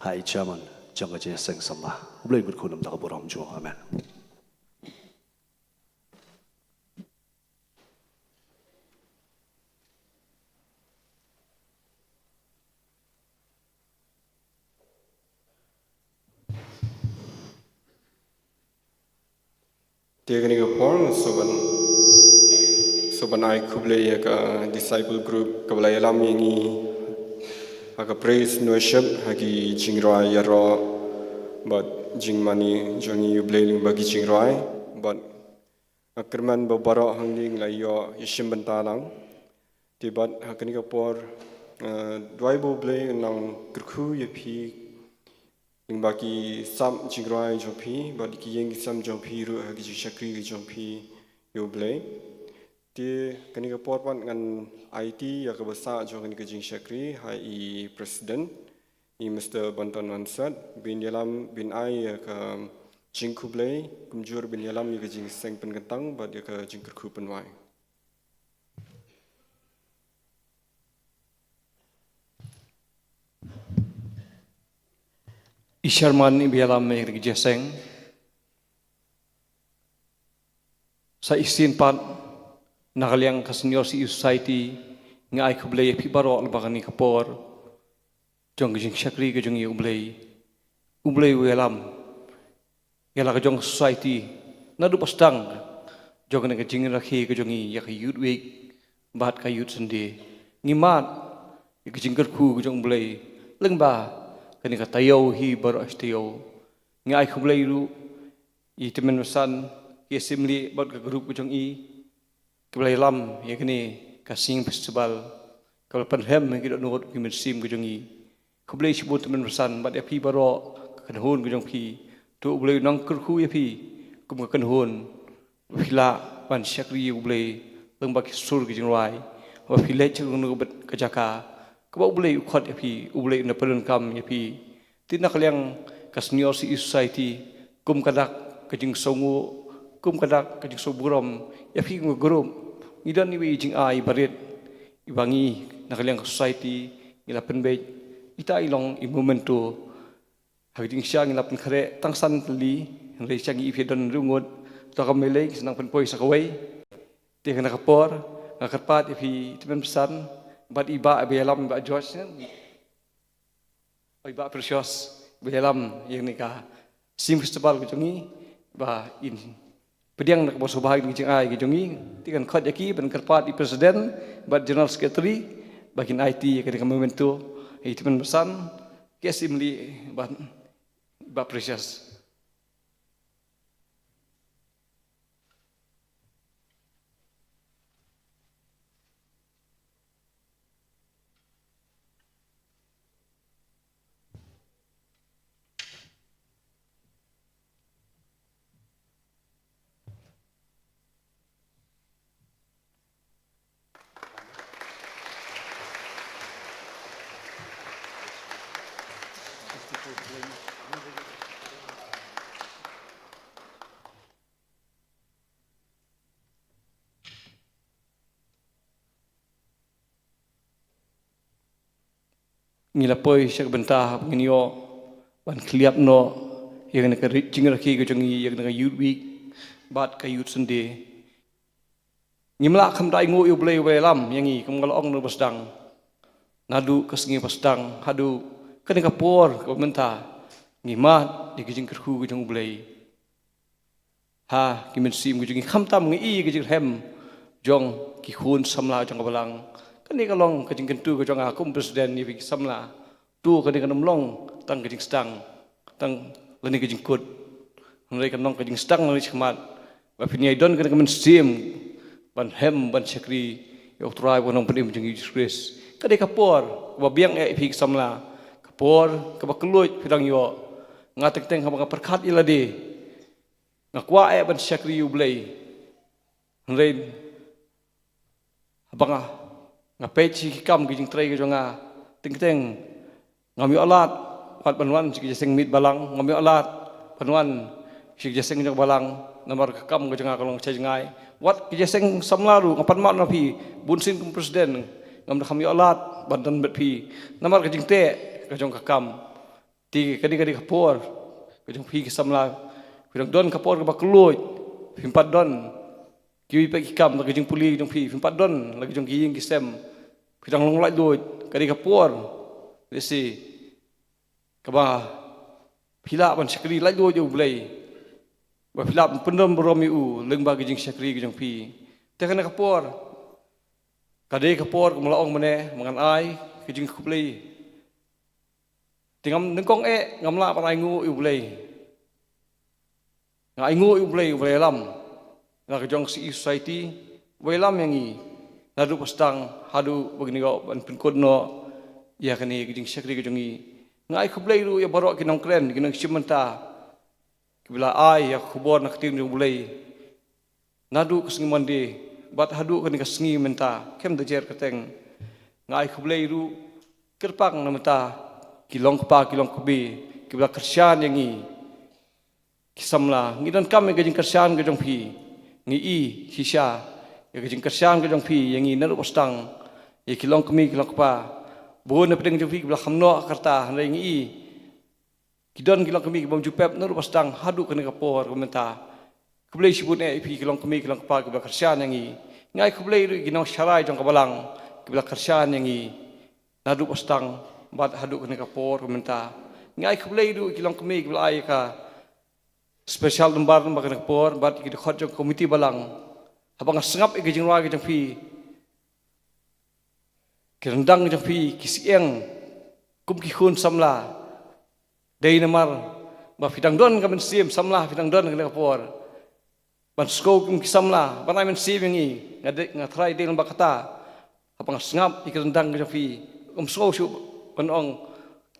ha i chairman jong ka jingïaseng samla. U Blei un kyrkhu na ka bynta ka burom jong u. Amen. Te kane ka por, sa ban, sa ban ai khublei ïa ka disciple group kaba la ïalam ïa ngi ha ka praise and worship, ha ki jingrwai ïaroh bad jingmane jong ngi, U Blei lyngba ki jingrwai. Bad nga kyrmen ba baroh hangne ngi la ïoh ïashim bynta lang. Te bad ha kane ka por, eh, duwai ba U Blei un nang kyrkhu ïa phi lyngba ki sap jingrwai jong phi bad ki ïing ki sem jong phi ruh ha ki jingshakri ki jong phi ïa U Blei. Te kane ka por pat ngan aiti ïa kaba sah jong kane ka jingshakri ha i President, i Mister Banton Wansat, ban ïalam, ban ai ïa ka jingkhublei, kumjuh ban ïalam ïa ka jingseng pynkyntang bad ïa ka jingkyrkhu pynwai. I chairman iba ïalam ïa ka jingïaseng. Sa shisien pat, na ka liang ka Senior C E Society, nga ai khublei ïa phi baroh lyngba kane ka por jong ka jingshakri ka jong ngi ïa U Blei. U Blei u ïalam ïa la ka jong ka society naduh ba sdang jong kane ka jingrakhe ka jong ngi ïa ka Youth Week bad ka Youth Sunday. Ngi mad ïa ka jingkyrkhu ka jong U Blei lyngba kane ka taïew hi baroh shi taïew. Nga ai khublei ruh ïa i Tymmen Basan, ki Assembly bad ka group ka jong i, kiba la ïalam ïa kane ka Singing Festival, kaba la pynrhem ïa ki dohnud ki mynsiem ka jong i. Khublei shibun Tymmen Basan bad ïa phi baroh ka kynhun ka jong phi. To U Blei u nang kyrkhu ïa phi kum ka kynhun, ba phi lah ban shakri ïa U Blei lyngba ki sur ki jingrwai, ba phi leit sha kano kano ka jaka kaba U Blei u khot ïa phi, U Blei un pyndonkam ïa phi. Te na ka liang ka Senior C E Society, kum ka dak ka jingsngewnguh, kum ka dak ka jingsngewburom ïa phi kum ka group, ngi don iwei i jingai barit iba ngi na ka liang ka society ngi la pynbeit ita i long i memento. Ha ka jingshisha ngi la pynkhreh tang san tylli, hynrei sha ngi i phi don riewngud, to kam lei lei ngi sa nang pynpoi sa kawei. Te kane ka por nga kyrpad ïa phi Tymmen Basan bad i Bah, i Bah ïalam, i Bah George, i Bah Precious, ba ïalam ïa kane ka Singing Festival ka jong ngi, ba in pdiang na kaba sngewbha ïa kane ka jingai ka jong ngi. Te ngan khot ïa ki ban kyrpad ïa i President bad General Secretary ba kin aiti ïa kane ka memento ïa i Tymmen Basan, ki Assembly bad Bah Precious. Ngi la poi sha ka bynta ba ngin ïoh ban khlieh noh ïa kane ka ri-, jingrakhe ka jong ngi ïa kane ka Youth Week bad ka Youth Sunday. Ngim lah kham da ainguh ïa U Blei uba ïalam ïa ngi, kum nga la ong naduh ba sdang. Naduh ka sngi ba sdang haduh kane ka por kaba mynta, ngi mad ïa ka jingkyrkhu ka jong U Blei ha ki mynsiem ka jong ngi, khamtam ngi i ka jingrhem jong ki khun samla jong ka balang. Kane ka long ka jingkyntu ka jong nga kum president ïa phi ki samla. To kane kan ym long tang ka jingsdang, tang lane ka jingkut. Hynrei kan long ka jingsdang lane shakhmat ba phin ïai don kane ka mynsiem ban hem ban shakri ïa U Trai uba nongpynim jong ngi Jisu Khrist. Ka dei ka por kaba biang eh ïa phi ki samla, ka por kaba kylluid phi dang ïoh. Nga teng teng haba nga pyrkhat ïa lade, nga kwah eh ban shakri ïa U Blei. Hynrei haba nga, nga peit sha ki kam ki jingtrei ka jong nga, teng teng ngam ïoh lad wat ban wan sha ki jingïaseng miet balang, ngam ïoh lad ban wan sha ki jingïaseng jong balang, namar ka kam ka jong nga ka long sha jngai. Wat ki jingïaseng samla ruh nga pan mad na phi, bunsien kum president ngam da kham ïoh lad ban don bad phi namar ka jingteh ka jong ka kam. Te ka dei, ka dei ka por ka jong phi ki samla, phi dang don ka por kaba kylluid, phim pat don kiwei pat ki kam, la ka jingpule jong phi, phim pat don la ka jong ki ïing ki sem, phi dang long laitluid. Ka dei ka por lehse kaba phi lah ban shakri laitluid ïa U Blei, ba phi lah ban pynrem burom ïa U lyngba ka jingshakri ka jong phi. Te kane ka por ka dei ka por, kum la ong mynne, ba ngan ai ka jingkhublei. Te ngam, nyngkong eh ngam lah ban ainguh ïa U Blei. Nga ainguh ïa U Blei uba la ïalam na ka jong C E Society, uba ïalam ïa ngi naduh ba sdang haduh ba ngin ïoh ban pynkut noh ïa kane ka jingshakri ka jong ngi. Nga ai khublei ruh ïa baroh ki nongkren, ki nongshim bynta kiba la ai ïa ka khubor na ka ktien jong U Blei naduh ka sngi Monday bad haduh kane ka sngi mynta, khlem da jer kyrteng. Nga ai khublei ruh kyrpang na bynta ki long kpa ki long kmie kiba la kyrshan ïa ngi ki samla. Ngi donkam ïa ka jingkyrshan ka jong phi, ngi i shisha ïa ka jingkyrshan ka jong phi ïa ngi naduh ba sdang, ïa ki long kmie ki long kpa. Bun na pdeng jong phi kiba la kham noh ka rta, hynrei ngi i ki don ki long kmie ki bym ju pep naduh ba sdang haduh kane ka por kaba mynta. Khublei shibun eh ïa phi ki long kmie ki long kpa kiba la kyrshan ïa ngi. Nga ai khublei ruh ïa ki nongsharai jong ka balang kiba la kyrshan ïa ngi naduh ba sdang bad haduh kane ka por kaba mynta. Nga ai khublei ruh ïa ki long kmie kiba la ai ïa ka special number namar kane ka por bad ïa ki dkhot jong ka komiti balang. Haba nga sngap ïa ka jingrwai ka jong phi, ki ryndang jong phi ki syieng kum ki khun samla. Dei namar ba phi dang don ka mynsiem samla, phi dang don kane ka por ban sngew kum ki samla, ban ai mynsiem ïa ngi. Nga dei, nga tharai dei namar kata haba nga sngap ïa ki ryndang jong phi, ym sngew shuh ban ong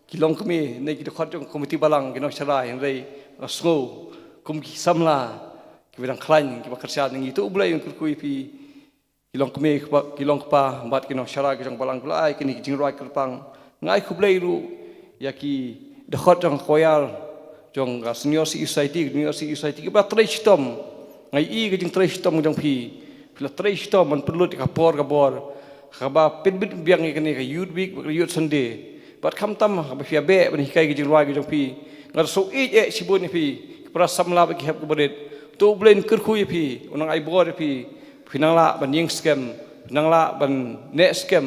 ki long kmie ne ki dkhot jong ka komiti balang, ki nongsharai, hynrei nga sngew kum ki samla kiba dang khlaiñ, kiba kyrshan ïa ngi. To U Blei un kyrkhu ïa phi ki long kmie, ki long kpa bad ki nongsharai ka jong ka balang kiba la ai kine ki jingrwai kyrpang. Nga ai khublei ruh ïa ki dkhot jong ka choir jong ka Senior C E Society, ka Junior C E Society kiba la trei shitom. Nga i ka jingtrei shitom jong phi, phi la trei shitom ban pynlut ïa ka por ka bor kaba pynbit pynbiang ïa kane ka Youth Week bad ka Youth Sunday. Bad khamtam haba phi ïa beh ban hikai ka jingrwai ka jong phi, nga da sngewthuh eh shibun ïa phi ki para samla bad ki hep ki barit. To U Blei un kyrkhu ïa phi, un nang ai bor ïa phi, phin nang lah ban ïeng skhem, phin nang lah ban neh skhem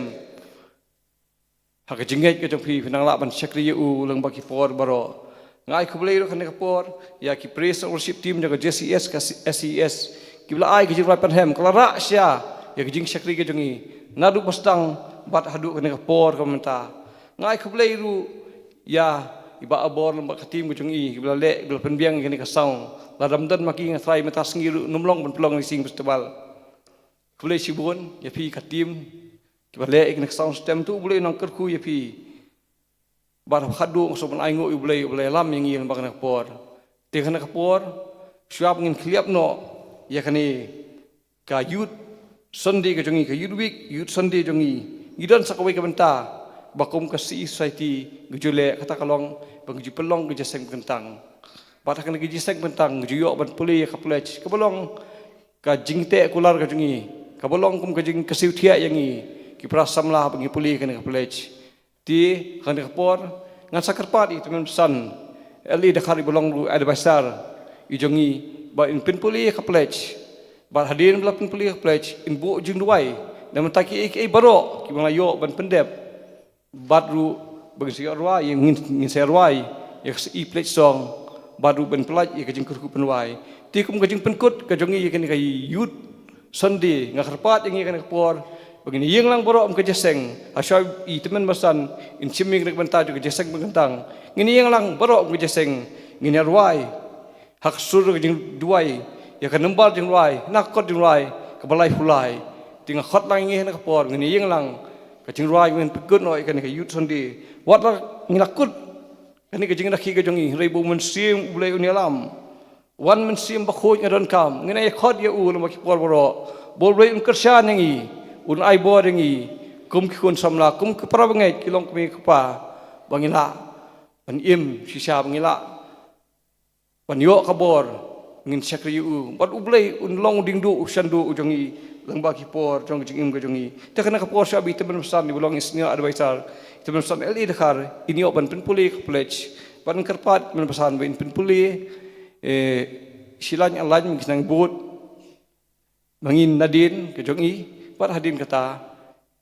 ha ka jingngeit ka jong phi, phin nang lah ban shakri ïa U lyngba ki por baroh. Nga ai khublei ruh kane ka por ïa ki praise and worship team jong ka J C S, ka S E S, kiba la ai ka jingrwai pynhem, ka la rah shisha ïa ka jingshakri ka jong ngi naduh ba sdang bad haduh kane ka por kaba mynta. Nga ai khublei ruh ïa i Bah Abor lyngba ka team ka jong i, kiba la leh, kiba la pynbiang ïa kane ka sound. Lada ym don ma ki nga tharai mynta sngi ruh ym long ban pynlong Rising Festival. Khublei shibun ïa phi ka team kiba leh ïa kane ka sound system. To U Blei un nang kyrkhu ïa phi bad haduh nga sngewbha ban ainguh ïa U Blei uba la ïalam ïa ngi lyngba kane ka por. Te kane ka por, shuwa ba ngin khlieh noh ïa kane ka Youth Sunday ka jong ngi, ka Youth Week, Youth Sunday jong ngi, ngi don sa kawei ka bynta ba kum ka C E Society ngi ju leh, kata ka long ba ngi ju pynlong ka jingïaseng pynkyntang. Bad ha kane ka jingïaseng pynkyntang ngi ju ïoh ban pule ïa ka pledge kaba long ka jingteh kular ka jong ngi, kaba long kum ka jingkyrsiew thiah ïa ngi ki para samla ba ngi pule ïa kane ka pledge. Te ha kane ka por ngan sa kyrpad ïa i tymmen basan L A Dkhar, i ba long ruh advisor i jong ngi, ba in pynpule ïa ka pledge. Bad hadien ba la pynpule ïa ka pledge, in buh jingduwai na bynta kiei kiei baroh kiba nga la ïoh ban pyndep. Bad ruh ba ngin sa ïoh rwai, ngin, ngin sa rwai ïa ka C E pledge song. Bad ruh ban pyllait ïa ka jingkyrkhu pynrwai. Te kum ka jingpynkut ka jong ngi ïa kane ka Youth Sunday, nga kyrpad ïa ngi ha kane ka por ba ngin ïeng lang baroh kum ka jingïaseng. Hashwa i tymmen basan in shim ïa kane ka bynta jong ka jingïaseng ba kyntang, ngin ïeng lang baroh kum ka jingïaseng, ngin ïa rwai ha ka sur ka jingduwai ïa ka nambar jingrwai na ka kot jingrwai kaba laiphew lai. Te nga khot lang ïa ngi ha kane ka por, ngin ïeng lang ka jingrwai, ngin pynkut noh ïa kane ka Youth Sunday. Wat la ngi la kut kane ka jingrakhe ka jong ngi, hynrei ba U Mynsiem U Blei un ïalam. Wan Mynsiem Bakhuid nga donkam, ngin ïa khot ïa u lyngba ki por baroh. Ba U Blei un kyrshan ïa ngi, un ai bor ïa ngi kum ki khun samla, kum ki para bangeit, ki long kmie ki kpa, ba ngin lah ban im shisha, ba ngin lah ban ïoh ka bor, ngin shakri ïa u. Bad U Blei un long u diengduh, u shanduh u jong ngi lyngba ki por jong ka jingim ka jong ngi. Te ha kane ka por shwa ba i tymmen basan i ba long i senior advisor, i tymmen basan L A Dkhar, in ïoh ban pynpule ïa ka pledge. Bad nga kyrpad i tymmen basan ba in pynpule, eh, shi lain ar lain, ki nang bud ma ngi nadien ka jong i, bad hadien kata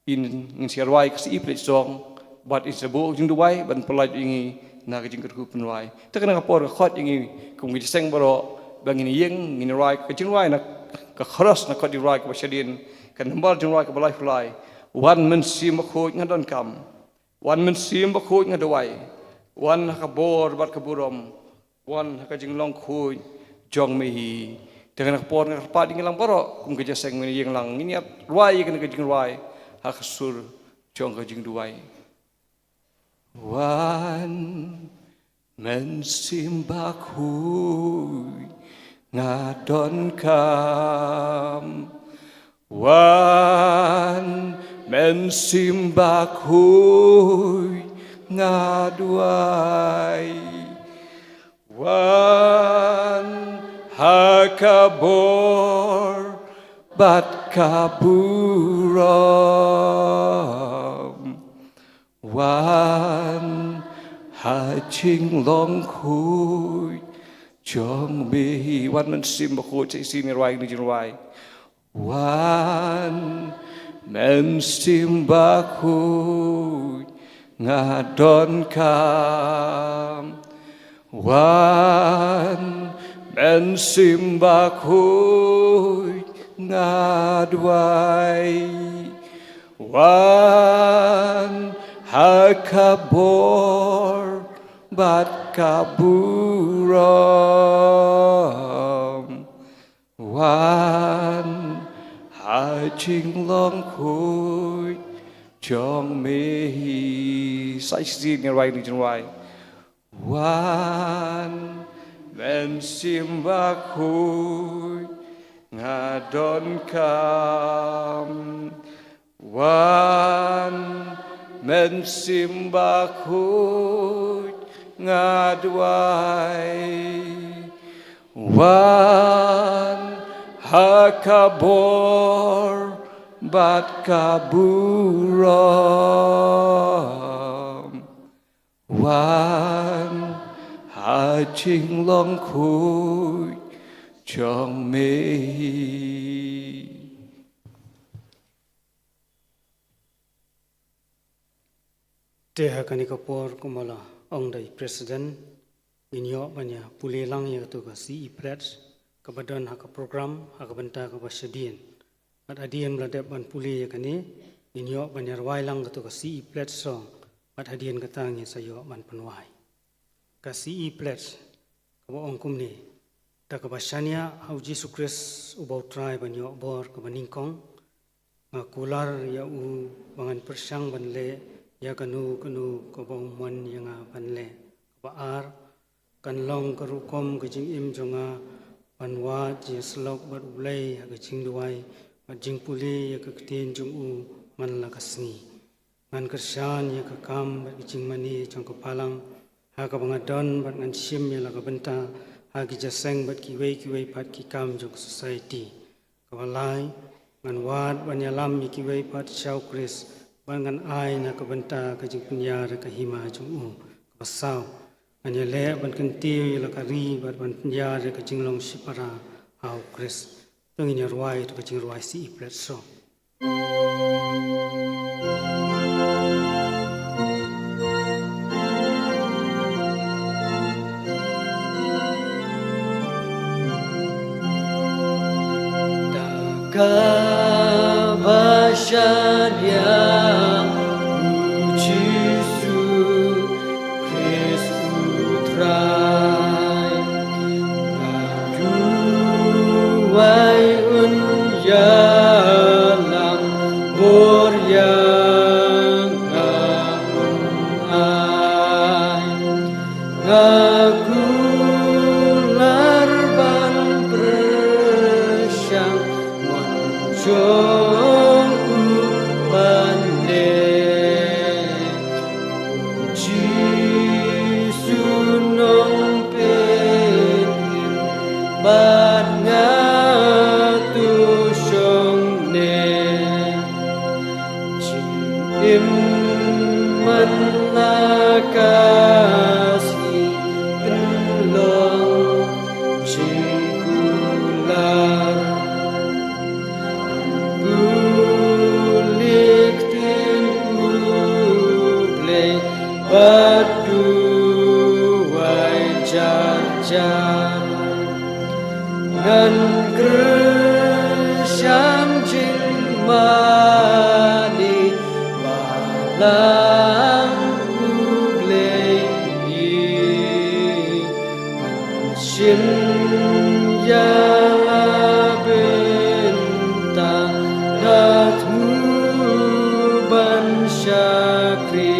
in, ngin sa rwai ka C E pledge song, bad in sa buh jingduwai ban pyllait ïa ngi na ka jingkyrkhu pynrwai. Te ha kane ka por nga khot ïa ngi kum ka jingïaseng baroh ba ngin ïeng, ngin rwai ka jingrwai na ka chorus na ka kot jingrwai kaba shadien, ka nambar jingrwai kaba laiphew lai. Wan Mynsiem Bakhuid nga donkam, Wan Mynsiem Bakhuid nga duwai, wan ha ka bor bad ka burom, wan ha ka jinglong khuid jong me hi. Te ha kane ka por nga kyrpad ïa ngi lang baroh kum ka jingïaseng, ngin ïeng lang, ngin ïa rwai ïa kane ka jingrwai ha ka sur jong ka jingduwai. Wan Mynsiem Bakhuid nga donkam, wan Mynsiem Bakhuid nga duwai, wan ha ka bor bad ka burom, wan ha jinglong khuid jong me hi. Wan Mynsiem Bakhuid, sa shisien ngin rwai kane ka jingrwai. Wan Mynsiem Bakhuid nga donkam, wan Mynsiem Bakhuid nga duwai, wan ha ka bor bad ka burom, wan ha jinglong khuid jong me hi. Sa shisien ngin rwai kane ka jingrwai. Wan Mynsiem Bakhuid nga donkam, wan Mynsiem Bakhuid nga duwai, wan ha ka bor bad ka burom, wan ha jinglong khuid jong me hi. Te ha kane ka por, kumba la ong da i President, ngin ïoh ban ïa pule lang ïa katu ka C E pledge kaba don ha ka program ha ka bynta kaba shadien. Bad hadien ba la dep ban pule ïa kane, ngin ïoh ban ïa rwai lang katu ka C E pledge song, bad hadien kata ngin sa ïoh ban pynwai. Ka C E pledge kaba ong kumne: Da kaba shaniah ha U Jisu Khrist uba U Trai ban ïoh bor kaba nyngkong, nga kular ïa u ba ngan pyrshang ban leh ïa kano kano kaba u mon ïa nga ban leh. Kaba ar, kan long ka rukom ka jingim jong nga ban wad jingïasyllok bad U Blei ha ka jingduwai bad jingpule ïa ka ktien jong u man la ka sngi. Ngan kyrshan ïa ka kam bad ka jingmane jong ka balang ha kaba nga don, bad ngan shim ïa la ka bynta ha ki jingïaseng bad kiwei kiwei pat ki kam jong ka society. Kaba lai, ngan wad ban ïalam ïa kiwei pat sha U Khrist ba ngan ai na ka bynta ka jingpynïar ïa ka hima jong u. Kaba saw, ngan ïaleh ban kyntiew ïa la ka ri bad ban pynïar ïa ka jinglong shipara ha U Khrist. To ngin ïa rwai ïa ka jingrwai C E flat song. Da kaba shaniah U Jisu Khrist U Trai, nga duwai un ïalam bor ïa nga, un ai nga kular ban pyrshang mon jong u ban leh. Jisu Nongpynim, bad nga to shong ne. Jingim man la ka sngi, pynlong jingkular. Pule ktien U Blei bad duwai jar jar. Ngan kyrshan jingmane balang U Blei ngi. Shim ïa la bynta, da thmu ban shakri.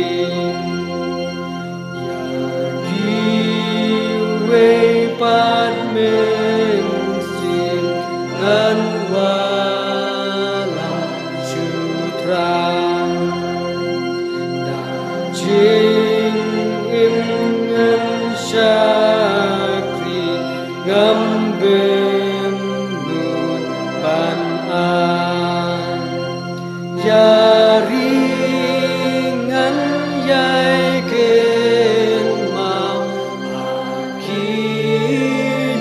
Ïa kiwei pat mynsiem ngan wallam, shu Trai. Da jingim ngan shakri, ngam bynnud ban ai. Ïa ri ngan ïai kynmaw ha ki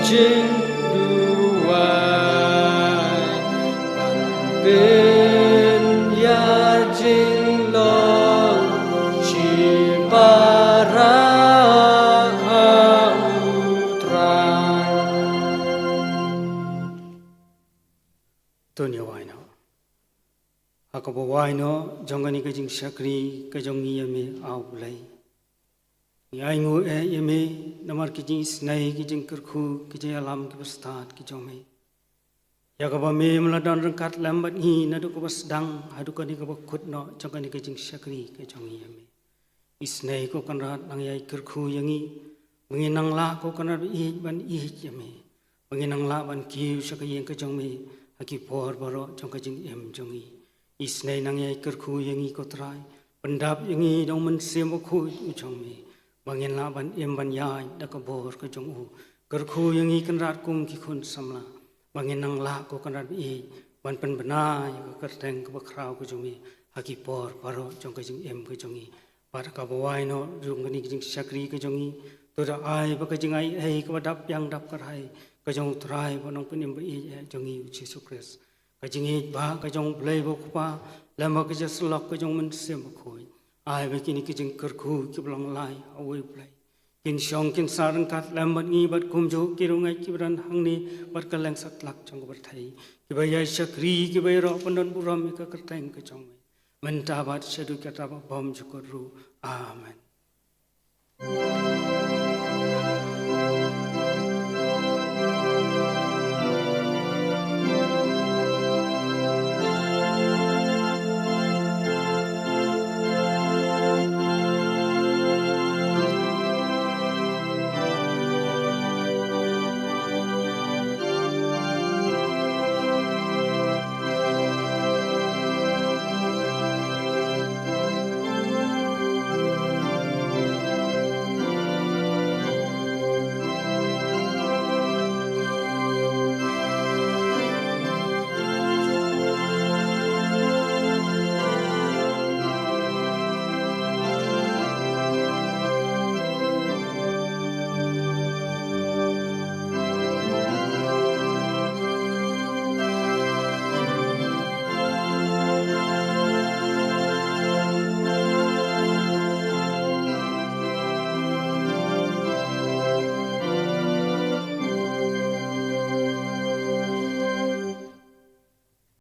jingduwai, ban pynïar jinglong shipara ha U Trai. To ngin ïa wai noh. Ha kaba wai noh jong kane ka jingshakri ka jong ngi ïa me, A U Blei, ngi ainguh eh ïa me namar ki jingisynei, ki jingkyrkhu, ki jingïalam kiba stad ki jong me. Ïa kaba me me la don ryngkat lem bad ngi naduh kaba sdang haduh kane kaba kut noh jong kane ka jingshakri ka jong ngi ïa me. Isynei ko Kynrad, nang ïai kyrkhu ïa ngi ba ngin nang lah ko Kynrad ba ïeit ban ïeit ïa me, ba ngin nang lah ban kiew sha ka ïing ka jong me ha ki por baroh jong ka jingim jong ngi. Isynei nang ïai kyrkhu ïa ngi ko Trai, pyndap ïa ngi da U Mynsiem Bakhuid u jong me, ba ngin lah ban im ban ïaid da ka bor ka jong u. Kyrkhu ïa ngi Kynrad kum ki khun samla ba ngin nang lah ko Kynrad ba ïeit ban pynbna ïa ka kyrteng kaba khraw ka jong me ha ki por baroh jong ka jingim ka jong ngi. Bad kaba wai noh jong kane ka jingshakri ka jong ngi, to da ai ba ka jingai ei kaba dap biang dap kyrhai ka jong U Trai bad Nongpynim ba ïeit eh jong ngi U Jisu Khrist, ka jingïeit ba ka jong U Blei ba U Kpa, lem bad ka jingïasyllok ka jong U Mynsiem Bakhuid, ai ba kine ki jingkyrkhu kiba long lai ha uwei U Blei kin shong kin sah ryngkat lem bad ngi bad kumjuh ki riewngeit kiba don hangne bad kylleng satlak jong ka pyrthei, kiba ïai shakri, kiba ïaroh pyndonburom ïa ka kyrteng ka jong me mynta bad shaduh katta ba bymjukut ruh. Amen.